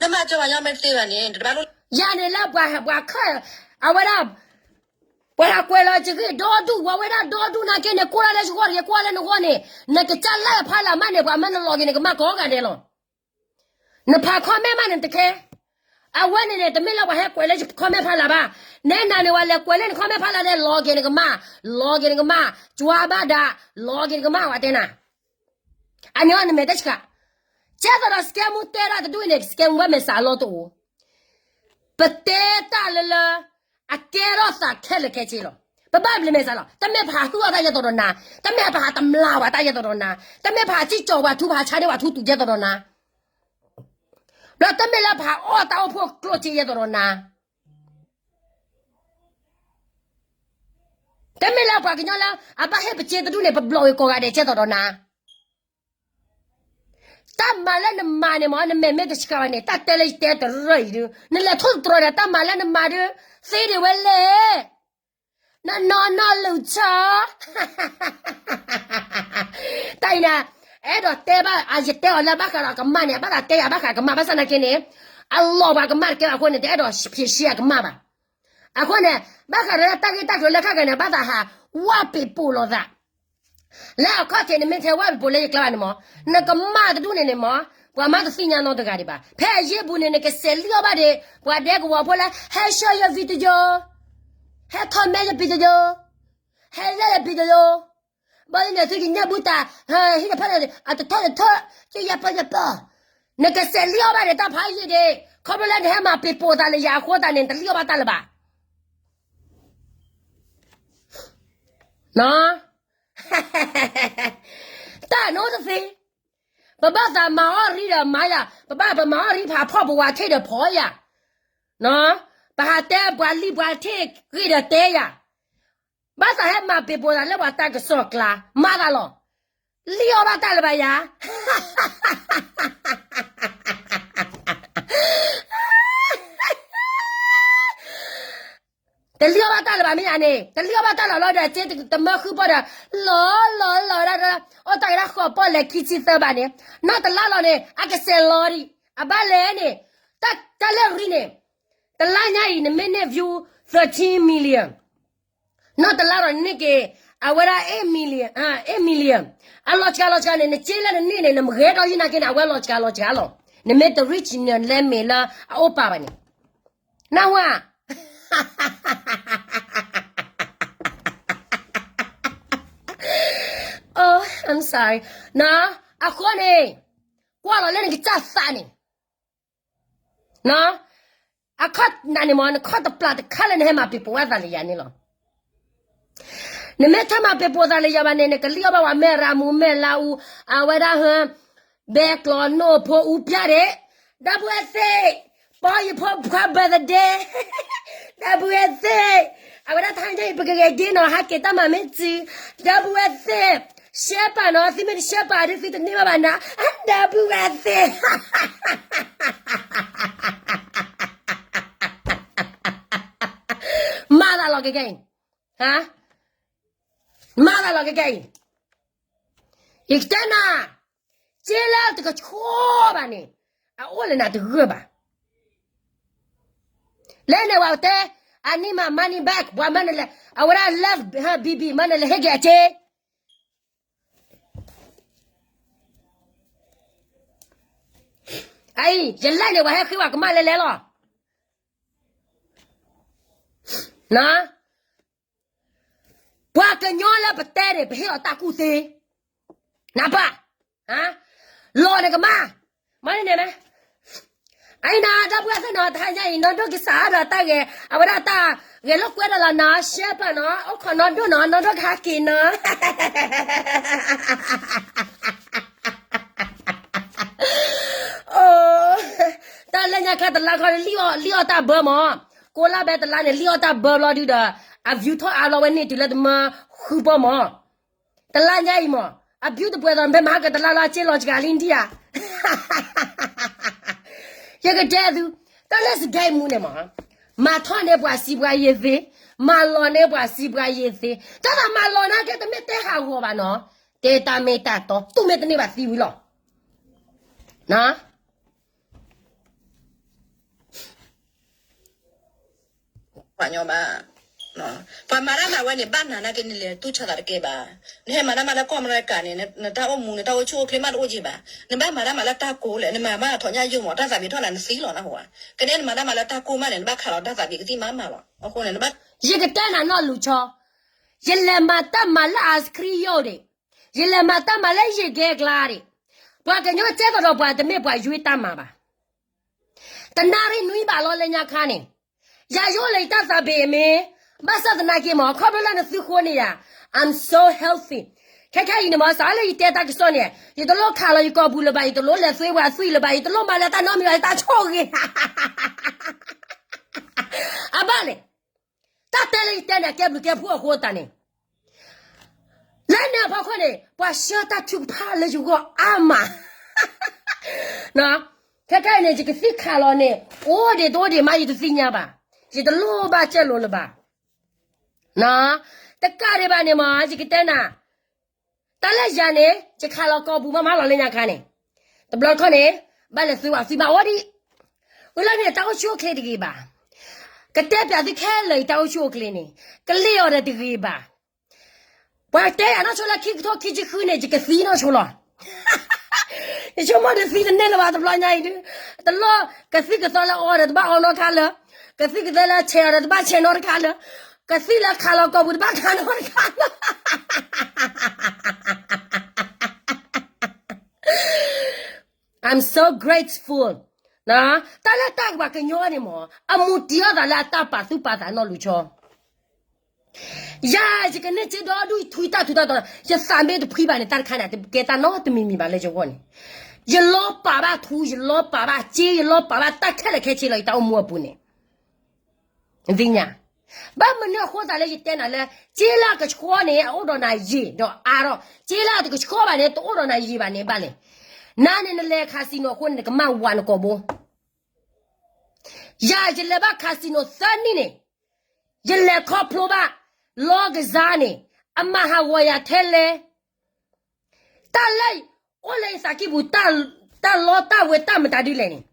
နမၤစၢၤပှၤညီမ့ၢ်တသ့ဘၣ်န့ၣ် တဘၣ်လိၣ် ယၤန့ၣ်လၢပှၤ ပှၤခၢၣ် အဝဲဒၣ် ပှၤဟးကွဲးလီၤစဂ့ၢ်ဒီဒူၣ် ပှၤဝဲဒၣ်ဒီဒူၣ်နာ်က့န့ၣ် ကိၢ်ဒၣ်လၢယဂီၢ်တဂ့ၤ ကိၢ်ဒၣ်လၢနဂီၢ်န့ၣ် နကစၢ်လၢဖးလၢ်မးန့ၣ် ပှၤမၢနလီၤက့ၤနကမၣ်ကိးဂၤဒဲးလီၤ. နဖး comment မးန့ၣ်တခဲ. အဝဲန့ၣ်န့ၣ် တမ့ၢ်လၢပှၤဟဲကွဲးလၢ comment ဖးလၢ်ဘၣ်. နဲနၤန့ၣ် ပှၤလဲၤကွဲးလၢန comment ဖးလၢ်ဒီး လီၤက့ၤနကမၣ်, လီၤက့ၤနကမၣ်, ကွၢ်ဘၣ်ဒၣ်, လီၤက့ၤနကမၣ် ပှၤတဲနၤ အန့ၣ်အီၤနမဲာ်တဆှး, ကဲသိးဒီး စကဲမူတဲဒၣ်တဒူၣ်အံၤန့ၣ် စကဲမူဘၣ်မဲာ်စးအလီၢ်တအိၣ်, ပတဲတၢ်လၢလၢ အကဲထီၣ်သးခဲလၢာ်ခဲဆ့လီၤ. ပဘၣ်ဘျုးမဲာ်စးလီၤ. တမ့ၢ်ပဟးဟုၣ်အီၣ်တၢ်ယဲသိးဒီးနၤ, တမ့ၢ်ပဟးတမျၢ်ဝဲတၢ်ယဲသိးဒီးနၤ, တမ့ၢ်ပဟးစံၣ်ကၠီၤပှၤထူ ပဟးဆါဒၢပှၤထူတူၢ်ယဲသိးဒီးနၤ ဒီးတမ့ၢ်လၢပဟးအီၣ်တၢ်အိၣ်ဖှိၣ်ကျိၣ်စ့ယဲသိးဒီးနၤ, တမ့ၢ်လၢပှၤကညီလၢ အဘၣ်ဟ့ၣ်ပစ့တဒူၣ်န့ၣ် ပဘျီၣ်က့ၤကိးဂၤဒဲးကဲသိးဒီးနၤ, တၢ်မၤလၢနမၤန့ၣ်မ့ၢ် နမဲာ်မ့ၢ်တဆှးဘၣ်န့ၣ် တၢ်တဲလၢယတဲတရၢအံၤဒုး နလဲၤထိၣ်သတြီၤဒီး တၢ်မၤလၢနမၤဒုး သ့ဒံးဝဲလဲၣ် နနီၢ်နီၢ်လူၤဆီ တၢ်အံၤန့ၣ် အဲၣ်ဒိးတဲဘၣ် အယတဲအီၤလၢဘၣ်ဃးဒီးအကမၣ်န့ၣ် အဘၣ်သးတဲယၤဘၣ်ဃးကမၣ် ဘၣ်ဆၣ်နာ်က့န့ၣ် အလီၤပှၤကမၣ်တကဲဘၣ်အဃိန့ၣ် တအဲၣ်ဒိးဖံးဆံးအကမၣ်ဘၣ်. အဃိန့ၣ် ဘၣ်ဃးဒီးတၢ်ဂ့ၢ်တၢ်ကျိၤလၢခါဂၤန့ၣ် ဘၣ်သးဟး ဝၣ်ပ့ၤပိာ်လိာ်သး လၢအခီၣ်ထံးန့ၣ် မ့ၢ်ထဲဝၣ်ပ့ၤပိာ်လၢယကျါဘၣ်န့ၣ်မး နကမၣ်တဒူၣ်န့ၣ်န့ၣ်မး ပှၤမၤတသ့ၣ်ညါနီတဂၤဒံးဘၣ်. ဖဲအယ့ၢ်ပူၤန့ၣ် နကစဲးလံၣ်အီၣ်ဘၣ်ဒီး ပှၤဒဲကဝီၤဖိလၢ ဟဲ share your video, ဟဲ comment your video, ဟဲ like your video, ဘၣ်လၢန့ၣ် သုကညၣ်ဘူတၢ် ဟံၣ်တဖၣ်န့ၣ် အတထီၣ်တထီၣ် ကယၤပီယၤပီ နကစဲးလံၣ်အီၣ်ဘၣ်ဒီးတၢ်ဖးယံာ်ဒီး ခီဖျိလၢနဟဲမၤပ့ၤပိာ်သးလၢယၤအဃိသတးန့ၣ် နတလံၣ်အီၣ်ဘၣ်တၢ်လၢၤဘၣ်. တၢ်နိတသ့, ပဘၣ်သးမၤအီၣ်ရံဒီးမၤယၤ, ပဘၣ်ပမၤအီၣ်ရံဖးဖီၣ်ပဝးထ့ဒီးဖီၣ်ယၤ, ပဟးတဲပှၤလံၢ်ပှၤထ့ဂ့ၢ်ဒီးတဲယၤ, ဘၣ်သးဟဲမၤပ့ၤပိာ်သးလၢပှၤတၢ်ကစီၣ်ကျါ, မၤသးလီၤ, လံၣ်အီၣ်ဘၣ်တၢ်လၢၤဘၣ်ယၤ တလံၣ်အီၣ်ဘၣ်တၢ်လၢၤဘၣ်မ့ၢ်ဧါန့ၣ်, တလံၣ်အီၣ်ဘၣ်တၢ်လၢၤဘၣ်မ့ၢ်ဧါန့ၣ်, တလံၣ်အီၣ်ဘၣ်တၢ်လၢၤလီၤဒီး စ့တမၢဃုပီၢ်ဒီး, လီၤလီၤလီၤဒၣ်, အိၣ်တၢ်ကဒၣ်ဃိးပီၢ်လဲၤခံဆံသၢဘးန့ၣ်, နီၢ်တလါလီၤန့ၣ် အကစဲးလီၤဒံး, အဘၣ်လဲၣ်န့ၣ်, တၢ်လၢအရံန့ၣ်, တလါညါအံၤ နမ့ၢ်န့ၢ် view thirteen million, နီၢ်တလါလီၤန့ၣ်က့ၤ, အဝဲဒၣ် eight million, eight million, အလီၤစှၤလီၤစှၤန့ၣ် နစ့လၢနန့ၢ်န့ၣ် နမ့ၢ်ဂဲၤထီၣ်ယံၤနာ်က့န့ၣ် အဝဲလီၤစှၤလီၤစှၤလီၤ, နမ့ၢ်တ reach န့ၣ် လဲမ့ၢ်လၢအအိၣ်ပာ်ဘၣ်န့ၣ်, နၢ်ဟူဧါ Oh, I'm sorry. အဃိန့ၣ်, ကွၢ်လီၤလၢနကစၢ်သးန့ၣ်, အခီၣ်နၤန့ၣ်မ့ၢ် နခီၣ်တပျၢ်တခါလၢနဟဲမၤပ့ၤပိာ်ဝဲသးလၢယၤန့ၣ်လီၤ. နမ့ၢ်ထဲမၤပ့ၤပိာ်သးလၢယၤဘၣ်န့ၣ် နကလံၣ်အီၣ်ဘၣ်ဝဲမဲၢ်ရၤမူမဲၢ်လါအူ, အဝဲဒၣ်ဟၢ, ဘဲကျီနိၣ်ဖိ အူပျၢ်ဒ့ၣ်, ဒီပုၢ်ဝဲၢ်သ့ၣ်, ပီယဖိခွါ birthday, ဒီပုၢ်ဝဲၢ်သ့ၣ်, အဝဲဒၣ်တဟါညါအံၤ ပကဂဲၤဒ့နီၤ ဟးက့ၤတၢ်မၤမ့ၢ်စု, ဒီပုၢ်ဝဲၢ်သ့ၣ်, ရှဲပာ်နီၤ သုမ့ၢ်တရှဲပာ်ဒီး သုတန့ၢ်ဘၣ်ဘၣ်နၤ, ဒီပုၢ်ဝဲၢ်သ့ၣ် မၤသးလီၤကကဲအံၤ, မၤသးလီၤကကဲအံၤ, ယကတဲနၤ, စ့လၢတကဆှီဘၣ်န့ၣ်, အအိၣ်လၢနၤတဂၢၢ်ဘၣ်. လဲန့ၣ်ဝဲတဲ, I need my money back, ပှၤမၤနလဲၣ်, အဝဲဒၣ် love her baby မၤနလဲၣ် ဟ့ၣ်က့ၤအစ့ အံၤ ယလဲၣ်န့ၣ် ပှၤဟဲဃ့ဝဲကမၣ်လဲၣ်လဲၣ်လီၤ. ပှၤကညီလၢပတဲန့ၣ် ပဟ့ၣ်အီၤတၢ်ကူၣ်သ့, နၢ်ပၢၢ်, လီၤနကမၣ်, မ့ၢ်န့ၣ်မ့ၢ် အံၤနီၤ ဒီပုၢ်ဝဲၢ်သ့ၣ်နီၤ တဟါညါအံၤ နီၢ်ဒိၣ်ကစးဒီးတၢ်ဂဲၤ အဝဲဒၣ်တၢ်ဂဲၤလိာ်ကွဲဒီးလီၤနီၤ ရှဲပၢ်နီၤ အိၣ်ခိးနီၢ်ဒိၣ်နီၤ နီၢ်ဒိၣ်ကဟးက့ၤနီၤ အိ တၢ်လၢညါခါတလါခီ လံၣ်အီၣ်တၢ်ဘၢမး, ကိးလါဘဲတလါန့ၣ် လံၣ်အီၣ်တၢ်ဘၢဘျီဒုဒီး အ view ထီၣ်အါဘျီဝဲန့ၢ်တုၤလၢတမၢဃုပီၢ်မး, တလါညါအံၤမး အ view တပှဲၤသိး မ့ၢ်မၤဟါကတလါလီၤ အစ့လီၤစှၤလံဒံဧါ ယကတဲသု, တၢ်လၢစကဲမူန့ၣ်မး, မၤထီၣ်န့ၢ်ပှၤစံးပှၤယ့ၤသ့, မၤလီၤန့ၢ်ပှၤစံးပှၤယ့ၤသ့, တၢ်သးမၤလီၤနာ်က့ တမ့ၢ်တဲဟးဂီၤဘၣ်နီၤ, တဲတၢ်မ့ၢ်တၢ်တီ တူၢ်မ့ၢ်တန့ၢ်ဘၣ်သံဝံၤလီၤ. ပှၤညီဘၣ်, ပှၤမၤတၢ်မၤဝဲန့ၣ် ဘၣ်နၤနာ်က့ နလဲၤတူၢ်ဆါသးတကဲဘၣ်. နဟဲမၤတၢ်မၤလၢကီၢ်အမဲရကၤန့ၣ် နတၢ်အိၣ်မူ နတၢ်အိၣ်ဆူၣ်အိၣ်ချ့မးတအိၣ်က့ဘၣ်. နဘၣ်မၤတၢ်မၤလၢတၢ်ကိးလဲၣ်, နမၤမးထီၣ်ညၣ်ယိာ်မး တၢ်သးဘ့ၣ်ထီၣ်နၤနသံလီၤနဟူဧါ. ကဒဲနမၤတၢ်မၤလၢတၢ်ကိးမးန့ၣ် နဘၣ်ခးလီၤတၢ်သးဘ့ၣ်ကသံၣ်မးမးလီၤ. အဃိန့ၣ် ယကတဲနၤနီၢ်လူၤဆီ, ယလဲၤမၤတၢ်မၤလၢအစခရံယိာ်ဒံး, ယလဲၤမၤတၢ်မၤလၢယဂဲၤကျါဒံး, ပှၤကညီကဲသိးဒီးပှၤတမ့ၢ်ပှၤယွ့တၢ်မၤဘၣ်. တနၣ်ရံၣ်နွံဘၣ်လီၤလၢညါခါန့ၣ်, ယၤယအိၣ်လၢယတၢ်သးဘ့ၣ်အမ့ၢ်, ဘၣ်ဆၣ်သနာ်က့မး ခီဖျိလၢနသုဃိန့ၣ်ယၤ, I'm so healthy. ခဲခဲအံၤန့ၣ်မး စးလၢယတဲတၢ်ကစီၣ်န့ၣ် ယတလိၣ်ခးလီၤယကိာ်ပူၤလၢၤဘၣ်, ယတလိၣ်လဲၤသွ့ပှၤသွံၣ်လၢၤဘၣ်, ယတလိၣ်မၤလၢတၢ်နီတမံၤဘၣ်, ယတၢ်ဆိၣ်ဂ့ၤ အဘၣ်လဲၣ်. တၢ်တဲလၢယတဲန့ၣ် အကဲဘျုးကဲဖှိၣ်အဃိသတးန့ၣ် လၢန့ၣ်အဖီခိၣ်န့ၣ် ပှၤဆှၢတၢ်ထုကဖၣ်လၢယဂီၢ်အါမး, ခဲခဲအံၤန့ၣ် ယကသံၣ်ခးလီၤန့ၣ် အိၣ်ဒံးတအိၣ်ဒံးမး ယတသ့ၣ်ညါဘၣ်, ယတလိၣ်ဘၣ်ကၢၢ်လိာ်လၢၤဘၣ်. တကးဒံးဘၣ်န့ၣ်မး ယကတဲနၤ, တၢ်လၢယၤန့ၣ် ယခးလီၤကိာ်ပူၤမးမးလီၤလၢညါခါန့ၣ်, တဘျီတခီၣ်န့ၣ် ဘၣ်လဲၤသွံၣ်ဝဲသွံၣ်မးအိၣ်ဒံး, ဝံၤလၢန့ၣ် တၢ်အိၣ်ဆူၣ်အိၣ်ချ့တဂ့ၤဘၣ်, ကတဲပျးသုခဲလၢာ်အံၤ တၢ်အိၣ်ဆူၣ်အိၣ်ချ့န့ၣ် ကလ့ၣ်အီၤဒီးတဂ့ၤဘၣ်. ပှၤတဲယၤနီၢ်ဆိလၢခံကထိခံဆံဃုန့ၣ် ယကသံနီၢ်ဆိလီၤ. ယဆိကမိၣ်ဒီးသံတန့ၢ်လၢၤဘၣ်တဘျီညါအံၤဒု, တလိၣ်ကသံၣ်ကသီလၢအီဒီးတဘၣ်အီနီတခါလၢၤ, ကသံၣ်ကသီလၢဆဲးအီဒီးတဘၣ်ဆဲးနီတခါလၢၤ, ကသံၣ်လၢခးလီၤကိာ်ပူၤတဘၣ်ခးနီတခါလၢၤ I'm so grateful. တၢ်လၢတၢ်ကဘၣ်ကညီန့ၣ်မး အမူတံၢ်အီၣ်သးလၢအတၢ်ပာ်သူၣ်ပာ်သးနီၢ်လူၤဆီ ယၤ ယကန့ၢ်စ့ဒီဒူၣ်ထွံတၢ်ထူးတၢ်တီၤ, ယသးမ့ၢ်တဖှံဘၣ်န့ၣ် တၢ်တခါန့ၣ် တကဲတၢ်နီတမံၤမံၤဘၣ်လၢယဂီၢ်န့ၣ်, ယလီၤပာ်ဘၣ်ထူ ယလီၤပာ်ဘၣ်စ့ ယလီၤပာ်ဘၣ်တၢ်ခဲလၢာ်ခဲဆ့လီၤ ယတၢ်အိၣ်မူအပူၤန့ၣ်, သ့ၣ်ညါ, ဘၣ်မနုၤအဃိသတးလၢယတဲနၤလၢ စ့လၢအကဆှီန့ၣ် အအိၣ်ဒီးနၤယံာ်ဒီးအါထီၣ်, စ့လၢအတကဆှီဘၣ်န့ၣ် တအိၣ်ဒီးနၤယံာ်ဘၣ်န့ၣ်ဘၣ်လဲၣ်. နၤန့ၣ်နလဲၤ casino အဃိန့ၣ် နကမၣ်ဝးနကိာ်ဘိ ယၤ ယလဲၤဘၣ် casino သၢနံၣ်န့ၣ်, ယလဲၤခီဖျိဘၣ် လီကစၢ်န့ၣ် အမၤဟးဂီၤယၤထဲလဲၣ်, တၢ်လၢအိၣ်လၢယသးကံၢ်ပူၤ တၢ်လီတၢ်ဝဲတၢ်မတၤဒ်လဲၣ်န့ၣ်,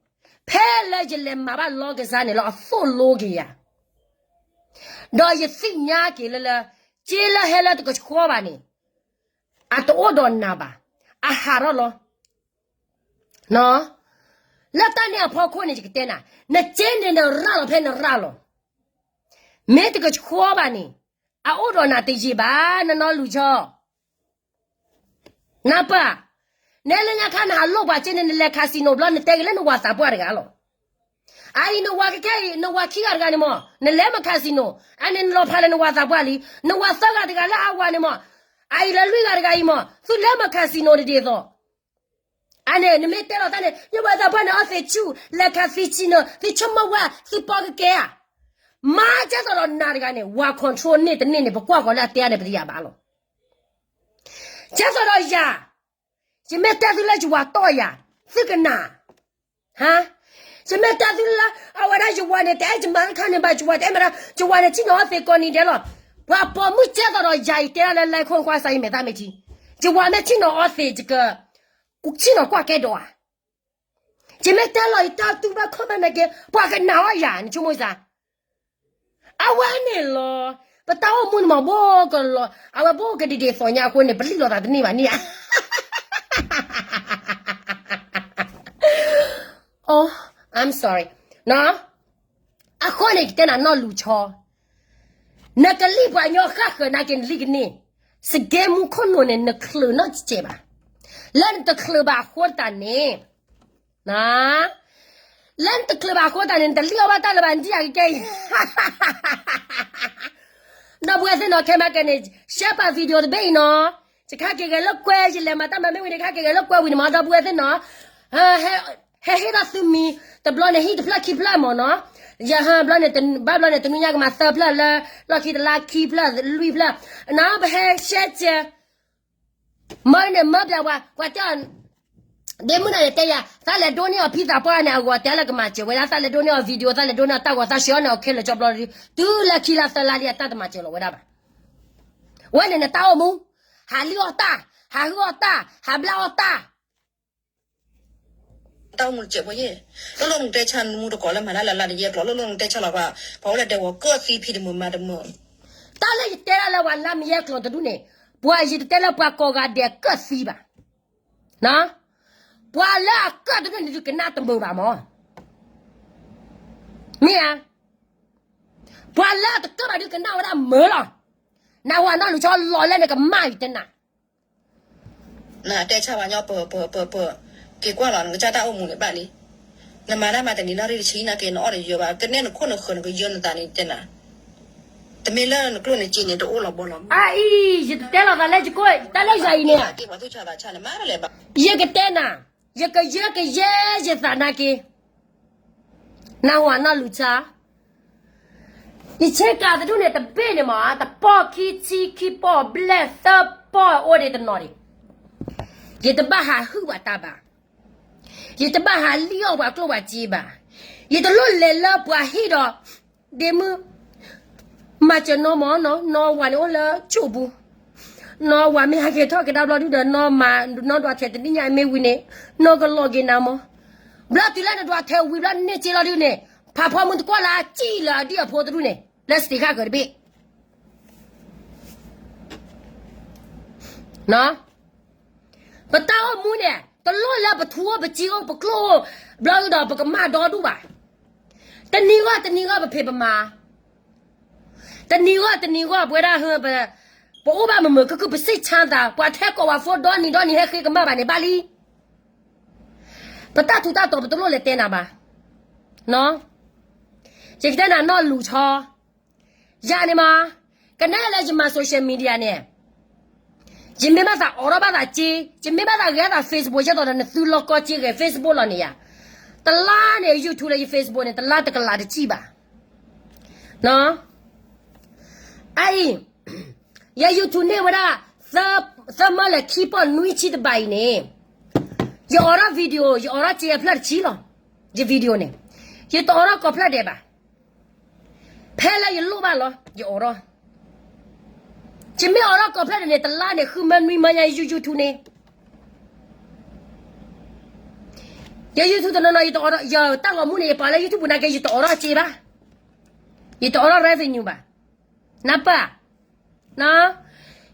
ဖဲလၢယလဲၤမၤဘၣ်လီကစၢ်န့ၣ်လီၤ အသိၣ်လိက့ၤယၤ, ဒီးယသ့ၣ်ညါက့ၤလၢလၢ စ့လၢဟဲလၢတကဆှီဘၣ်န့ၣ် အတအိၣ်ဒီးနၤဘၣ်, အဟးထီၣ်လီၤ. လၢတၢ်န့ၣ်အဖီခိၣ်န့ၣ် ယကတဲနၤ, နစ့န့ၣ်နရၤလီၤဖဲနရၤလီၤ, မ့ၢ်တကဆှီဘၣ်န့ၣ် အအိၣ်ဒီးနၤတယံာ်ဘၣ် နနီၢ်လူၤဆီ နၢ်ပၢၢ်, နဲလၢညါခါနဟးလိၣ်ပှၤစ့န့ၣ် နလဲၤ casino ဘျီ နတဲက့ၤလၢနဝၤသးပှၢ်တဂၤလီၤ. အအံၤနဝၤကဲကဲအံၤ နဝၤခံဂၤတဂၤန့ၣ်မး နလဲၤမၤ casino, အန့ၣ်နလီၤဖးလၢနဝၤသးပှၢ်လံ. နဝၤသၢဂၤတဂၤလၢအဝၤန့ၣ်မး, အအံၤလၢလွံၢ်ဂၤတဂၤအံၤမး သုလဲၤမၤ casino တဒ်သိး အန့ၣ် နမ့ၢ်တဲလီၤတၢ်န့ၣ် ယဝၤသးပှၢ်န့ၣ် အီသံးဆူၣ် လဲၤ casino သုဆိကမိၣ်ဝဲ သုပီကကဲဧါ. မၤကဲသိးဒီးနၤတဂၤန့ၣ် ဝၤ control န့ၢ်တန့ၢ်န့ၣ် ပကွၢ်ဃီၤလၢအတဲအါန့ၣ် ပတယာ်ဘၣ်လီၤ. ကဲသိးဒီးယၤ, ယမ့ၢ်တဲသုလၢယဝၤတီၢ်ယၤ, သုကနၣ်, ဟါ, ယမ့ၢ်တဲသုလၢ အဝဲဒၣ်ယဝၤန့ၣ် တအဲၣ်ယမၤတခါန့ၣ်ဘၣ် ယဝၤတအဲၣ်မၤတၢ် ယဝၤန့ၣ် ဆ့ၣ်နီၤအီသံးကိးနံၤဒဲးလီၤ. ပှၤပိာ်မုၣ်ကဲသိးဒီးယၤအံၤ တဲဒၣ်လၢ လဲၤခိၣ်နကွၢ်စးယမဲာ်သၣ်မ့ၢ်ထံ, ယဝၤမ့ၢ်ဆ့ၣ်နီၤအီသံး ယက ဆ့ၣ်နီၤကွၢ်ကဲဒိးဧါ. ယမ့ၢ်တဲလီၤယတၢ်တူၢ်ဘၣ်ခီၣ်ဘၣ်နာ်က့ ပှၤကနၣ်အီၤယၤ နဆိကမိၣ်စ့ၢ်, အဝဲန့ၣ်လီၤ. ပတၢ်အိၣ်မူန့ၣ်မး ဘိကလီၤ အဝဲဘိကဒံးဒံးသီညါအဃိန့ၣ် ပလံၣ်လိာ်သးတန့ၢ်ဘၣ်န့ၣ်ဧါ. Oh, I'm sorry. အဃိန့ၣ် ယတဲနၤနီၢ်လူၤဆီ, နကလံၣ်ပှၤကညီဃၣ်ဃၢၤနာ်က့ နလံၣ်ကန့ၢ်, စကဲမူခိၣ်နူာ်န့ၣ် နချုးနီတစဲးဘၣ်. လၢနတချုးဘၣ်အဃိသတးန့ၣ် လၢနတချုးဘၣ်အဃိသတးန့ၣ် နတလံၣ်အီၣ်ဘၣ်တၢ်လၢၤဘၣ် နဒ်အကကဲအံၤ ဒီပုၢ်ဝဲၢ်သ့ၣ်နီၤ ခဲမၤကဲန့ၣ် share ပာ် video တဘ့ၣ်အံၤနီၤ, ယခါက့ၤဂဲၤလၢကွဲ ယလဲၤမၤတၢ်မၤမ့ၢ်ဝံၤန့ၣ် ခါက့ၤဂဲၤလၢကွဲဝံၤန့ၣ်မး ဒီပုၢ်ဝဲၢ်သ့ၣ်နီၤ, ဟဲဟ့ၣ်ဒီးသုမံၤ တဘျီန့ၣ်ဟံၣ်တဖျၢၣ်ခံဖျၢၣ်မးနီၤ, ယဟၢဘျီန့ၣ် ဘၣ်ဘျီန့ၣ် တနွံညါကမၤသၢဖျၢၣ်လၢ လီၢ်ခံတလါခံဖျၢၣ်လွံၢ်ဖျၢၣ်, နီၤ ပဟဲ share ကဲ မၢန့ၣ်မၢပျးဝဲ ပှၤတဲအီၤ ဒ့မုၣ်နၤန့ၣ်တဲယၤ သးလဲၤဒိးန့ၢ်အီၤဖံသးပှၢ်န့ၣ် အဂီၤတဲလၢကမၤစၢၤဝဲဒၣ် သးလဲၤဒိးန့ၢ်အီၤ video သးလဲၤဒိးန့ၢ်အီၤတၢ်ဂီၤသးဆှၢအီၤန့ၣ် အခဲလၢာ်ကၠီဘျီ တုၤလၢခံလါသၢလါလံအတၢ်တမၤစၢၤလီၤဝဲဒၣ်ဘၣ်. ဝဲန့ၣ်နတၢ်အိၣ်မူ ဟးလံၣ်အီၣ်တၢ် ဟးဟုၣ်အီၣ်တၢ် ဟးဘျၣ်အီၣ်တၢ် တၢ်အိၣ်မူတစဲးဖိယဲၢ်, လိၣ်လိၣ်နတဲဆါနမူတကိးလၢမၤတၢ်လၢ်လၢ်တယဲၢ်ကျိာ် လိၣ်လိၣ်နတဲဆါလီၤပှၤ, ပှၤအိၣ်လၢဒဲကဝီၤကၢၣ်သံဖံးတမုာ်မၤတမုာ်, တၢ်လၢယတဲဒၣ်လၢပှၤလၢမယဲၢ်ကျိာ်တဒူၣ်န့ၣ်, ပှၤယတတဲလၢပှၤကိးဂၤဒဲးကၢၣ်သံဘၣ်, ပှၤလၢအကၢၣ်တဒူၣ်န့ၣ်ဒုးကနၣ်တမုာ်ဘၣ်မး, မ့ၢ်ဧါ, ပှၤလၢအတကၢၣ်ဘၣ်ဒုးကနၣ်ဝဲဒၣ်မုာ်လီၤ, နဝၤနီၢ်လူၤဆီလီၤလၢနကမၣ်ယတဲနၤ နတဲဆါပှၤညီပၢၢ်ပၢၢ်ပၢၢ်ပၢၢ်, က့ၤကွၢ်လီၤ နကစၢ်တၢ်အိၣ်မူန့ၣ်ဘၣ်လံ, နမၤတၢ်မၤတနံၤနီၣ်ရံၣ်တဆံနာ်က့ နအီၣ်တယၢဘၣ် ကနဲနခိၣ်နဃၢၤနကယၢနသးန့ၣ်တဲနၤ, တမ့ၢ်လၢနကျိၣ်နစ့န့ၣ် တအိၣ်လီၤဘီလီၤမး, အအံၤ ယတတဲလီၤသးလၢယကိၢ် တၢ်လၢယၤအံၤန့ၣ်, ယကတဲနၤ, ယကယၢကယဲယသးနာ်က့ နဝၤနီၢ်လူၤဆီ ယဆ့ကၤတဒူၣ်န့ၣ် တဘ့ၣ်န့ၣ်မး တပီၢ်ခံဆံခံပီၢ်ဘျဲၣ် သၢပီၢ်အိၣ်ဒံးတနီၤဒံး, ယတဘၣ်ဟးဟုၣ်ပှၤတၢ်ဘၣ်, ယတဘၣ်ဟးလံၣ်အီၣ်ပှၤကျိၣ်ပှၤစ့ဘၣ်, ယတလိၣ်လဲၤလၢပှၤဟံၣ်ဒီး ဒ့မုၣ် မၤစၢၤနီၢ်မးနီၢ်, နီၢ်ဝၤန့ၣ်အိၣ်လၢကၠိပူၤ, နီၢ်ဝၤမ့ၢ်ဟဲက့ၤထီၣ်က့ၤတၢ်ဘျီဒုဒီး နီၢ်မၤ နီၢ်ဒွးထဲတနံၣ်ညါမ့ၢ်ဝံၤန့ၣ် နီၢ်ကလီၤက့ၤနၤမး, ဘျီတုၤလၢနဒွးထဲဝံၤဘျီန့ၢ်စ့လီၤဒုန့ၣ် ဖးဖီမုၢ်တကွၢ်လၢအစံၣ်လၢအဒံၣ်အဖိတဒူၣ်န့ၣ် လၢစတ့ခၣ်ကၢၤတဘ့ၣ် ပတၢ်အိၣ်မူန့ၣ် တလိၣ်လၢပထူအိၣ်ပစ့အိၣ်ပကျိၣ်အိၣ် ဘျီဒုဒီးပကမၣ်ဒီဒူၣ်ဘၣ်, တနံၤဂီၢ်တနံၤဂီၢ်ပဖံးပမၤ, တနံၤဂီၢ်တနံၤဂီၢ်ပဝဲဒၣ် ပအိၣ်ဘၣ်မုာ်မုာ်ခုၣ်ခုၣ် ပစံးဆါသး ပှၤထဲကိးဝဲဖိဒီနံၤဒီနံၤဟဲဃ့ကမၣ်ဘၣ်န့ၣ်ဘၣ်လံ, ပတၢ်ထူးတၢ်တီၤပတလိၣ်လဲၤတဲနၤဘၣ်, ယကတဲနၤနီၢ်လူၤဆီ ယၤန့ၣ်မး, ကနၣ်လၢယမၤ social media န့ၣ်, ယမ့ၢ်ဘၣ်သးအိးထီၣ်ဘၣ်သးစ့, ယမ့ၢ်ဘၣ်သးဂဲၤသး Facebook ယဲသိးဒီးနသုလီၤကီစ့ဂဲၤ Facebook လီၤန့ၣ်ယၤ, တလါန့ၣ် YouTube လၢယ Facebook န့ၣ် တလါတကလးတစံၣ်ဘၣ်, အအံၤ, ယ YouTube န့ၢ်ဝဲဒၣ် သၢမၢလဲၤခံပီၢ်နွံဆံတဘးအံၤန့ၣ်, ယအိးထီၣ် video ယအိးထီၣ်စ့အဖျၢၣ်တဆံလီၤ, ယ video န့ၣ်, ယတအိးထီၣ်ကိးဖျၢၣ်ဒဲးဘၣ် ဖဲလၢယလိၣ်ဘၣ်လီၤ ယအိးထီၣ်, ယမ့ၢ်အိးထီၣ်ကိးဖျၢၣ်ဒဲးန့ၣ် တလါန့ၣ် ဃုမၢနွံမၢညါ ယ YouTube န့ၣ်, ယ YouTube တနီၤနီၤ ယတအိးထီၣ် ယတၢ်ဂီၤမူန့ၣ် ယပာ်လၢ YouTube ပူၤနာ်က့ ယတအိးထီၣ်စ့ဘၣ်, ယတအိးထီၣ် revenue ဘၣ်, နၢ်ပၢၢ်,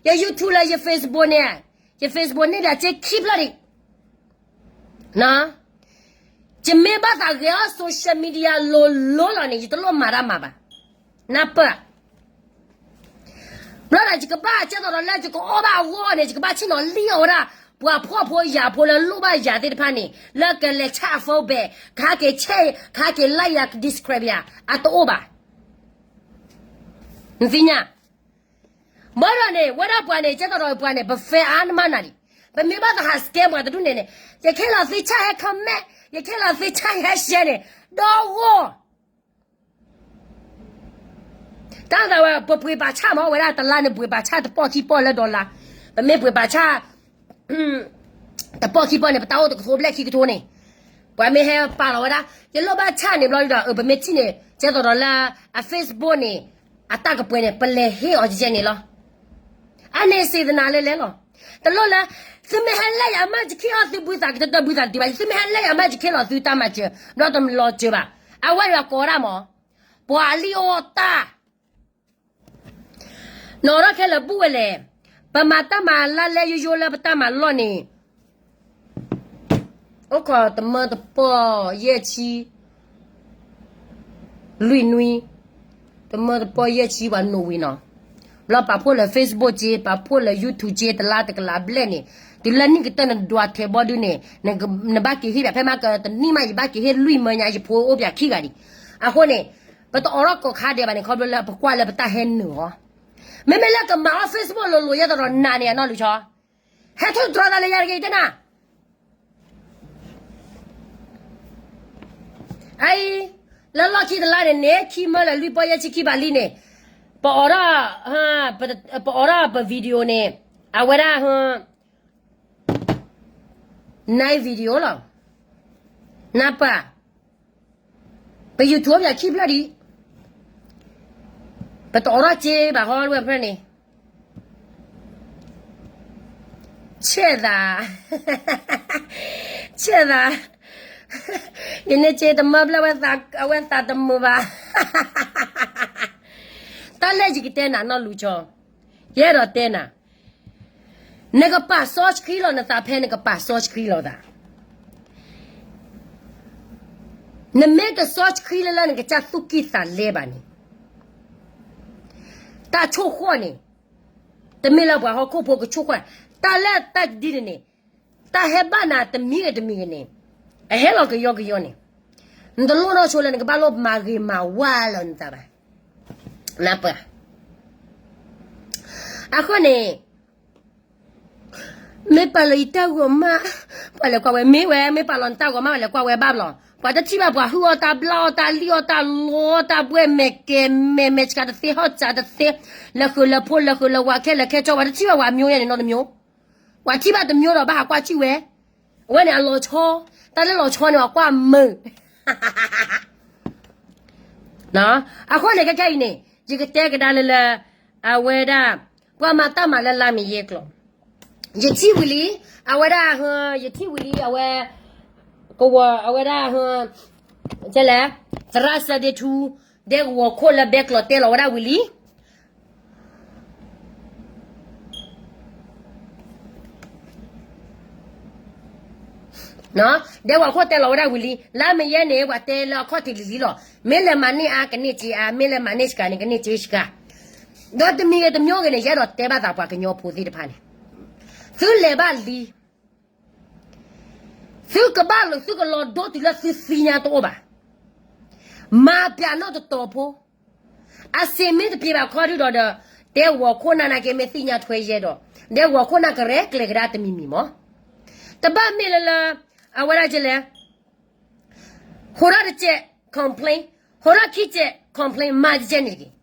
ယ YouTube လၢယ Facebook န့ၣ်, ယ Facebook န့ၢ်ဒၣ်စ့ခံဖျၢၣ်ဒံး ယမ့ၢ်ဘၣ်သးဂဲၤအီၣ် social media လိၤလိၤလီၤန့ၣ် ယတလိၣ်မၤတၢ်မၤဘၣ်, နၢ်ပၢၢ်, ဘျီဒၣ်ယကဘၣ်ကဲသိးဒီးလၢ ယကအီၣ်ဘၣ်အဂီၢ်န့ၣ် ယကဘၣ်ဆ့ၣ်နီၤလံၣ်အီၣ်ဝဲဒၣ် ပှၤဖှီၣ်ဖိယာ်ဖိလၢလိၣ်ဘၣ်ယၤသ့ၣ်တဖၣ်န့ၣ် လၢကလဲၤဆၣ်အ phone bill ကဟဲက့ၤဆဲး ကဟဲက့ၤ like ယၤ subscribe ယၤ အတအိၣ်ဘၣ်, နသ့ၣ်ညါ ဘၣ်ဒီးန့ၣ် ဝဲဒၣ်ပှၤန့ၣ် ကဲသိးဒီးပှၤန့ၣ် ပ fan အါနမးနၤလံ, ပမ့ၢ်ဘၣ်သးဟး scam ပှၤတဒူၣ်န့ၣ်န့ၣ် ယခဲလီၤသုဆၣ်ဟဲ comment ယခဲလီၤသုဆၣ်ဟဲ share န့ၣ် ဒီဂီၢ် တၢ်သးဝဲ ပပှ့ၤပာ်ဆၣ်မး ဝဲဒၣ်တလါန့ၣ် ပှ့ၤပာ်ဆၣ်တပီၢ်ခံပီၢ်လၢ dollar, ပမ့ၢ်ပှ့ၤပာ်ဆၣ် တပီၢ်ခံပီၢ်န့ၣ် ပတၢ်အိၣ်တကထိဘျဲၣ်ခံကထိန့ၣ်, ပှၤမ့ၢ်ဟဲပာ်လီၤဝဲဒၣ် ယလိၣ်ဘၣ်ဆၣ်န့ၣ်ဘျီဒီး ပမ့ၢ်ထံၣ်န့ၣ် ကဲသိးဒီးလၢ အ Facebook န့ၣ် အတၢ်ကပှဲၤန့ၣ် ပလဲၤဟ့ၣ်အီၤကဲန့ၣ်လီၤ. အန့ၣ်စံးသနာ်လၢလဲၣ်လီၤ. တလိၣ်လၢ သုမ့ၢ်ဟဲလဲၣ်ယၤမး ယကဟ့ၣ်အီၤသုဘုသး ကတၢၢ်ဘုသးတတုၤဘၣ်, သုမ့ၢ်ဟဲလဲၣ်ယၤမး ယကဟ့ၣ်လီၤသုတၢ်မၤစၢၤ ဘျီတလီၤစၢၤဘၣ်. အဝဲဒၣ်ကိးဒၣ်မး ပှၤလံၣ်အီၣ်တၢ် နီၢ်ထီၣ်ခဲလၢာ်ဘူၣ်ဝဲလဲၣ်, ပမၤတၢ်မၤလါလဲယိယိလၢပတၢ်မၤလီၢ်န့ၣ်, အိၣ်ခိးတမၢတပီၢ်ယဲၢ်ဆံ လွံၢ်နွံ, တမၢတပီၢ်ယဲၢ်ဆံပှၤနိးဝံၤနီၤ, လီၤပာ်ဖှိၣ်လၢ Facebook က့ ပာ်ဖှိၣ်လၢ YouTube က့ တလါတကလးဘျဲၣ်န့ၣ် တုၤလၢနံၣ်ကတၢၢ်နဒွးထဲဘီဒုန့ၣ် နဘၣ်က့ၤဟ့ၣ်ပၠး ဖဲမ့ၢ်ကတနံၣ်မး ယဘၣ်က့ၤဟ့ၣ်လွံၢ်မၢညါ ယဖိအိၣ်ပၠးခံဂၤဒံး. အဃိန့ၣ် ပတအိးထီၣ်ကိးခါဒဲးဘၣ်န့ၣ် ခီဖျိလၢပကွၢ်လၢပတၢ်ဟဲနုာ်အီၤ, မ့မ့ၢ်လၢကမၤအီၣ် Facebook လိၤလိၤ ယဲသရိးနၤန့ၣ် အနီၢ်လူၤဆီ ဟဲထီၣ်တြီသးလၢယၤတဂ့ၤတဲနၤ အအံၤ လၢလီၢ်ခံတလါန့ၣ်န့ၣ် ခံမၢလၢလွံၢ်ပီၢ်ယဲၢ်ဆံခံဘးလံန့ၣ် ပအိးထီၣ် ပအိးထီၣ်ပ video န့ၣ် အဝဲဒၣ် night video လီၤ. နၢ်ပၢၢ် ပ YouTube အိၣ်ပၠးခံဖျၢၣ်ဒံး ပတအိးထီၣ်စ့ဘၣ်ဟီဝဲဖျၢၣ်န့ၣ် ဆဲးသး ဆဲးသး ယန့ၢ်စ့တမၢဖျၢၣ် အဝဲသးတမုာ်ဘၣ်. တၢ်လၢယကတဲနၤနီၢ်လူၤဆီ ယအဲၣ်ဒိးတဲနၤ နကပာ်စီဆှံလီၤနသးဖဲနကပာ်စီဆှံလီၤသး နမ့ၢ်တစီဆှံလၢလၢနကစၢ်သူၣ်ကံၢ်သးလဲဘၣ်န့ၣ် တၢ်ဆိၣ်ဃီၣ်န့ၣ် တမ့ၢ်လၢပှၤဟီၣ်ခိၣ်ဖိကဆိၣ်ဃီၣ် တၢ်လၢတၢ်ဒ်န့ၣ်န့ၣ် တၢ်ဟဲဘၣ်နၤတမံၤဂ့ၤတမံၤဂ့ၤန့ၣ် အဟဲလီၤကယီကယီန့ၣ် နတလိၣ်နီၢ်ဆိလၢနကဘၣ်လိၣ်မၤဂ့ၤမၤဝါလီၤနသးဘၣ်. နၢ်ပၢၢ် အဃိန့ၣ် မ့ၢ်ပာ်လီၤယတၢ်ဂီၤမး ပှၤလဲၤကွၢ်ဝဲ မ့ၢ်ဝဲ မ့ၢ်ပာ်လီၤနတၢ်ဂီၤမး ပှၤလဲၤကွၢ်ဝဲဘၣ်ဘျီ ပှၤတထံၣ်ဘၣ်ပှၤဟုၣ်အီၣ်တၢ်ဘျၣ်အီၣ်တၢ်လံၣ်အီၣ်တၢ်လီတၢ်ဘှဲၣ် မဲာ်ကဲၤမဲာ် မဲာ်ဆှးတသ့ ဟီၣ်စးတသ့ လၢဃုာ်လၢဖိ လၢဃုာ်လၢဝၤ ခဲလၢာ်ခဲဆ့ ပှၤတထံၣ်ဘၣ်ပှၤအမျိုးန့ၣ်နီတမျိုး ပှၤထံၣ်ဘၣ်တမျိုးဒီးဘၣ်ဟးကွၢ်စံၣ်ဝဲ အဝဲန့ၣ်အလီၤဆီ တၢ်လၢလီၤဆီန့ၣ် ပှၤကွၢ်မုာ် အဃိန့ၣ် ခဲခဲအံၤန့ၣ် ယကတဲကဒါလၢလၢ အဝဲဒၣ် ပှၤမၤတၢ်မၤလၢလါမ့ၢ်ယဲကျိာ် ယထံၣ်ဝံၤလံ အဝဲဒၣ် ယထံၣ်ဝံၤလံ အဝဲ ကဝီၤ အဝဲဒၣ် ကဲလဲၣ် သရၣ်စၢဒ့ထူ ဒဲကဝီၤခိၣ်လၢဘဲကျိာ်တဲလီၤဝဲဒၣ်ဝံၤလံ ဒဲကဝီၤခိၣ်တဲလီၤဝဲဒၣ်ဝံၤလံ လါမ့ၢ်ယဲန့ၣ် ပှၤတဲလၢအခီၣ်ထံးလံၤလံၤလီၤ မ့ၢ်လဲၤမၤန့ၢ်အါ ကန့ၢ်စ့အါ မ့ၢ်လဲၤမၤန့ၢ်စှၤန့ၣ် ကန့ၢ်စ့စှၤ ဒီးတမံၤဂ့ၤတမံၤဂ့ၤန့ၣ် ယအဲၣ်ဒိးတဲဘၣ်သးပှၤကညီဖိသ့ၣ်တဖၣ်န့ၣ် သုလဲၤဘၣ်လံ သုကဘၣ်လၢသုကလီၤဒိတုၤလၢသုသ့ၣ်ညါတအိၣ်ဘၣ် မၤပၠးနီၣ်တတီၤဖိ အစ့မ့ၢ်တပှဲၤဘၣ်ခီဒုဒီးဒီး ဒဲကဝီၤခိၣ်နၢ်နာ်က့မ့ၢ်သ့ၣ်ညါထွဲယဲဒီး ဒဲကဝီၤခိၣ်နၢ်ကရဲၣ်ကျဲၤကဒါတမံၤမံၤမး တဘၣ်မ့ၢ်လၢလၢ အဝဲဒၣ်ကလဲၣ် ဟိးထီၣ်တကဲး complain ဟိးထီၣ်ခံကဲး complain မၤတကဲးန့ၣ်တက့ၢ်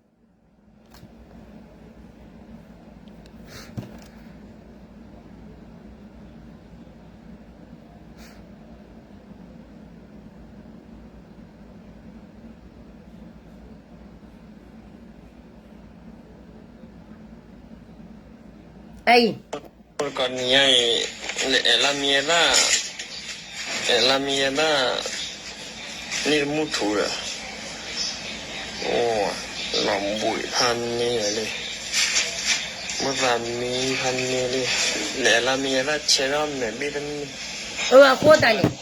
အံၤ ကီးနံၤညါအံၤ လဲၤအဲၣ်လါမံယဲဒၣ် အဲၣ်လါမံယဲဒၣ် န့ၣ်တမူထူဒီး လီၤဘှံးဖးန့ၢ်လံ မိၢ်သးမံဖးန့ၢ်လံ လဲၤအဲၣ်လါမံယဲဒၣ်ဆဲးထီၣ်မဲာ်ဘ့ၣ်တန့ၢ် အဃိသတးန့ၣ် ပ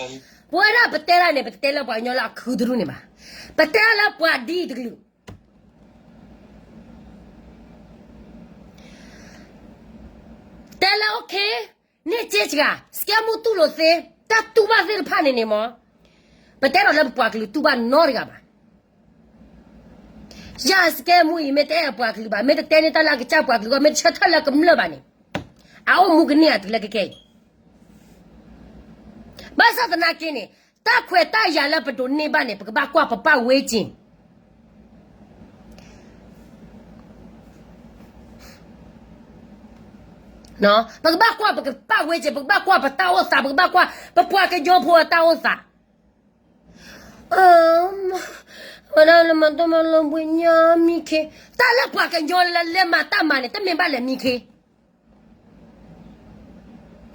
ဝဲဒၣ်ပတဲဒၣ်န့ၣ် ပတတဲလၢပှၤကညီလၢအခုတဒူၣ်န့ၣ်ဘၣ် ပတဲဒၣ်လၢပှၤဒ်အံၤတကလုာ် တဲလၢ okay န့ၢ်စ့စှၤ စကဲမူတူၢ်လိာ်သ့ တၢ်တူၢ်ဘၣ်သ့ၣ်တဖၣ်န့ၣ်န့ၣ်မး ပတဲဒီးလၢပပှၤကလုာ်တူၢ်ဘၣ်နီတဂၤဘၣ် ယၤစကဲမူအံၤ မ့ၢ်တအဲၣ်အပှၤကလုာ်ဘၣ် မ့ၢ်တတဲန့ၢ်တၢ်လၢအကစၢ်ပှၤကလုာ်ဂီၢ် မ့ၢ်တဆၢထၢၣ်လၢကမျၢၢ်ဘၣ်န့ၣ် အအိၣ်မူကန့ၢ်အတုၤလၢကကဲအံၤ ဘၣ်ဆၣ်သနာ်က့န့ၣ် တၢ်ခွဲးတၢ်ယာ်လၢပဒိးန့ၢ်ဘၣ်န့ၣ် ပကဘၣ်ကွၢ်ပပၢ်ဝဲက့ၤ ပကဘၣ်ကွၢ်ပကပၢ်ဝဲက့ၤ ပကဘၣ်ကွၢ်ပတၢ်အိၣ်သး ပကဘၣ်ကွၢ် ပပှၤကညီဖိအတၢ်အိၣ်သး ဝဲဒၣ်လၢမၤတၢ်မၤလၢဘှံးညါမံခ့ တၢ်လၢပှၤကညီလၢလဲၤမၤတၢ်မၤန့ၣ် တမ့ၢ်ဘၣ်လဲၤမံခ့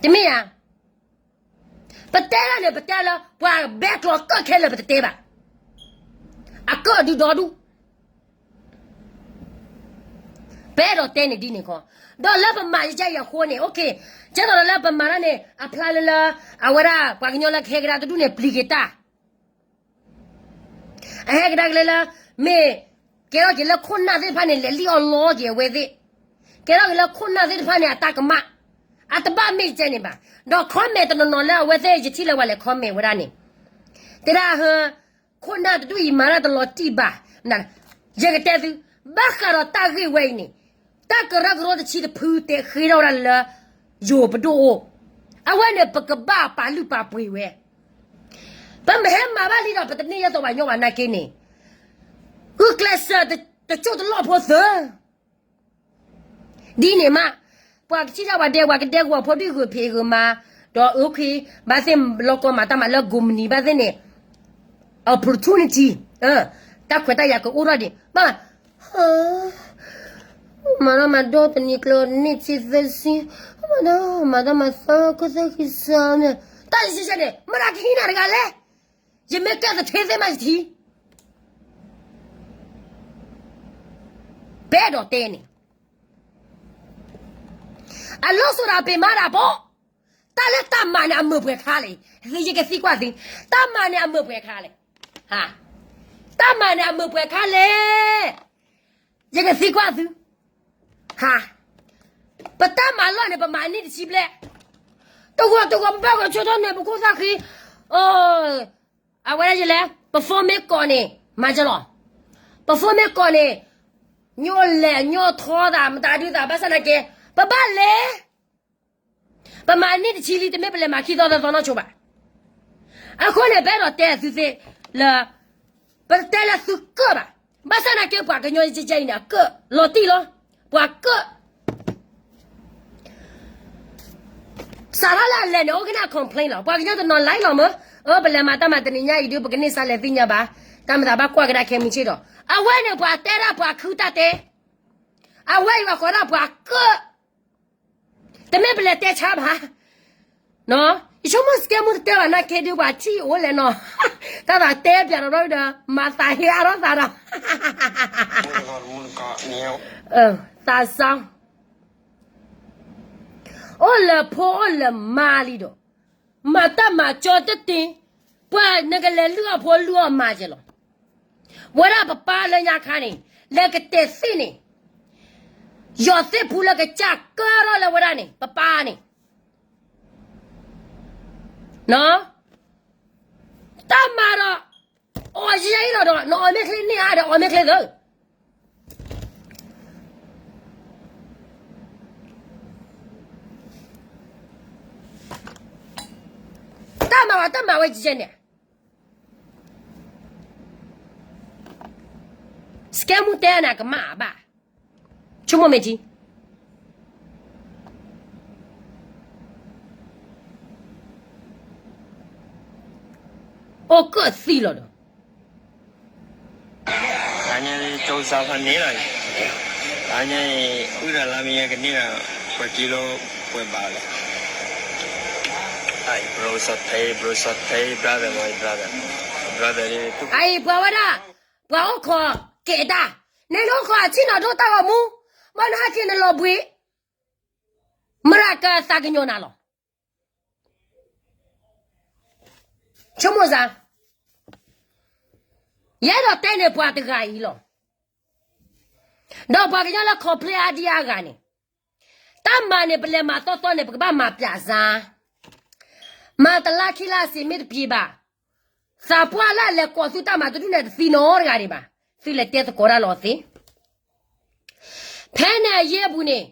တမ့ၢ်ဧါ ပတဲဒၣ်န့ၣ် ပတဲလၢ ပှၤဘဲကျိာ်ကၢၣ်ခဲလၢာ်ပတတဲဘၣ် အကၢၣ်ဒုဒီဒူၣ် ပအဲၣ်ဒိးတဲန့ၣ်ဒ်န့ၣ်ခီ ဒီးလၢပမၤယကဲအံၤအဃိန့ၣ် okay ကဲသိးဒီးလၢပမၤတၢ်န့ၣ် အဖျါလၢလၢ အဝဲဒၣ်ပှၤကညီလၢကဟဲကဒါတဒူၣ်န့ၣ် ပျံၤက့ၤတၢ် အဟဲကဒါကလဲလၢ မ့ၢ်ကဲထီၣ်က့ၤလၢခိၣ်နၢ်သ့ၣ်တဖၣ်န့ၣ် လဲၤလံၣ်အီၣ်လီက့ၤအဝဲသ့ၣ် ကဲထီၣ်က့ၤလၢခိၣ်နၢ်သ့ၣ်တဖၣ်န့ၣ် အတၢ်ကမၣ်, အတဘၣ်မ့ၢ်ကဲန့ၣ်ဘၣ်. ဒီး comment တနီၤနီၤလၢအဝဲသ့ၣ်ယထံၣ်လၢပှၤလဲၤ comment ဝဲဒၣ်န့ၣ်, တဲဒၣ်ဟၢ ခိၣ်နၢ်တဒူၣ်အံၤမၤတၢ်တလီၤတံၢ်ဘၣ်, ယကတဲသု, ဘၣ်ဃးဒီးတၢ်ဂ့ၢ်ဝဲအံၤန့ၣ်, တၢ်ကရၢကရိတဆံတဖုတဲဃ့ထီၣ်ဝဲဒၣ်လၢ ယိၤပဒိၣ်အိၣ်, အဝဲန့ၣ် ပကဘၣ်ပာ်လုၢ်ပာ်ပှ့ၤဝဲ, ပမ့ၢ်ဟဲမၤဘၣ်လံဒီး ပတန့ၢ်ယဲသိးဘၣ်ညီဘၣ်နာ်က့န့ၣ်, ဂုာ်ကျဲးစၢးတစိၢ်တလီၢ်ဖိသၢ ဒ်န့ၣ်မး, ပှၤကထံၣ်တၢ်ပှၤဒဲ ပှၤကဒဲကဝီၤဖိဒုၣ်ဂုာ်ဖံးဂုာ်မၤ, ဒီးအုၣ်ခ့, ဘၣ်သ့ၣ်လီၤကီမၤတၢ်မၤလၢကိးမုၢ်နံၤဘၣ်သ့ၣ်န့ၣ်, opportunity, တၢ်ခွဲးတၢ်ယာ်ကအိၣ်ထီၣ်ဒံး, ဘၣ်, မၤတၢ်မၤဒီတနံၤကျၢၤန့ၢ်ဆံသၢဆံ, မၤတၢ်မၤသီခိၣ်သၢခံစါ, တၢ်ယဆံဆဲန့ၣ် မတၤကဟံးနၤတဂၤလဲၣ်, ယမ့ၢ်ကဲသထ့သ့ၣ်မးယထံ ပအဲၣ်ဒိးတဲန့ၣ်, အလီၢ်စိၤဒၣ်ပ့ၤမၤဒၣ်ဘီ, တၢ်လၢတၢ်မၤန့ၣ်အမုာ်ပှဲၤခါလဲၣ်, ယကသံကွၢ်သု, တၢ်မၤန့ၣ်အမုာ်ပှဲၤခါလဲၣ်, တၢ်မၤန့ၣ်အမုာ်ပှဲၤခါလဲၣ်, ယကသံကွၢ်သု, ဟါ, ပတၢ်မၤလီၢ်န့ၣ် ပမၤန့ၢ်တဆံဘျဲၣ်, တဂီၤတဂီၤ ပဘၣ်ဂီၤဆိထီၣ်န့ၣ် ပခိၣ်သၣ်ဃံ, အဝဲဒၣ်ယလဲၣ် ပ phone မ့ၢ်ကိးန့ၣ် မၤကလီၤ, ပ phone မ့ၢ်ကိးန့ၣ် ညိၣ်လဲၤညိၣ်ထီသး မတၤဒုးသး ဘၣ်ဆၣ်နာ်က့ ပဘၣ်လဲၤ, ပမၤန့ၢ်တဆံလံ တမ့ၢ်ပလဲၤမၤခံသီသၢသီနီၢ်ဆိဘၣ်. အဃိန့ၣ် ပအဲၣ်ဒိးတဲသုသ့ၣ်လၢ ပတတဲလၢသုကၢၣ်ဘၣ်. ဘၣ်ဆၣ်နာ်က့ ပှၤကညီယဲအံၤန့ၣ် အကၢၣ်လီၤတံၢ်လီၤ. ပှၤကၢၣ် စးထီၣ်လၢအလဲၤန့ၣ် အိၣ်ကနၣ် complain လီၤ. ပှၤကညီတနီၤ like လီၤမၢ်, အၢ ပလဲၤမၤတၢ်မၤတနံၤညါအံၤဒုး ပကန့ၢ်စးလဲၤသ့ၣ်ညါဘၣ်, တၢ်မၤသးဘၣ်ကွၢ်ကဒါခဲမုၢ်ဆ့ၣ်ဒီး အဝဲန့ၣ်ပှၤတဲဒၣ်ပှၤခုတၢ်တဲ, အဝဲအံၤပှၤဃီဒၣ်ပှၤကၢၣ် တမ့ၢ်ပလဲၤတဲဆါဘၣ်. ယဆိကမိၣ် စကဲမူတတဲဘၣ်နာ်က့ဒုး ပှၤထံၣ်အိၣ်လဲၣ်နီၤ, တၢ်သးတဲပၠးဒီးဒီး မၤသးဟ့အါထီၣ်သးဒီး သးစၢ် အိၣ်လၢဖိအိၣ်လၢမါလံဒီး မၤတၢ်မၤကၠီတသ့, ပှၤနကလဲၤလုၢ်အီၣ်ဖိလုၢ်အီၣ်မါကဲလီၤ. ဝဲဒၣ်ပပၢ်လၢညါခါန့ၣ် လဲၤကတဲာ်သ့ၣ်န့ၣ် ယီၤသ့ၣ်ဖူလၢကစၢ်ကၢထီၣ်လၢဝဲဒၣ်န့ၣ် ပပၢ်န့ၣ် တၢ်မၤဒီး အီၣ်ယဲအံၤလီၤဒီး နအီၣ်မ့ၢ်ချ့န့ၢ်အါဒီး အီၣ်မ့ၢ်ချ့သၢ တၢ်မၤဝဲ တၢ်မၤဝဲယဲန့ၣ် စကဲမူတဲန့ၣ် ကမၣ်အဘၣ်, ဆိကမိၣ်မ့ၢ်ထံ အိၣ်ကၢၣ်သံလီၤဒီး အညါန့ၣ် ကၠိစါဖးန့ၣ်လီၤ, အညါန့ၣ် အုၣ်တၢ်လါမ့ၢ်ညါကန့ၢ်ဒီး ပှဲၤကံလိ ပှဲၤဘးလီၤ. အံၤ ပှၤဝဲဒၣ် ပှၤအိၣ်ခိးကဲးတၢ်, နဲနအိၣ်ခိးအဆံၣ်နီၤဒိၣ်တၢ်ဂီၤမူ, ဘၣ်နဟဲက့ၤနလီၤဘှံး, မရၤကသးကညီၤနၤလီၤ. ဆိကမိၣ်စ့ၢ်, ယအဲၣ်ဒိးတဲန့ၣ်ပှၤတဂၤအံၤလီၤ. ဒီးပှၤကညီလၢ complain အါဒံအါဂၤန့ၣ်, တၢ်မၤန့ၣ် ပလဲၤမၤသီသီန့ၣ် ပကဘၣ်မၤပျးစါ, မၤတလါခံလါစ့ၢ်မ့ၢ်တပျံၤဘၣ်, သးပှၢ်လၢအလဲၤကိးသုတၢ်မၤတဒူၣ်န့ၣ် တသံနီတဂၤဒံးဘၣ်, သုလဲၤတဲသကိးတၢ်လီၤသ့ ဖဲန့ၣ်အယ့ၢ်အပူၤန့ၣ်,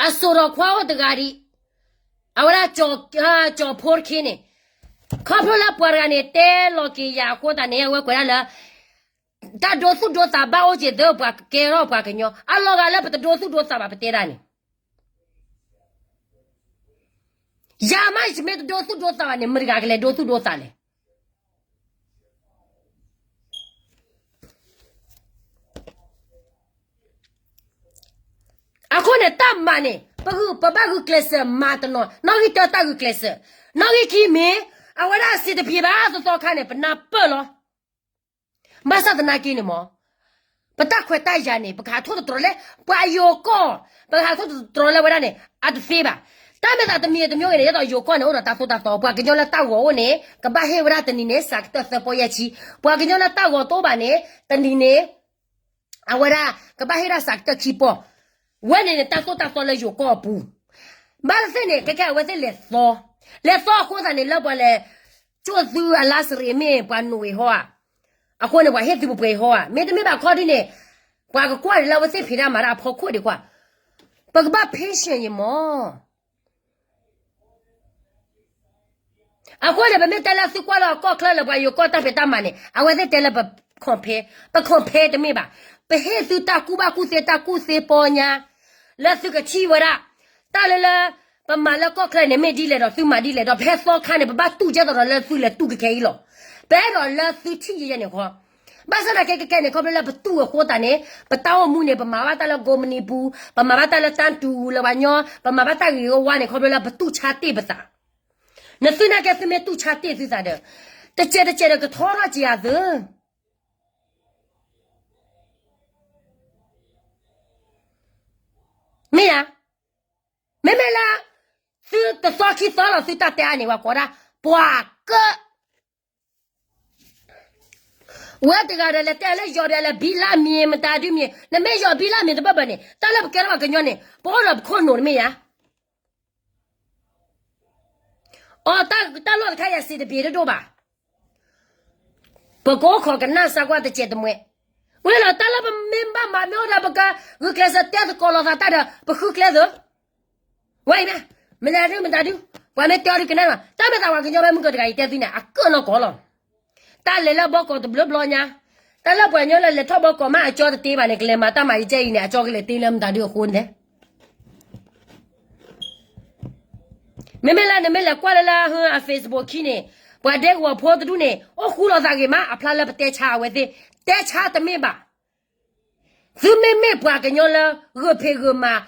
အစိာ်ထီၣ်ခွါအိၣ်တဂၤဒံး, အဝဲဒၣ် ကၠီၤဖိတခ့န့ၣ်, ခီဖျိလၢပှၤတဂၤန့ၣ် တဲလီၤက့ၤယၤအဃိသတးန့ၣ် အဝဲကွဲးဒၣ်လၢ တၢ်ဒိသူၣ်ဒိသးဘၣ်အိၣ်က့ၤသၢပှၤကဲထီၣ်ပှၤကညီ, အလီၤဂာ်လၢပတဒိသူၣ်ဒိသးဘၣ်ပတဲဒၣ်န့ၣ်, ယၤမးယမ့ၢ်တဒိသူၣ်ဒိသးဘၣ်န့ၣ် မတၤတဂၤကလဲၤဒိသူၣ်ဒိသးလဲၣ်. အဃိန့ၣ် တၢ်မၤန့ၣ် ပဂုာ် ပဘၣ်ဂုာ်ကျဲးစၢးမၤတနီၤ, နီၣ်ဂံၢ်တၢတၢ်ဂုာ်ကျဲးစၢး, နီၣ်ဂံၢ်ခံမ့ၢ် အဝဲဒၣ်စ့တပျံၤဘၣ်သီသီခါန့ၣ် ပနၢ်ပၢၢ်လီၤ. ဘၣ်ဆၣ်သနာ်က့န့ၣ်မ့ၢ် ပတၢ်ခွဲးတၢ်ယာ်န့ၣ် ပကဟးထီၣ်သတြီၤလၢ ပှၤယိၤကီၢ်, ပကဟးထီၣ်သတြီၤလၢဝဲဒၣ်န့ၣ် အတသ့ဘၣ်. တၢ်မ့ၢ်သးတမံၤတမံၤဂ့ၤန့ၣ် ယဲသိးယိၤကီၢ်န့ၣ် အိၣ်ဒီးတၢ်သိၣ်တၢ်သီ, ပှၤကညီလၢတၢ်ဂီၤအိၣ်န့ၣ် ကဘၣ်ဟ့ၣ်ဝဲဒၣ်တနံၤန့ၣ် စးကတၢၢ်သၢပီယဲၢ်ဆံ, ပှၤကညီလၢတၢ်ဂီၤတအိၣ်ဘၣ်န့ၣ် တနံၤန့ၣ် အဝဲဒၣ် ကဘၣ်ဟ့ၣ်ဒၣ်စးကတၢၢ်ခံပီ ဝဲန့ၣ်န့ၣ် တၢ်သိၣ်တၢ်သီလၢယိၤကီၢ်အပူၤ, ဘၣ်သ့ၣ်သ့ၣ်န့ၣ် ခဲခဲအဝဲသ့ၣ်လဲၤသီ, လဲၤသီအဃိသတးန့ၣ် လၢပှၤလဲၤ ကၠိၣ်သုအလါစရ့းမ့ၢ်ပှၤနိးအံၤဟီဧါ, အဃိန့ၣ် ပှၤဟ့ၣ်သုပပှဲၤအံၤဟီဧါ, မ့တမ့ၢ်ဘၣ်ခီဒ်န့ၣ် ပှၤကကွၢ်ဒ်လၢအဝဲသ့ၣ်ဖံးတၢ်မၤတၢ်အဖီခိၣ်ဒံးကွၢ်, ပကဘၣ် patient ယမီၤ အဃိန့ၣ် ပမ့ၢ်တဲလၢသုကွၢ်လၢအကီၢ်ချၢလၢပှၤယိၤကီၢ်တၢ်ဖံးတၢ်မၤန့ၣ် အဝဲသ့ၣ်တဲလၢပ compare, ပ compare တမ့ၢ်ဘၣ်. ပဟ့ၣ်သုတၢ်ကူၣ်ဘၣ်ကူၣ်သ့ တၢ်ကူၣ်သ့ပီညါ လၢသုကထံၣ်ဝဲဒၣ် တၢ်လၢလၢ ပမၤလၢကီၢ်ချၢန့ၣ် မ့ၢ်ဒ်လဲၣ်ဒီးသုမၤဒ်လဲၣ်ဒီး ပဟဲသီခါန့ၣ် ပဘၣ်တူၢ်ကဲသိးဒီးလၢသုလဲၤတူၢ်ကခဲအံၤလီၤ. ပအဲၣ်ဒိးလၢသုထံၣ်ယဲယဲန့ၣ်ဃီ ဘၣ်ဆၣ်သနာ်က့ ကဲကဲန့ၣ် ခီဖျိလၢပတူၢ်အဃိသတးန့ၣ် ပတၢ်အိၣ်မူန့ၣ် ပမၤဘၣ်တၢ်လၢကိးမုၢ်နံၤပူၤ, ပမၤဘၣ်တၢ်လၢတၢ်တူၢ်လၢပှၤညီ, ပမၤဘၣ်တၢ်ဂ့ၤဂ့ၤဝါဝါန့ၣ် ခီဖျိလၢပတူၢ်ဆါတ့ၢ်ပသး. နသုနာ်က့သုမ့ၢ်တူၢ်ဆါတ့ၢ်သုသးဒီး တစဲးတစဲးဒီးကထီထီၣ်က့ၤအသု မ့ၢ်ဧါ. မ့မ့ၢ်လၢ သုတသီခံသီလီၤ သုတၢ်တဲအါန့ၣ် ပှၤကိးဒၣ် ပှၤကၢ ဝဲတဂၤဒီးလဲၤတဲလၢယီၤဒီးလဲၤဘံလၢမံၤ မတၤဒုမံၤ နမ့ၢ်ယီၤဘံလၢမံၤတဘၣ်ဘၣ်န့ၣ် တၢ်လၢပကဲထီၣ်ပှၤကညီန့ၣ် ပအိၣ်ဒီးပခိၣ်နူာ်တမ့ၢ်ဧါ. အတၢ်လီၢ်တခါအံၤစံးတဘ့ၣ်တဒိၣ်ဘၣ်. ပကအိၣ်ခိးကနၣ်စၢ်ကွၢ်တစဲးတမှဲ. ဝဲလီၤတၢ်လၢပမ့ၢ်ဘၣ်မၤမ့ၢ်အိၣ်ဒီးပက ဂုာ်ကျဲးစၢးတဲသကိးလိာ်သးတၢ်ဒီး ပဃုကျဲသု ဝဲအံၤမ့ၢ် မနုၤဒုမတၤဒု ပှၤမ့ၢ်တဲအီၤဒုကနၣ်လီၤ တၢ်မ့ၢ်သးပှၤကညီဖဲမုၢ်ကီၢ်တဂၤအံၤတဲသုန့ၣ် အကၢၣ်နီၢ်ကီၢ်လီၤ. တၢ်လဲၤလၢဘီကီးတဘျီဘျီညါ, တၢ်လၢပှၤကညီလၢလဲၤထီၣ်ဘီကီးမးအကၠီတတ့ဘၣ်န့ၣ် ကလဲၤမၤတၢ်မၤယကဲအံၤန့ၣ် အကၠီကလဲၤတ့လၢမတၤဒုအဃိန့ၣ် မ့မ့ၢ်လၢနမ့ၢ်လဲၤကွၢ်လၢလၢအ Facebook ခံန့ၣ် ပှၤဒဲကဝီၤဖိတဒူၣ်န့ၣ် အိၣ်ဃူလိာ်သးဂ့ၤမး အဖျါလၢပတဲဆါအဝဲသ့ၣ်, တဲဆါတမ့ၢ်ဘၣ်. သုမ့မ့ၢ်ပှၤကညီလၢ ဂၢၢ်ဖံးဂၢၢ်မၤ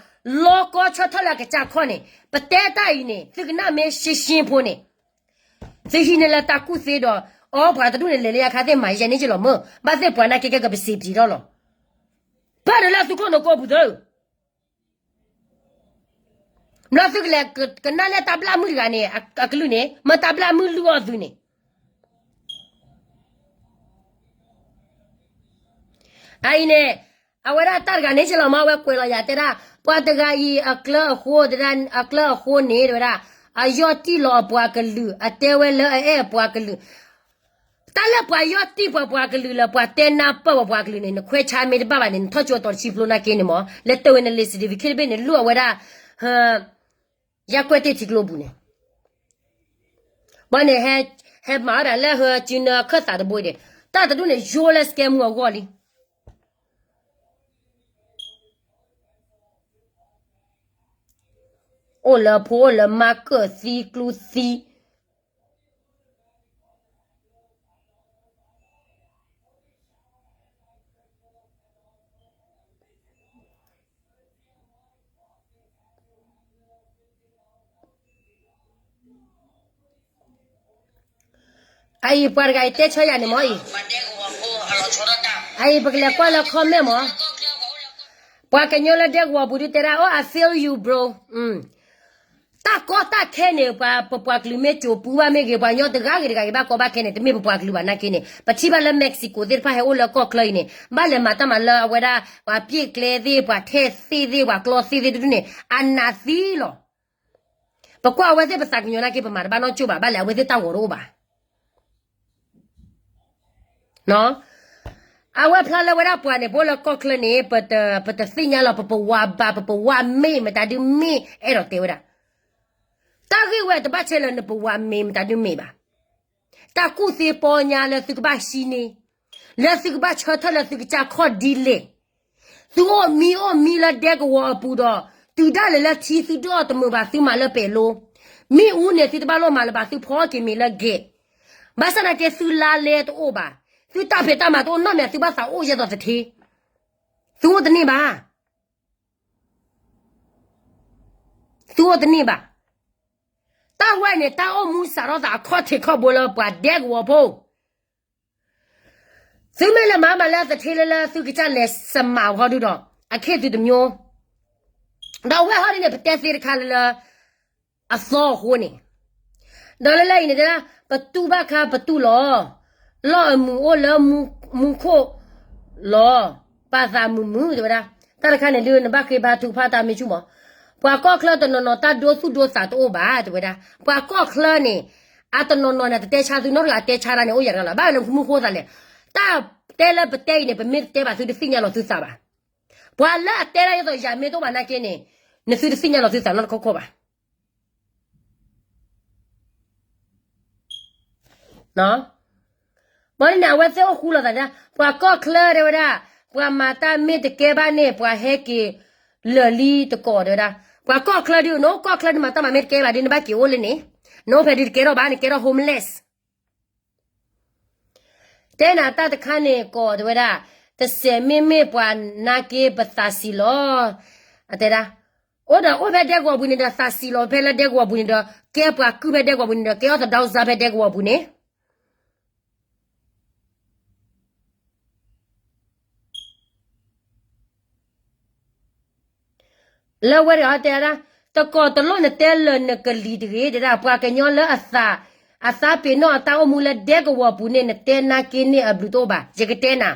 လီကီဆၢထၢၣ်လၢအကစၢ်ခီၣ်န့ၣ် ပတဲတၢ်အံၤန့ၣ် သုကနၣ်မ့ၢ်ရှင်းရှင်းဖိန့ၣ် သုဟံးန့ၢ်လၢတၢ်ကူၣ်သ့ဒီး အီပှၤတဒူၣ်န့ၣ် လဲၤလၢယခါသ့ၣ်မၤယဲန့ၣ်ကလီၤမၢ် ဘၣ်သ့ၣ်ပှၤနာ်က့ကဲကပစံးပျံၤထီၣ်လီၤ. ဖဲဒီးလၢသုခိၣ်နူာ်ကိးပူၤသၢ ဘျီသုကလဲၤကနၣ်လၢတၢ်ဘျၣ်မုၢ်တဂၤန့ၣ် အကလုၢ်န့ၣ် မ့ၢ်တၢ်ဘျၣ်မုၢ်လုၢ်အီၣ်သုန့ၣ် အအံၤန့ၣ် အဝဲဒၣ်တၢ်တဂၤန့ၣ် ကလီၤမၢ် အဝဲကွဲးလီၤယၤတဲဒၣ် ပှၤတဂၤအံၤ အကျၢၤအဃိ တဲဒၣ် အကျၢၤအဃိန့ၣ် တဲဝဲဒၣ် အယီၢ်တံၢ်လီၤအပှၤကလုာ် အတဲဝဲလၢအအဲၣ်အပှၤကလုာ် တၢ်လၢပှၤယီၢ်တံၢ်ပှၤပှၤကလုာ်လၢပှၤတဲနၢ်ပၢၢ်ပှၤပှၤကလုာ်န့ၣ် နခွဲးဆါမ့ၢ်တဘၣ်ဘၣ်န့ၣ် နထီၣ်ကၠိအတီၤတဆံဖျိနာ်က့န့ၣ်မၢ် လဲၤတၢၢ်ဝဲန လံာ် certificate တဘ့ၣ်န့ၣ် လူၢ်အဝဲဒၣ် ဟ ယကွဲၢ်တ့ၢ်ထံကျိပူၤန့ၣ် ဘၣ်န့ၣ် ဟဲမၤဝဲဒၣ်လၢဟ ကၠူနၢခၢၣ်သးတဘိအံၤဒီး တၢ်တဒူၣ်န့ၣ် ယိလၢ scam မူအဂီၢ်လံ အိၣ်လၢဖိအိၣ်လၢမါကၢၣ်သံကျူသံ အအံၤပှၤတဂၤအံၤတဲဆၢယၤန့ၣ်မၢ်အံၤ, အအံၤပကလဲၤကွၢ်လၢ comment မၢ်, ပှၤကညီလၢဒဲကဝီၤပူၤဒုတဲဒၣ် အိၣ် I feel you bro, တၢ်ကီတၢ်ခဲန့ၣ် ပှၤပပှၤကလုာ်မ့ၢ်ကိၤပူၤဘၣ်မ့ၢ်ဂ့ၤ ပှၤကညီတဂၤဂ့ၤတဂၤဂ့ၤ ဘၣ်ကီဘၣ်ခဲန့ၣ် တမ့ၢ်ပပှၤကလုာ်ဘၣ်နာ်က့န့ၣ် ပထံၣ်ဘၣ်လၢ Mexico သ့ၣ်တဖၣ်ဟဲအိၣ်လၢကီၢ်ချၢအံၤန့ၣ် ဘၣ်လဲၤမၤတၢ်မၤလၢအဝဲဒၣ် ပှၤပျ့ၣ်ကျဲသ့ၣ် ပှၤထဲၣ်သ့ၣ်သ့ၣ် ပှၤကျီသ့ၣ်သ့ၣ်တဒူၣ်န့ၣ် အနးသံလီၤ. ပကွၢ်အဝဲသ့ၣ်ပသးကညီၤနာ်က့ ပမၤတဘၣ်နီတကၠိၢ်ဘၣ် ဘၣ်လဲၣ် အဝဲသ့ၣ်တၢ်ဂီၤတအိၣ်ဘၣ်. အဝဲဖျါလၢဝဲဒၣ်ပှၤန့ၣ် ပအိၣ်လၢကီၢ်ချၢန့ၣ် ပတသ့ၣ်ညါလီၤ ပပဝၤဘၣ် ပပဝၤမ့ၢ်မတၤဒုမ့ၢ် အဲၣ်ဒိးတဲဝဲဒၣ် တၢ်ဂ့ၢ်ဝဲတဘၣ်ဆဲးလၢနပဝၤမ့ၢ်မတၤဒုမ့ၢ်ဘၣ်. တၢ်ကူၣ်သ့ပီညါလၢသုကဘၣ်ဟံးန့ၢ် လၢသုကဘၣ်ဆၢထၢၣ်လၢသုကစၢ်ခီၣ်ဒ်လဲၣ်. သုအိၣ်မံအိၣ်မံလၢဒဲကဝီၤအပူၤဒီး တုၤဒၣ်လဲာ်လၢထံသုဒိၣ်အီၤတမုာ်ဘၣ် သုမၤလၢပဲာ်လိ, မ့ၣ်အူန့ၣ် သုတဘၣ်လိၣ်မၤလၢၤဘၣ် သုဖီက့ၤမ့ၤလၢကဲး. ဘၣ်ဆၣ်သနာ်က့ သုလါလဲတအိၣ်ဘၣ်, သုတၢ်ဖံးတၢ်မၤတအိၣ်နီတမံၤ သုဘၣ်သးအိၣ်ယဲသိးသထ့. သုအိၣ်တန့ၢ်ဘၣ်. သုအိၣ်တန့ၢ်ဘၣ်. တၢ်ဝဲန့ၣ် တၢ်အိၣ်မူစးထီၣ်သးအခီၣ်ထံးခီၣ်ဘိလၢပှၤဒဲကဝီၤဖိ သုမ့ၢ်လဲၤမၤမးလၢသထ့လၢလၢသုကစၢ်လဲၤစမးဟီဒုဒီး အခ့သုတမျိုး, ဒီးအဝဲဟီဒ်န့ၣ် ပတဲသ့တခါလၢလၢ အသီအဃိန့ၣ်, ဒီးလၢလၢအံၤန့ၣ်တဲဒၣ် ပတူၢ်ဘၣ်ခါပတူၢ်လီၤ, လီၢ်အမုာ်အိၣ်လၢမူခိၣ်လီၤ, ပာ်သးမုာ်မုာ်တဲဝဲဒၣ် တၢ်တခါန့ၣ်ဒုး နဘၣ်ဃ့ဘါထုကဖၣ်တၢ်မ့ၢ်ဆူၣ်မး, ပှၤကီၢ်ချၢတနီၤနီၤတၢ်ဒိသူၣ်ဒိသးတအိၣ်ဘၣ် တဲဝဲဒၣ်, ပှၤကီၢ်ချၢန့ၣ် အတနီၤနီၤန့ၣ် တတဲဆါသုနီတဂၤ အတဲဆါတၢ်န့ၣ်အိၣ်ယၤတဂၤလီၤ. ဘၣ်မနုၤဃိသးလဲၣ်, တၢ်တဲလၢပတဲအံၤန့ၣ် ပမ့ၢ်တတဲဘၣ်သုတသ့ၣ်ညါလီၤသုသးဘၣ်. ပှၤလၢအတဲဒၣ်ဒ်သိးယၤမ့ၢ်တအိၣ်ဘၣ်နာ်က့န့ၣ် နသုတသ့ၣ်ညါလီၤသုသးနီတခီခီဘၣ်. ဘၣ်န့ၣ် အဝဲသ့ၣ်အိၣ်ဃူလိာ်သးဒၣ် ပှၤကီၢ်ချၢတဲဝဲဒၣ်, ပှၤမၤတၢ်မ့ၢ်တကဲဘၣ်န့ၣ် ပှၤဟဲက့ၤလၢာ်လံတကိးတဲဝဲဒၣ်, ပှၤကီၢ်ချၢဒုး နအိၣ်ကီၢ်ချၢနမၤတၢ်မၤမ့ၢ်တကဲဘၣ်ဒုး နဘၣ်က့ၤအိၣ်လၢန့ၣ်, နအိၣ်ဖဲဒုးတကဲထီၣ်ဘၣ် နကဲထီၣ် homeless တဲနၤတၢ်တခါန့ၣ်ကိးတဲဝဲဒၣ်, တစဲးမ့မ့ၢ်ပှၤနာ်က့ပသးစံးလီၤ, အတဲဒၣ်, အိၣ်ဒီးအိၣ်ဖဲဒဲကဝီၤပူၤန့ၣ်ဒီး သးစံးလီၤဖဲလၢဒဲကဝီၤပူၤန့ၣ်ဒီး ကဲပှၤကုၢ်ဖဲဒဲကဝီၤပူၤန့ၣ်ဒီး ကဲအီၣ်သဒီစါဖဲဒဲကဝီၤပူၤန့ၣ် လၢဝဲတဂၤတဲဒၣ်, တကိးတလိၣ်နတဲလၢာ်နကလံၤတဂ့ၤ, တဲဒၣ်ပှၤကညီလၢအသး, အသးပ့ၤနီၣ်အတၢ်အိၣ်မူလၢဒဲကဝီၤပူၤန့ၣ် နတဲနာ်က့န့ၣ်အဘျုးတအိၣ်ဘၣ်. ယကတဲနၤ,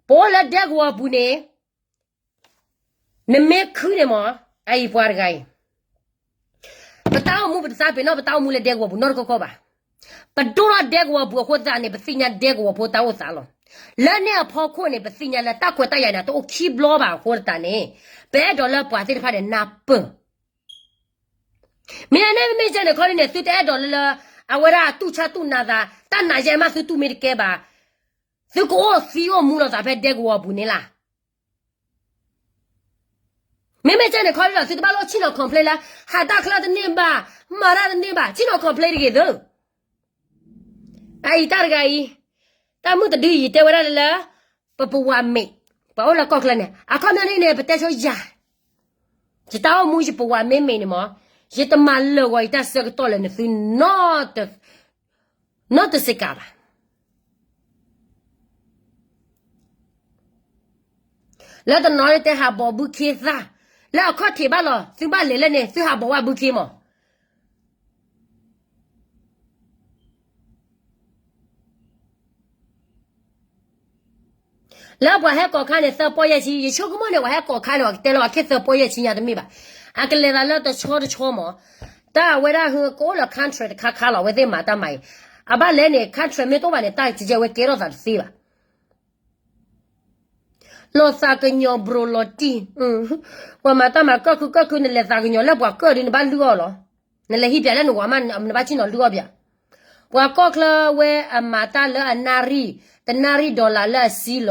ပအိၣ်လၢဒဲကဝီၤပူၤန့ၣ်, နမ့ၢ်ခုန့ၣ်မး, အအံၤပှၤတဂၤအံၤ ပတၢ်အိၣ်မူပတသးပ့ၤနီၣ်ပတၢ်အိၣ်မူလၢဒဲကဝီၤပူၤနီတခီခီဘၣ်. ပဒိၣ်ထီၣ်ဒဲကဝီၤပူၤအဃိသတးန့ၣ် ပသ့ၣ်ညါဒဲကဝီၤဖိတၢ်အိၣ်သးလီၤ. လၢန့ၣ်အဖီခိၣ်န့ၣ် ပသ့ၣ်ညါလၢတၢ်ခွဲးတၢ်ယာ်န့ၣ် တအိၣ်ခံဘျီဘၣ်အဃိသတးန့ၣ်, ပအဲၣ်ဒိးလၢပှၤသ့ၣ်တဖၣ်န့ၣ်နၢ်ပၢၢ် မ့ၢ်န့ၣ်မ့မ့ၢ်ကဲန့ၣ်ခီဒ်န့ၣ် သုတအဲၣ်ဒိးလၢလၢ အဝဲဒၣ်တူၢ်ဆါတူၢ်နးသး တၢ်နးယဲၢ်မးသုတူၢ်မ့ၢ်တကဲဘၣ်, သုကအိၣ်သံအိၣ်မူလိာ်သးဖဲဒဲကဝီၤပူၤန့ၣ်လီၤ. မ့မ့ၢ်ကဲန့ၣ်ခီဒ်ဒီး သုတဘၣ်လိၣ်ဆ့ၣ်နီၤ complain လၢ ဟးတၢ်ချၢတန့ၢ်ဘၣ်, မၤတၢ်တန့ၢ်ဘၣ် ဆ့ၣ်နီၤ complain တဂ့ၤသု အအံၤတၢ်တဂၤအံၤ, တၢ်မုၢ်တဒုအံၤတဲဝဲဒၣ်လၢလၢ ပပဝးမ့ၢ်, ပှၤအိၣ်လၢကီၢ်ချၢန့ၣ် အခီပညီန့ၣ်န့ၣ် ပတဲဆိယၤ, ယတၢ်အိၣ်မူယပဝးမ့မ့ၢ်န့ၣ်မး, ယတမၤလၢာ်ဂီၤယတၢ်ဆၢကတီၢ်လၢနသု နီတစ့းကးဘၣ်. လၢတနီၤတဲဟးဘီၣ်ဘုခ့သၣ်, လၢအခီၣ်ထံးဘၣ်လီၤ သုဘၣ်လဲၤလၢန့ၣ် သုဟးဘီၣ်ဝဲဘုခ့မး လၢပှၤဟဲကိးခါန့ၣ် သၢပီၢ်ယဲၢ်ဆံ, ယဆိကမိၣ်န့ၣ် ပှၤဟဲကိးခါန့ၣ် ပှၤကတဲလီၤ အခ့သၢပီၢ်ယဲၢ်ဆံညါတမ့ၢ်ဘၣ်. အကလဲၤသးလၢတဆီတဆီမး, တၢ်အဝဲဒၣ်ဟုကအိၣ်လၢ country တခါခါလီၤ အဝဲသ့ၣ်မၤတၢ်မၤအံၤ, အဘၣ်လဲၣ်န့ၣ် country မ့ၢ်တအိၣ်ဘၣ်န့ၣ် တၢ်ကဲဝဲကဲထီၣ်သးတသ့ဘၣ် လီၤသးကညီၤဘြိၤလီၤတံၢ်, ပှၤမၤတၢ်မၤကၢၢ်ခုကၢၢ်ခု နလဲၤသးကညီၤလၢပှၤကၢၢ်ဒုး နဘၣ်လုၢ်အီၣ်လီၤ. နလဲၤဟံးပၠးလၢနဝၤမး နဘၣ်ဆ့ၣ်နီၤလုၢ်အီၣ်ပၠး. ပှၤကီၢ်ချၢဝဲအမၤတၢ်လၢအနၣ်ရံၣ်, တနၣ်ရံၣ် dollar လၢအဆံလီၤ.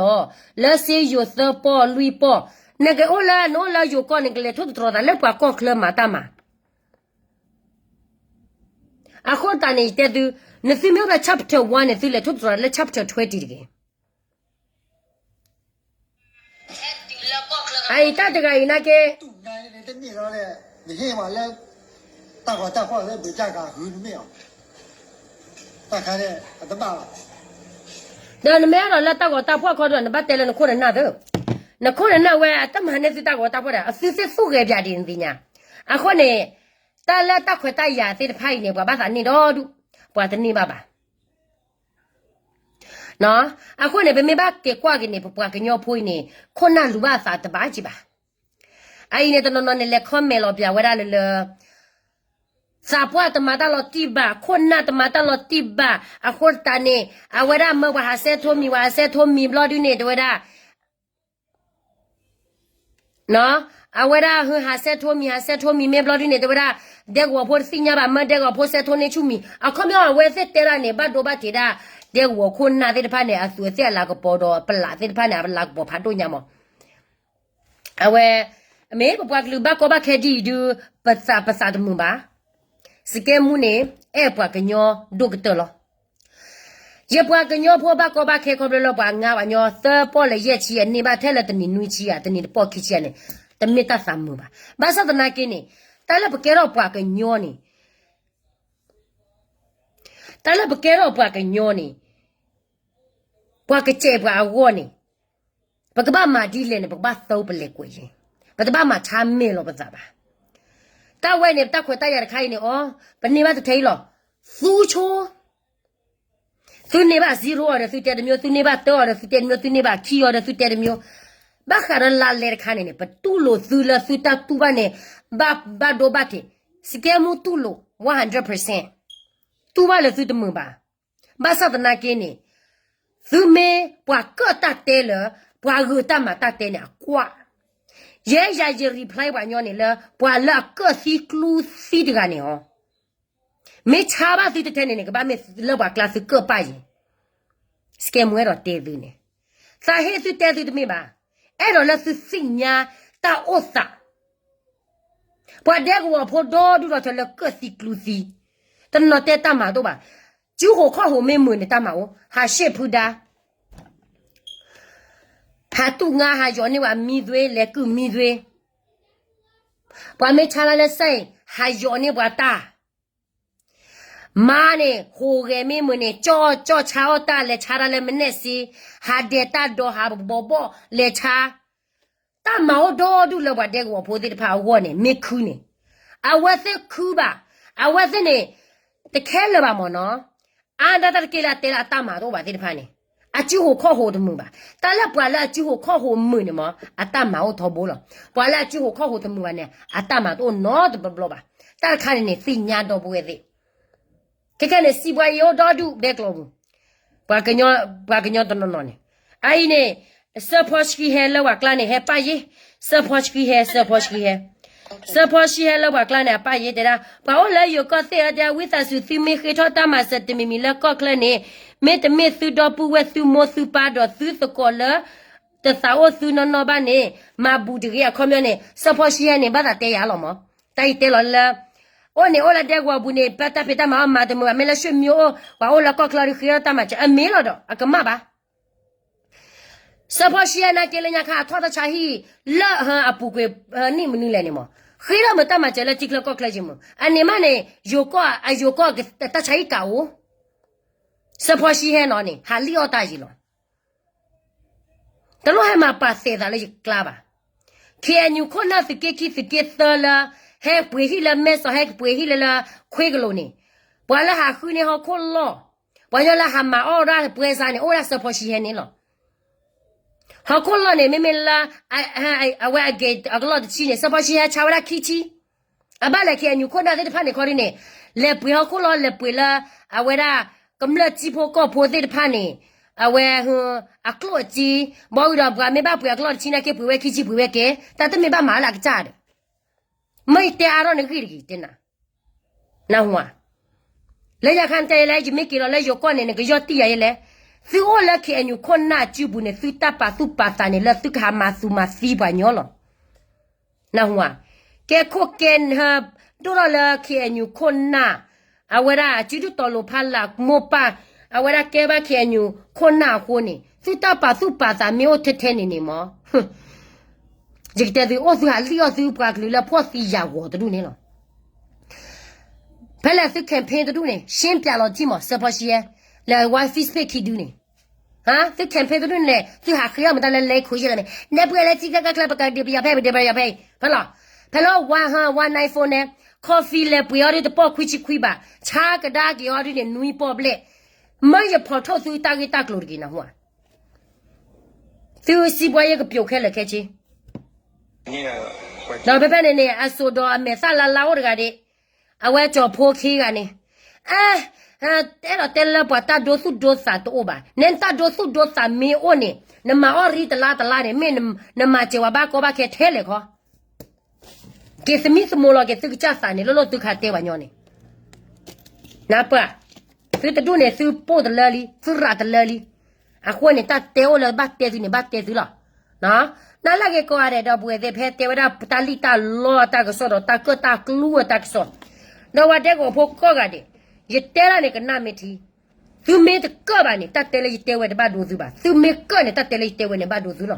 လၢစ့ယိၤသၢပီၢ်လွံၢ်ပီၢ်, နကအိၣ်လၢနအိၣ်လၢယိၤကီၢ်န့ၣ် ကလဲၤထိၣ်သတြီၤသးလၢပှၤကီၢ်ချၢမၤတၢ်မၤ အဃိသတးန့ၣ် ယတဲသု, နသုမ့ၢ်အိၣ်ဖဲ chapter one န့ၣ် သုလဲၤထိၣ်သတြီၤလၢ chapter twenty တဂ့ၤ. အအံၤတၢ်တဂၤအံၤနာ်က့ ဒီးနမ့ၢ်အဲၣ်ဒိးလၢတၢ်ဂီၤတၢ်ဖှီၣ်ခီဒီး နဘၣ်တဲလၢနခိၣ်နနၢ်သု, နခိၣ်နနၢ်ဝဲအတမၤန့ၢ်သုတၢ်ဂီၤတၢ်ဖှီၣ်ဒီး အသုသ့ၣ်သူၣ်ဂဲၤပၠးဒံးနသ့ၣ်ညါ. အဃိန့ၣ် တၢ်လၢတၢ်ခွဲးတၢ်ယာ်သ့ၣ်တဖၣ်အံၤန့ၣ် ပှၤဘၣ်သးန့ၢ်ဒီဒူၣ်, ပှၤတန့ၢ်ဘၣ်ဘၣ် အဃိန့ၣ် ပမ့ၢ်ဘၣ်က့ၤကွၢ်က့ၤန့ၣ် ပပှၤကညီဖိအံၤန့ၣ် ခိၣ်နၢ်လူၤဘၣ်အသးတဘၣ်က့ၤဘၣ်. အအံၤန့ၣ် တနီၤနီၤန့ၣ် လဲၤ comment လီၤပၠးဝဲဒၣ်လၢလၢ သးပှၢ်တမၤတၢ်လီၤတံၢ်ဘၣ်, ခိၣ်နၢ်တမၤတၢ်လီၤတံၢ်ဘၣ်, အဃိသတးန့ၣ် အဝဲဒၣ်မၢပှၤဟးစဲထိမံၤ ပှၤဟးစဲထိမံၤဘျီဒုန့ၣ် တဲဝဲဒၣ် အဝဲဒၣ်ဟးစဲထိမံၤ ဟးစဲထိမံၤမ့ၢ်ဘျီဒုန့ၣ် တဲဝဲဒၣ် ဒဲကဝီၤဖိတသ့ၣ်ညါဘၣ် မၢဒဲကဝီၤဖိစဲထိန့ၢ်ဆူၣ်မံၤ အခီပညီအဝဲသ့ၣ်တဲဒၣ်န့ၣ် ဘၣ်ဒိဘၣ်ထံးဒၣ် ဒဲကဝီၤခိၣ်နၢ်သ့ၣ်တဖၣ်န့ၣ် အသူးအသ့ၣ်အလၤကပီၤဒီးပလးသ့ၣ်တဖၣ်န့ၣ် အပလၤကပီၤဖးဒိၣ်ညါမး အဝဲ မ့ၢ်ပပှၤကလုာ်ဘၣ်ကီဘၣ်ခဲဒ်အံၤဒုး ပသး ပသးတမုာ်ဘၣ်. စကဲမူန့ၣ် အဲၣ်ပှၤကညီဒိၣ်ကတၢၢ်လီၤ. ယပှၤကညီဖိဘၣ်ကီဘၣ်ခဲခီဖျိလၢပှၤငါပှၤကညီ သၢပီၢ်လၢယဲၢ်ဆံ အန့ၢ်ဘၣ်ထဲလၢတနံၤနွံဆံဧါ တနံၤတပီၢ်ခံဆံဧါန့ၣ် တမ့ၢ်တၢ်သးမုာ်ဘၣ်. ဘၣ်ဆၣ်သနာ်က့န့ၣ် တၢ်လၢပကဲထီၣ်ပှၤကညီန့ၣ် တၢ်လၢပကဲထီၣ်ပှၤကညီန့ၣ် ပှၤကစဲးပှၤအဂီၢ်န့ၣ် ပကဘၣ်မၤဒ်လဲၣ်န့ၣ် ပကဘၣ်သီပလဲၤကွဲးယဲၢ်, ပတဘၣ်မၤဆါမဲာ်လီၤပသးဘၣ်. တၢ်ဝဲန့ၣ် ပတၢ်ခွဲးတၢ်ယာ်တခါအံၤန့ၣ် အိ ပန့ၢ်ဘၣ်တထဲအံၤလီၤ. သူဆိ သုန့ၢ်ဘၣ် zero အီၤဒီးသုတဲတမျိုး, သုန့ၢ်ဘၣ်တၢအီၤဒီးသုတဲတမျိုး, သုန့ၢ်ဘၣ်ခံအီၤဒီးသုတဲတမျိုး. ဘၣ်ဃးဒီးလါလဲတခါန့ၣ်န့ၣ် ပတူၢ်လိာ်သုလၢသုတၢ်တူၢ်ဘၣ်န့ၣ် ဘၣ်ဘၣ်ဒိဘၣ်ထံး, စကဲမူတူၢ်လိာ် one hundred percent, တူၢ်ဘၣ်လၢသုတမုာ်ဘၣ်. ဘၣ်ဆၣ်သနာ်က့န့ၣ် သုမ့ၢ်ပှၤကၢၣ်တၢ်တဲလၢ ပှၤဂုာ်တၢ်မၤတၢ်တဲန့ၣ် အကွၢ် ယဲယၤယ reply ပှၤညီန့ၣ်လၢ ပှၤလၢအကၢၣ်သံကျူသံတဂၤန့ၣ်အီၤ, မ့ၢ်ဆါဘၣ်သုတထဲန့ၣ်န့ၣ် ကဘၣ်မ့ၢ်လၢပှၤကျါသုကၢၣ်ပၢ်ယဲၢ်. စကဲမူအဲၣ်ဒိးတဲသုန့ၣ်, သးဟ့ၣ်သုတဲသုတမ့ၢ်ဘၣ်, အဲၣ်ဒိးလၢသုသ့ၣ်ညါတၢ်အိၣ်သး ပှၤဒဲကဝီၤဖိဒီဒူၣ်ဒီထၢလၢကၢၣ်သံကျူသံ, တနီၤတဲတၢ်မၤတအိၣ်ဘၣ်. စုဟိးခီၣ်ဟိးမ့ၢ်မုာ်န့ၣ်တၢ်မၤအိၣ်, ဟးရှ့ၣ်ဖုဒါ, ဟးတူၢ်ငါ ဟးယီၤန့ၢ်ပှၤမံသွ့ လဲၤကုၢ်မံသွ့, ပှၤမ့ၢ်ဆါတၢ်လၢစဲအံၤ ဟးယီၤန့ၢ်ပှၤတၢ် မါန့ၣ် ဟိးဂဲၤမ့ၢ်မုာ်န့ၣ် ကၠီၣ်ကၠီၣ်ဆါအီၣ်တၢ် လဲၤဆါတၢ်လၢမနဲၣ်စ့, ဟးဒဲးတၢ်ဒီး ဟးဘီဘီၣ် လဲၤဆါ, တၢ်မၤအိၣ်ဒီဒူၣ်လၢပှၤဒဲကဝီၤဖိသ့ၣ်တဖၣ်အဂီၢ်န့ၣ် မ့ၢ်ခုန့ၣ်, အဝဲသ့ၣ်ခုဘၣ်, အဝဲသ့ၣ်န့ၣ် တခဲလၢာ်ဘၣ်မ့ၢ်နီၤ, အါဒၣ်တၢ်တက့ၢ်လၢအတဲလၢအတၢ်မၤတအိၣ်ဘၣ်သ့ၣ်တဖၣ်န့ၣ်, အစုဟိးခီၣ်ဟိးတမုာ်ဘၣ်. တၢ်လၢပှၤလၢအစုဟိးခီၣ်ဟိးမုာ်န့ၣ်မ့ၢ် အတၢ်မၤအိၣ်ထီဘိလီၤ. ပှၤလၢအစုဟိးခီၣ်ဟိးတမုာ်ဘၣ်န့ၣ် အတၢ်မၤတအိၣ်နီတဘျီဘျီဘၣ်. တၢ်တခါန့ၣ်န့ၣ် သ့ၣ်ညါဒီပုၢ်ဝဲၢ်သ့ၣ် ခဲခဲန့ၣ် စံးဘှါယိၣ်အိၣ်ဒီဒူၣ်ဒဲကျိၤပူၤ, ပှၤကညီတနီၤနီၤန့ၣ်, အအံၤန့ၣ် စၢဖီဆှံဟဲလၢပှၤကျါန့ၣ် ဟဲပၢ်ယ့ၢ်, စၢဖီဆှံဟဲ စၢဖီဆှံဟဲ, စၢဖီဆှံဟဲလၢပှၤကျါန့ၣ် အပၢ်ယ့ၢ်တဲဒၣ် ပှၤအိၣ်လၢယိၤကီၢ်သ့ၣ်ဧၢ တဲ ဝံသးစူၤသုမ့ၢ်ဃ့ထီၣ်တၢ်မၤစၢၤတမံၤမံၤလၢကီၢ်ချၢန့ၣ်, မ့တမ့ၢ်သုဒီပုၢ်ဝဲၢ်သုမိၢ်သုပၢ်ဒီးသုသကိးလၢ တသးအိၣ်သုနီၢ်နီၢ်ဘၣ်န့ၣ် မၤဘူးတဂ့ၤ. အခီပညီန့ၣ် စၢဖီဆှံဟဲန့ၣ် ဘၣ်သးတဲယၤလီၤမး, တၢ်အံၤတဲလီၤလၢ အိၣ်န့ၣ်အိၣ်လၢဒဲကဝီၤပူၤန့ၣ် ပတၢ်ဖံးတၢ်မၤအီၣ်မၤတမုာ်ဘၣ်, မ့ၢ်လၢ ရွှေမြို့ အိၣ် ပှၤအိၣ်လၢကီၢ်ချၢဒီးဃ့ထီၣ်တၢ်မၤစၢၤ အမ့ၢ်လီၤဒီး အကမၣ်ဘၣ်. စၢဖီဆှံဟဲနာ်က့လၢညါခါအထီၣ်တၢ်ဆါဟံၣ် လၢအပူၤကွံာ်နံၣ်မနုၤလဲၣ်န့ၣ်မး, ဃ့ထီၣ်မုာ်တၢ်မၤစၢၤလၢထံချၢကီၢ်ချၢက့မး, အန့ၣ်မးန့ၣ် ယိၤကီၢ် အယိၤကီၢ်တၢ်ဆါဟံၣ်ကးအိၣ်, စၢဖီဆှံဟဲနီၤန့ၣ် ဟးလံၣ်အီၣ်တၢ်ယံၤလီၤ. တလိၣ်ဟဲမၤပာ်သဲးသးလၢယကျါဘၣ်. ခ့ၣ်အဲၣ်ယူၣ်ခိၣ်နၢ်သုးက့ခံသုးက့သၢလၢ ဟဲပှ့ၤဟံၣ်လၢမဲၢ်စီၤ ဟဲပှ့ၤဟံၣ်လၢလၢခွ့ကလိၤန့ၣ်, ပှၤလၢဟးဃုန့ၢ်ဟီၣ်ခိၣ်လီၢ်, ပှၤညီလၢဟးမၤအီၣ်ဒၣ်ပှဲၤစါန့ၣ် အိၣ်ဝဲဒၣ်စၢဖီဆှံဟဲန့ၣ်လီၤ. ဟီၣ်ခိၣ်လီၢ်န့ၣ် မ့မ့ၢ်လၢ အဝဲအက့ၤအကလီၢ်တဆံန့ၣ် စၢဖီဆှံဟဲဆါဝဲဒၣ်ခံဆံ အဘၣ်လဲၣ် ခ့ၣ်အဲၣ်ယူၣ်ခိၣ်နၢ်သ့ၣ်တဖၣ်န့ၣ်ခီဒ်န့ၣ်, လဲၤပှ့ၤဟီၣ်ခိၣ်လီၢ် လဲၤပှ့ၤလၢ အဝဲဒၣ် ကမျၢၢ်ထံဖိကီၢ်ဖိသ့ၣ်တဖၣ်န့ၣ်, အဝဲ အကျိၣ်အစ့, ဘီဝံၤဒီးပှၤမ့ၢ်ဘၣ်ပှ့ၤအကလီၢ်တဆံနာ်က့ ပှ့ၤဝဲခံဆံ ပှ့ၤဝဲကဲ, တၢ်တမ့ၢ်ဘၣ်မၤလၢအကစၢ်ဒီး, မ့ၢ်ယတဲအါထီၣ်နဂ့ၢ်တဂ့ၤ တဲနၤ နၢ်ဟူဧါ. လၢညါခါတဲလၢ ယမ့ၢ်က့ၤလီၤလၢယိၤကီၢ်န့ၣ် နကယီၢ်တံၢ်ယၤယဲလဲၣ်. သုအိၣ်လၢ ခ့ၣ်အဲၣ်ယူၣ်ခိၣ်နၢ်အစုပူၤန့ၣ် သုတၢ်ပာ်သူၣ်ပာ်သးန့ၣ် လၢသုကဟးမၤသူၣ်မၤသံပှၤညီလီၤ. နၢ်ဟူဧါ. ကဲခိၣ်ကဲနၢ ဒိၣ်ထီၣ်လၢ ခ့ၣ်အဲၣ်ယူၣ်ခိၣ်နၢ်, အဝဲဒၣ်အစုဒုၣ်တီၤလိၤဖးလၢ်မိၢ်ပၢ်, အဝဲဒၣ်ကဲဘၣ် ခ့ၣ်အဲၣ်ယူၣ်ခိၣ်နၢ်အဃိန့ၣ် သုတၢ်ပာ်သူၣ်ပာ်သးမ့ၢ်အိၣ်ထဲထဲန့ၣ်န့ၣ်မး ယကတဲသု အိၣ်သုဟးလံၣ်အီၣ်သုပှၤကလုာ်လၢဖှီၣ်သံယာ်ဂီၤတဒူၣ်န့ၣ်လီၤ. ဖဲလဲၣ်သု campaign တဒူၣ်န့ၣ် ရှင်းပြလီၤတံၢ်မး စၢဖီဆှံဟဲ, လဲၤဝါ Facebook ခံဒုန့ၣ်, သု campaign တဒူၣ်န့ၣ် သုဟးဃ့အီၣ်မတၤလဲၣ်လဲၤခိၣ်ယဲၢ်လၢမ့ၢ် နဲပှဲၤလၢထံချၢကီၢ်ချၢ ပကဒံးပယီၤဖဲ ပဒံးပယီၤဖဲအံၤ ဖဲလီၤ. ဖဲလၢ ဝါဟၢ ဝါ nine four န့ၣ် coffee လဲၤပှ့ၤအီၤဒ်တပီၢ်ခွံဆံခွံဘၣ်, ဆါကဒါက့ၤအီၤဒ်န့ၣ် နွံပီၢ်ဘျဲၣ်, မၢယဖီၣ်ထီၣ်သုတၢ်ဂ့ၢ်တၢ်ကျိၤတဂ့ၤ နၢ်ဟူဧါ. သုစံးဘှါယဲကပျိးခဲလၢာ်ခဲဆ့ ဒီးဖဲဖဲန့ၣ်န့ၣ် အစိာ်ဒီးအမဲာ်သၣ်လါလါအိၣ်တဂၤဒံး, အဝဲကၠီၤဖိခံဂၤန့ၣ်, အဲၣ်ဒိးတဲလၢပှၤတၢ်ဒိသူၣ်ဒိသးတအိၣ်ဘၣ်. နတၢ်ဒိသူၣ်ဒိသးမ့ၢ်အိၣ်န့ၣ် နမၤအီၣ်ရံတလါတလါန့ၣ် မ့ၢ်နမၤစၢၤပှၤဘၣ်ကီဘၣ်ခဲထဲလဲၣ်ခီ က့ၤသမံသမိးလီၤက့ၤသုကစၢ်သးန့ၣ် လိၣ်လိၣ်သုခးတဲပှၤညီန့ၣ်, နၢ်ပၢၢ်, သုတဒူၣ်န့ၣ် သုပိၢ်တလၢလံ သုရးတလၢလံ, အဃိန့ၣ် တၢ်တဲအိၣ်လၢဘၣ်တဲသုန့ၣ် ဘၣ်တဲသုလီၤ. နၢ်လၢက့ၤကိးဂၤဒဲး ဒီပုၢ်ဝဲၢ်သ့ၣ် ဖဲတဲဝဲဒၣ်တၢ်လံၣ်တၢ်လီအတၢ်ကစီၣ်ဒီး တၢ်ကၢၣ်တၢ်ကျူအတၢ်ကစီၣ်, ဒီးပှၤဒဲကဝီၤဖိကိးဂၤဒဲး, ယတဲဒၣ်န့ၣ် ကနၣ်မ့ၢ်ထံ, သုမ့ၢ်တကၢၣ်ဘၣ်န့ၣ် တၢ်တဲလၢယတဲဝဲတဘၣ်ဒိသုဘၣ်. သုမ့ၢ်ကၢၣ်န့ၣ် တၢ်တဲလၢယတဲဝဲန့ၣ် ဘၣ်ဒိသုလီၤ.